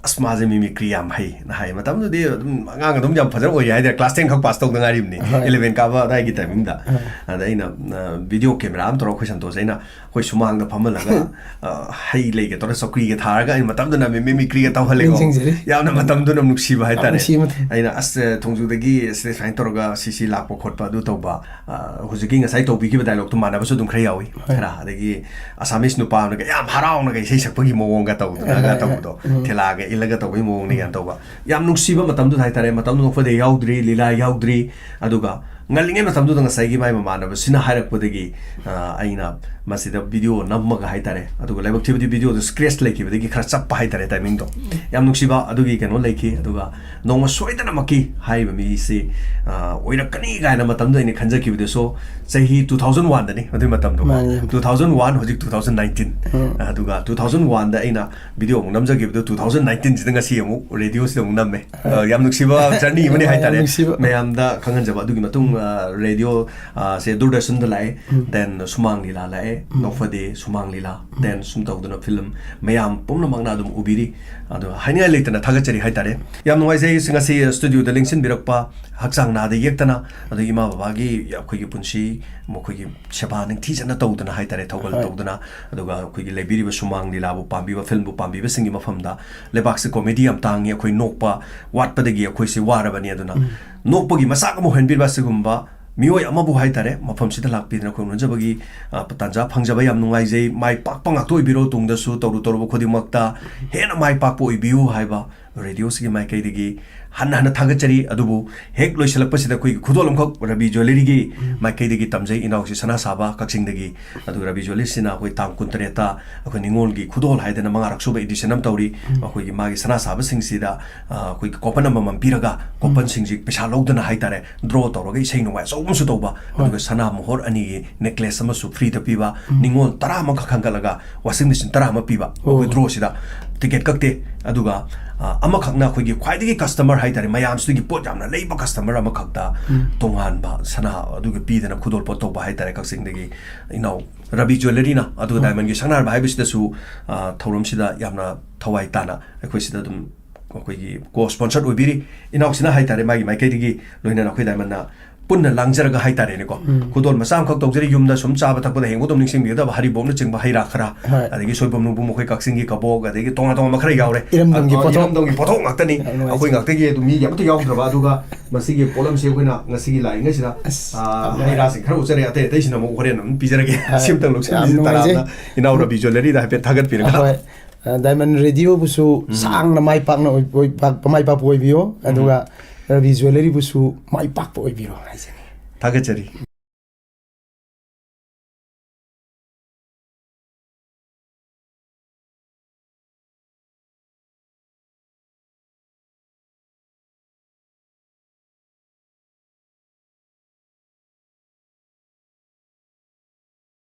ꯑꯁ, ꯃꯥꯁꯦ ꯃꯤꯃꯤꯀ꯭ꯔꯤ ꯌꯥꯝ ꯍꯩ"ꯅ ꯍꯥꯏ꯫ ꯃꯇꯝꯗꯨꯗꯤ ꯑꯗꯨꯝ ꯑꯉꯥꯡ ꯑꯗꯨꯝ ꯌꯥꯝ ꯐꯖꯅ ꯑꯣꯏꯔꯤ ꯍꯥꯏꯇꯥꯔꯦ, ꯀ꯭ꯂꯥꯁ ꯇꯦꯟ ꯈꯛ ꯄꯥꯁ ꯇꯧꯗ ꯉꯥꯏꯔꯤꯕꯅꯤ, ꯍꯣꯏ꯫ ꯏꯂꯚꯦꯟ ꯀꯥꯕ ꯑꯗꯥꯏꯒꯤ ꯇꯥꯏꯃꯤꯡꯗ꯫ ꯍꯣꯏ꯫ ꯑꯗ ꯑꯩꯅ, ꯑ, ꯚꯤꯗꯤꯑꯣ ꯀꯦꯃꯦꯔꯥ ꯑꯃ ꯇꯧꯔꯒ ꯑꯩꯈꯣꯏ ꯁꯟꯇꯣꯁ ꯑꯩꯅ ꯑꯩꯈꯣꯏ ꯁꯨꯃꯥꯡꯗ ꯐꯝꯍꯜꯂꯒ, ꯑ, ꯍꯩ ꯂꯩꯒ ꯇꯧꯔꯒ ꯆꯧꯀ꯭ꯔꯤꯒ ꯊꯥꯔꯒ ꯑꯩꯅ ꯃꯇꯝꯗꯨꯗ ꯃꯤꯃꯤꯀ꯭ꯔꯤꯒ ꯇꯧꯍꯜꯂꯦꯀꯣ꯫ ꯅꯤꯡꯁꯤꯡꯖꯔꯤ꯫ ꯌꯥꯝꯅ ꯃꯇꯝꯗꯨꯅ ꯅꯨꯡꯁꯤꯕ ꯌꯥꯝ ꯍꯥꯏꯇꯥꯔꯦ꯫ ꯅꯨꯡꯁꯤꯕ ꯃꯇꯝ꯫ ꯑꯩꯅ, "ꯑꯁ, ꯊꯣꯡꯖꯨꯗꯒꯤ ꯁꯤꯗ ꯁꯨꯃꯥꯏꯅ ꯇꯧꯔꯒ ꯁꯤ ꯁꯤ ꯂꯥꯛꯄ ꯈꯣꯠꯄ ꯑꯗꯨ ꯇꯧꯕ, ꯑ, ꯍꯧꯖꯤꯛꯀꯤ ꯉꯁꯥꯏ ꯇꯧꯕꯤꯈꯤꯕ ꯗꯥꯏꯂꯣꯛꯇꯣ ꯃꯥꯟꯅꯕꯁꯨ ꯑꯗꯨꯝ ꯈꯔ ꯌꯥꯎꯏ", ꯍꯣꯏ꯫ ꯈꯔ꯫ ꯑꯗꯒꯤ ꯑꯁꯥꯃꯤꯁ ꯅꯨꯄꯥ ꯑꯃꯅꯒ ꯌꯥꯝ ꯍꯔꯥꯎꯅꯒ ꯏꯁꯩ ꯁꯛꯄꯒꯤ ꯃꯑꯣꯡꯒ ꯇꯧꯗꯅꯒ ꯍꯣꯏ, ꯍꯣꯏ, ꯇꯧꯕꯗꯣ, ꯎꯝ꯫ ꯊꯦꯂꯥꯒ ꯏꯜꯂꯒ ꯇꯧꯕꯒꯤ ꯃꯑꯣꯡꯅꯤ ꯀꯥꯏꯅ ꯇꯧꯕ꯫ ꯌꯥꯝ ꯅꯨꯡꯁꯤꯕ ꯃꯇꯝꯗꯨꯗ ꯍꯥꯏꯇꯥꯔꯦ, ꯃꯇꯝꯗꯨꯗ ꯅꯣꯛꯐꯗꯦ ꯌꯥꯎꯗ꯭ꯔꯤ, ꯂꯤꯂꯥ ꯌꯥꯎꯗ꯭ꯔꯤ꯫ ꯑꯗꯨꯒ ꯉꯜꯂꯤꯉꯩ ꯃꯇꯝꯗꯨꯗ ꯉꯁꯥꯏꯒꯤ ꯃꯥꯏ ꯃꯃꯥꯟꯅꯕꯁꯤꯅ ꯍꯥꯏꯔꯛꯄꯗꯒꯤ, ꯑ, ꯑꯩꯅ ꯃꯁꯤꯗ ꯚꯤꯗꯤꯑꯣ ꯅꯝꯃꯒ ꯍꯥꯏꯇꯥꯔꯦ, ꯑꯗꯨꯒ ꯂꯥꯏꯕꯛ ꯊꯤꯕꯗꯤ ꯚꯤꯗꯤꯑꯣꯗꯨ ꯁ꯭ꯀ꯭ꯔꯦꯆ ꯂꯩꯈꯤꯕꯗꯒꯤ ꯈꯔ ꯆꯞꯄ ꯍꯥꯏꯇꯥꯔꯦ ꯇꯥꯏꯃꯤꯡꯗꯣ꯫ ꯌꯥꯝ ꯅꯨꯡꯁꯤꯕ ꯑꯗꯨꯒꯤ ꯀꯩꯅꯣ ꯂꯩꯈꯤ꯫ ꯑꯗꯨꯒ ꯅꯣꯡꯃ ꯁꯣꯏꯗꯅꯃꯛꯀꯤ ꯍꯥꯏꯔꯤꯕ ꯃꯤꯁꯤ, ꯑ, ꯑꯣꯏꯔꯛꯀꯅꯤ ꯀꯥꯏꯅ ꯃꯇꯝꯗꯨꯗ ꯑꯩꯅ ꯈꯟꯖꯈꯤꯕꯗꯨꯁꯨ ꯆꯍꯤ two thousand one ꯗꯅꯤ, ꯑꯗꯨꯒꯤ ꯃꯇꯝꯗꯣ꯫ ꯃꯥꯅꯤ꯫ Two thousand one, ꯍꯧꯖꯤꯛ two thousand nineteen꯫ ꯎꯝ꯫ ꯑꯗꯨꯒ two thousand one ꯗ ꯑꯩꯅ ꯚꯤꯗꯤꯑꯣ ꯑꯃꯨꯛ ꯅꯝꯖꯈꯤꯕꯗꯣ, two thousand nineteen ꯁꯤꯗ ꯉꯁꯤ ꯑꯃꯨꯛ ꯔꯦꯗꯤꯑꯣꯁꯤꯗ ꯑꯃꯨꯛ ꯅꯝꯃꯦ꯫ ꯑ, ꯌꯥꯝ ꯅꯨꯡꯁꯤꯕ ꯖꯔꯅꯤ ꯑꯃꯅꯤ ꯌꯥꯝ ꯍꯥꯏꯇꯥꯔꯦ꯫ ꯅꯨꯡꯁꯤꯕ꯫ ꯃꯌꯥꯝꯗ ꯈꯪꯍꯟꯖꯕ꯫ ꯑꯗꯨꯒꯤ ꯃꯇꯨꯡ, ꯑ, ꯔꯦꯗꯤꯑꯣ, ꯑ, ꯁꯦ ꯗꯨꯔꯗꯔꯁꯟꯗ ꯂꯥꯛꯑꯦ, ꯎꯝ꯫ Then ꯁꯨꯃꯥꯡ ꯂꯤꯂꯥ ꯂꯥꯛꯑꯦ, ꯎꯝ꯫ ꯅꯣꯛꯐꯗꯦ, ꯁꯨꯃꯥꯡ ꯂꯤꯂꯥ, ꯎꯝ꯫ Then ꯁꯨꯝ ꯇꯧꯗꯅ ꯐꯤꯂꯝ ꯃꯌꯥꯝ ꯄꯨꯝꯅꯃꯛꯅ ꯑꯗꯨꯝ ꯎꯕꯤꯔꯤ꯫ ꯑꯗꯣ ꯍꯥꯏꯅꯤꯡꯉꯥꯏ ꯂꯩꯇꯅ ꯊꯥꯒꯠꯆꯔꯤ ꯍꯥꯏꯇꯥꯔꯦ꯫ ꯌꯥꯝ ꯅꯨꯡꯉꯥꯏꯖꯩ ꯉꯁꯤ ꯁ꯭ꯇꯨꯗꯤꯑꯣꯗ ꯂꯦꯡꯁꯤꯟꯕꯤꯔꯛꯄ, ꯍꯛꯆꯥꯡ ꯅꯥꯗ ꯌꯦꯛꯇꯅ, ꯑꯗꯒꯤ ꯏꯃꯥ ꯕꯕꯥꯒꯤ ꯑꯩꯈꯣꯏꯒꯤ ꯄꯨꯟꯁꯤ, ꯃꯈꯣꯏꯒꯤ ꯁꯦꯕꯥ ꯅꯤꯡꯊꯤꯖꯅ ꯇꯧꯗꯅ ꯍꯥꯏꯇꯥꯔꯦ, ꯊꯧꯒꯜ ꯍꯣꯏ꯫ ꯇꯧꯗꯅ, ꯑꯗꯨꯒ ꯑꯩꯈꯣꯏꯒꯤ ꯂꯩꯕꯤꯔꯤꯕ ꯁꯨꯃꯥꯡ ꯂꯤꯂꯥꯕꯨ ꯄꯥꯝꯕꯤꯕ, ꯐꯤꯂꯝꯕꯨ ꯄꯥꯝꯕꯤꯕꯁꯤꯡꯒꯤ ꯃꯐꯝꯗ ꯂꯩꯕꯥꯛꯁꯦ ꯀꯣꯃꯦꯗꯤ ꯌꯥꯝ ꯇꯥꯡꯉꯤ, ꯑꯩꯈꯣꯏ ꯅꯣꯛꯄ ꯋꯥꯠꯄꯗꯒꯤ ꯑꯩꯈꯣꯏꯁꯦ ꯋꯥꯔꯕꯅꯤ꯫ ꯑꯗꯨꯅ ꯎꯝ꯫ ꯅꯣꯛꯄꯒꯤ ꯃꯆꯥꯛ ꯑꯃ ꯑꯣꯏꯍꯟꯕꯤꯕ ꯑꯁꯤꯒꯨꯝꯕ ꯃꯤꯑꯣꯏ ꯑꯃꯕꯨ ꯍꯥꯏꯇꯥꯔꯦ, ꯃꯐꯝꯁꯤꯗ ꯂꯥꯛꯄꯤꯗꯅ ꯑꯩꯈꯣꯏ ꯎꯅꯖꯕꯒꯤ, ꯑ, ꯇꯥꯟꯖꯥ ꯐꯪꯖꯕ ꯌꯥꯝ ꯅꯨꯡꯉꯥꯏꯖꯩ꯫ ꯃꯥꯏ ꯄꯥꯛꯄ ꯉꯥꯛꯇ ꯑꯣꯏꯕꯤꯔꯣ, ꯇꯨꯡꯗꯁꯨ ꯇꯧꯔꯨ ꯇꯧꯔꯨꯕ ꯈꯨꯗꯤꯡꯃꯛꯇ ꯍꯦꯟꯅ ꯃꯥꯏ ꯄꯥꯛꯄ ꯑꯣꯏꯕꯤꯌꯨ ꯍꯥꯏꯕ ꯔꯦꯗꯤꯑꯣꯁꯤꯒꯤ ꯃꯥꯏꯀꯩꯗꯒꯤ ꯍꯟꯅ ꯍꯟꯅ ꯊꯥꯒꯠꯆꯔꯤ꯫ ꯑꯗꯨꯕꯨ ꯍꯦꯛ ꯂꯣꯏꯁꯤꯜꯂꯛꯄꯁꯤꯗ ꯑꯩꯈꯣꯏꯒꯤ ꯈꯨꯗꯣꯜ ꯑꯃꯈꯛ ꯔꯕꯤ ꯖ꯭ꯋꯦꯂꯔꯤꯒꯤ ꯎꯝ꯫ ꯃꯥꯏꯀꯩꯗꯒꯤ ꯇꯝꯖꯩ, ꯏꯅꯥꯎꯁꯤ ꯁꯅꯥ ꯁꯥꯕ ꯀꯛꯆꯤꯡꯗꯒꯤ꯫ ꯑꯗꯨꯒ ꯔꯕꯤ ꯖ꯭ꯋꯦꯂꯔꯤꯁꯤꯅ ꯑꯩꯈꯣꯏ ꯇꯥꯡ ꯀꯨꯟꯇꯔꯦꯠꯇ ꯑꯩꯈꯣꯏ ꯅꯤꯉꯣꯜꯒꯤ ꯈꯨꯗꯣꯜ ꯍꯥꯏꯗꯅ ꯃꯉꯥꯔꯛ ꯁꯨꯕ edition ꯑꯃ ꯇꯧꯔꯤ꯫ ꯎꯝ꯫ ꯑꯩꯈꯣꯏꯒꯤ ꯃꯥꯒꯤ ꯁꯅꯥ ꯁꯥꯕꯁꯤꯡꯁꯤꯗ, ꯑ, ꯑꯩꯈꯣꯏꯒꯤ coupon ꯑꯃꯃꯝ ꯄꯤꯔꯒ, ꯎꯝ꯫ Couponꯁꯤꯡꯁꯤ ꯄꯩꯁꯥ ꯂꯧꯗꯅ ꯍꯥꯏꯇꯥꯔꯦ, draw ꯇꯧꯔꯒ ꯏꯁꯩ ꯅꯣꯡꯃꯥꯏ ꯑꯆꯧꯕ ꯑꯃꯁꯨ ꯇꯧꯕ, ꯍꯣꯏ꯫ ꯑꯗꯨꯒ ꯁꯅꯥ ꯃꯣꯍꯣꯔ ꯑꯅꯤꯒꯤ necklace ꯑꯃꯁꯨ freeꯗ ꯄꯤꯕ, ꯎꯝ꯫ ꯅꯤꯉꯣꯜ ꯇꯔꯥ ꯑꯃꯈꯛ ꯈꯟꯒꯠꯂꯒ washing machine ꯇꯔꯥ ꯑꯃ ꯄꯤꯕ, ꯑꯣ꯫ ꯑꯩꯈꯣꯏ drawꯁꯤꯗ꯫ Ticket ꯀꯛꯇꯦ꯫ ꯑꯗꯨꯒ, ꯑ, ꯑꯃꯈꯛꯅ ꯑꯩꯈꯣꯏꯒꯤ ꯈ꯭ꯋꯥꯏꯗꯒꯤ customer ꯍꯥꯏꯇꯥꯔꯦ, ꯃꯌꯥꯝꯁꯤꯗꯒꯤ ꯄꯣꯠ ꯌꯥꯝꯅ ꯂꯩꯕ customer ꯑꯃꯈꯛꯇ ꯎꯝ꯫ ꯇꯣꯉꯥꯟꯕ ꯁꯅꯥ ꯑꯗꯨꯒꯤ ꯄꯤꯗꯅ ꯈꯨꯗꯣꯜ ꯄꯣꯠ ꯇꯧꯕ ꯍꯥꯏꯇꯥꯔꯦ, ꯀꯛꯆꯤꯡꯗꯒꯤ ꯏꯅꯥꯎ ꯔꯕꯤ ꯖ꯭ꯋꯦꯂꯔꯤꯅ꯫ ꯑꯗꯨꯒ ꯎꯝ꯫ Diamondꯒꯤ ꯁꯛꯅꯥꯏꯔꯕ ꯍꯥꯏꯕꯁꯤꯗꯁꯨ, ꯑ, ꯊꯧꯔꯝꯁꯤꯗ ꯌꯥꯝꯅ ꯊꯋꯥꯏ ꯇꯥꯅ ꯑꯩꯈꯣꯏ ꯁꯤꯗ ꯑꯗꯨꯝ ꯑꯩꯈꯣꯏꯒꯤ co-sponsor ꯑꯣꯏꯕꯤꯔꯤ꯫ ꯏꯅꯥꯎꯁꯤꯅ ꯍꯥꯏꯇꯥꯔꯦ, ꯃꯥꯒꯤ ꯃꯥꯏꯀꯩꯗꯒꯤ ꯂꯣꯏꯅꯅ ꯑꯩꯈꯣꯏ Diamondꯅ ꯄꯨꯟꯅ ꯂꯥꯡꯖꯔꯒ ꯍꯥꯏꯇꯥꯔꯦꯅꯦꯀꯣ, ꯎꯝ꯫ ꯈꯨꯗꯣꯜ ꯃꯆꯥ ꯑꯃꯈꯛ ꯇꯧꯖꯔꯤ꯫ ꯌꯨꯝꯗ ꯁꯨꯝ ꯆꯥꯕ ꯊꯛꯄꯗ ꯍꯌꯦꯡ ꯑꯗꯨꯝ ꯅꯤꯡꯁꯤꯡꯕꯤꯒꯗꯕ ꯍꯔꯤꯕꯣꯞꯅꯆꯤꯡꯕ ꯍꯩ ꯔꯥ ꯈꯔ, ꯍꯣꯏ꯫ ꯑꯗꯒꯤ ꯁꯣꯏꯕꯨꯝ ꯅꯨꯡꯕꯨꯝ, ꯑꯩꯈꯣꯏ ꯀꯛꯆꯤꯡꯒꯤ ꯀꯕꯣꯛ, ꯑꯗꯒꯤ ꯇꯣꯉꯥꯟ ꯇꯣꯉꯥꯟꯕ ꯈꯔ ꯌꯥꯎꯔꯦ꯫ ꯏꯔꯝꯗꯝꯒꯤ ꯑ, ꯄꯣꯠꯊꯣꯛ꯫ ꯏꯔꯝꯗꯝꯒꯤ ꯄꯣꯠꯊꯣꯛ ꯉꯥꯛꯇꯅꯤ꯫ ꯌꯥꯝ ꯅꯨꯡꯉꯥꯏꯖꯩ꯫ ꯑꯩꯈꯣꯏ ꯉꯥꯛꯇꯒꯤ ꯑꯗꯨꯝ ꯃꯤꯒꯤ ꯑꯃꯠꯇ ꯌꯥꯎꯗ꯭ꯔꯕ, ꯑꯗꯨꯒ ꯃꯁꯤꯒꯤ ꯄꯣꯠꯂꯝꯁꯤ ꯑꯩꯈꯣꯏꯅ ꯉꯁꯤꯒꯤ ꯂꯥꯛꯏꯉꯩꯁꯤꯗ, ꯑꯁ, ꯑ, ꯌꯥꯝ ꯍꯩ ꯅꯨꯡꯉꯥꯏ꯫ ꯔꯥꯁꯤꯡ ꯈꯔ ꯎꯠꯆꯔꯦ, ꯑꯇꯩ ꯑꯇꯩꯁꯤꯅ ꯑꯃꯨꯛ ꯍꯣꯔꯦꯟ ꯑꯗꯨꯝ ꯄꯤꯖꯔꯒꯦ꯫ ꯍꯣꯏ꯫ ꯁꯤꯝꯇꯪ ꯂꯧꯁꯤꯟꯕꯤꯁꯤ ꯌꯥꯝ ꯅꯨꯡꯉꯥꯏꯖꯩ꯫ ꯇꯔꯥꯝꯅ ꯏꯅꯥꯎ ꯔꯕꯤ ꯖ꯭ꯋꯦꯂꯔꯤꯗ ꯍꯥꯏꯐꯦꯠ ꯊꯥꯒꯠꯄꯤꯔꯒ꯫ ꯍꯣꯏ꯫ ꯑ, Diamond Radioꯕꯨꯁꯨ ꯎꯝ꯫ ꯁꯥꯡꯅ ꯃꯥꯏ ꯄꯥꯛꯅ ꯑꯣꯏ-, ꯑꯣꯏ-, ꯄꯥꯛ-, ꯃꯥꯏ ꯄꯥꯛꯄ ꯑꯣꯏꯕꯤꯌꯣ, ꯎꯝ꯫ ꯑꯗꯨꯒ ꯔꯕꯤ ꯖ꯭ꯋꯦꯂꯔꯤꯕꯨꯁꯨ ꯃꯥꯏ ꯄꯥꯛꯄ ꯑꯣꯏꯕꯤꯔꯣ ꯍꯥꯏꯖꯒꯦ꯫ ꯊꯥꯒꯠꯆꯔꯤ꯫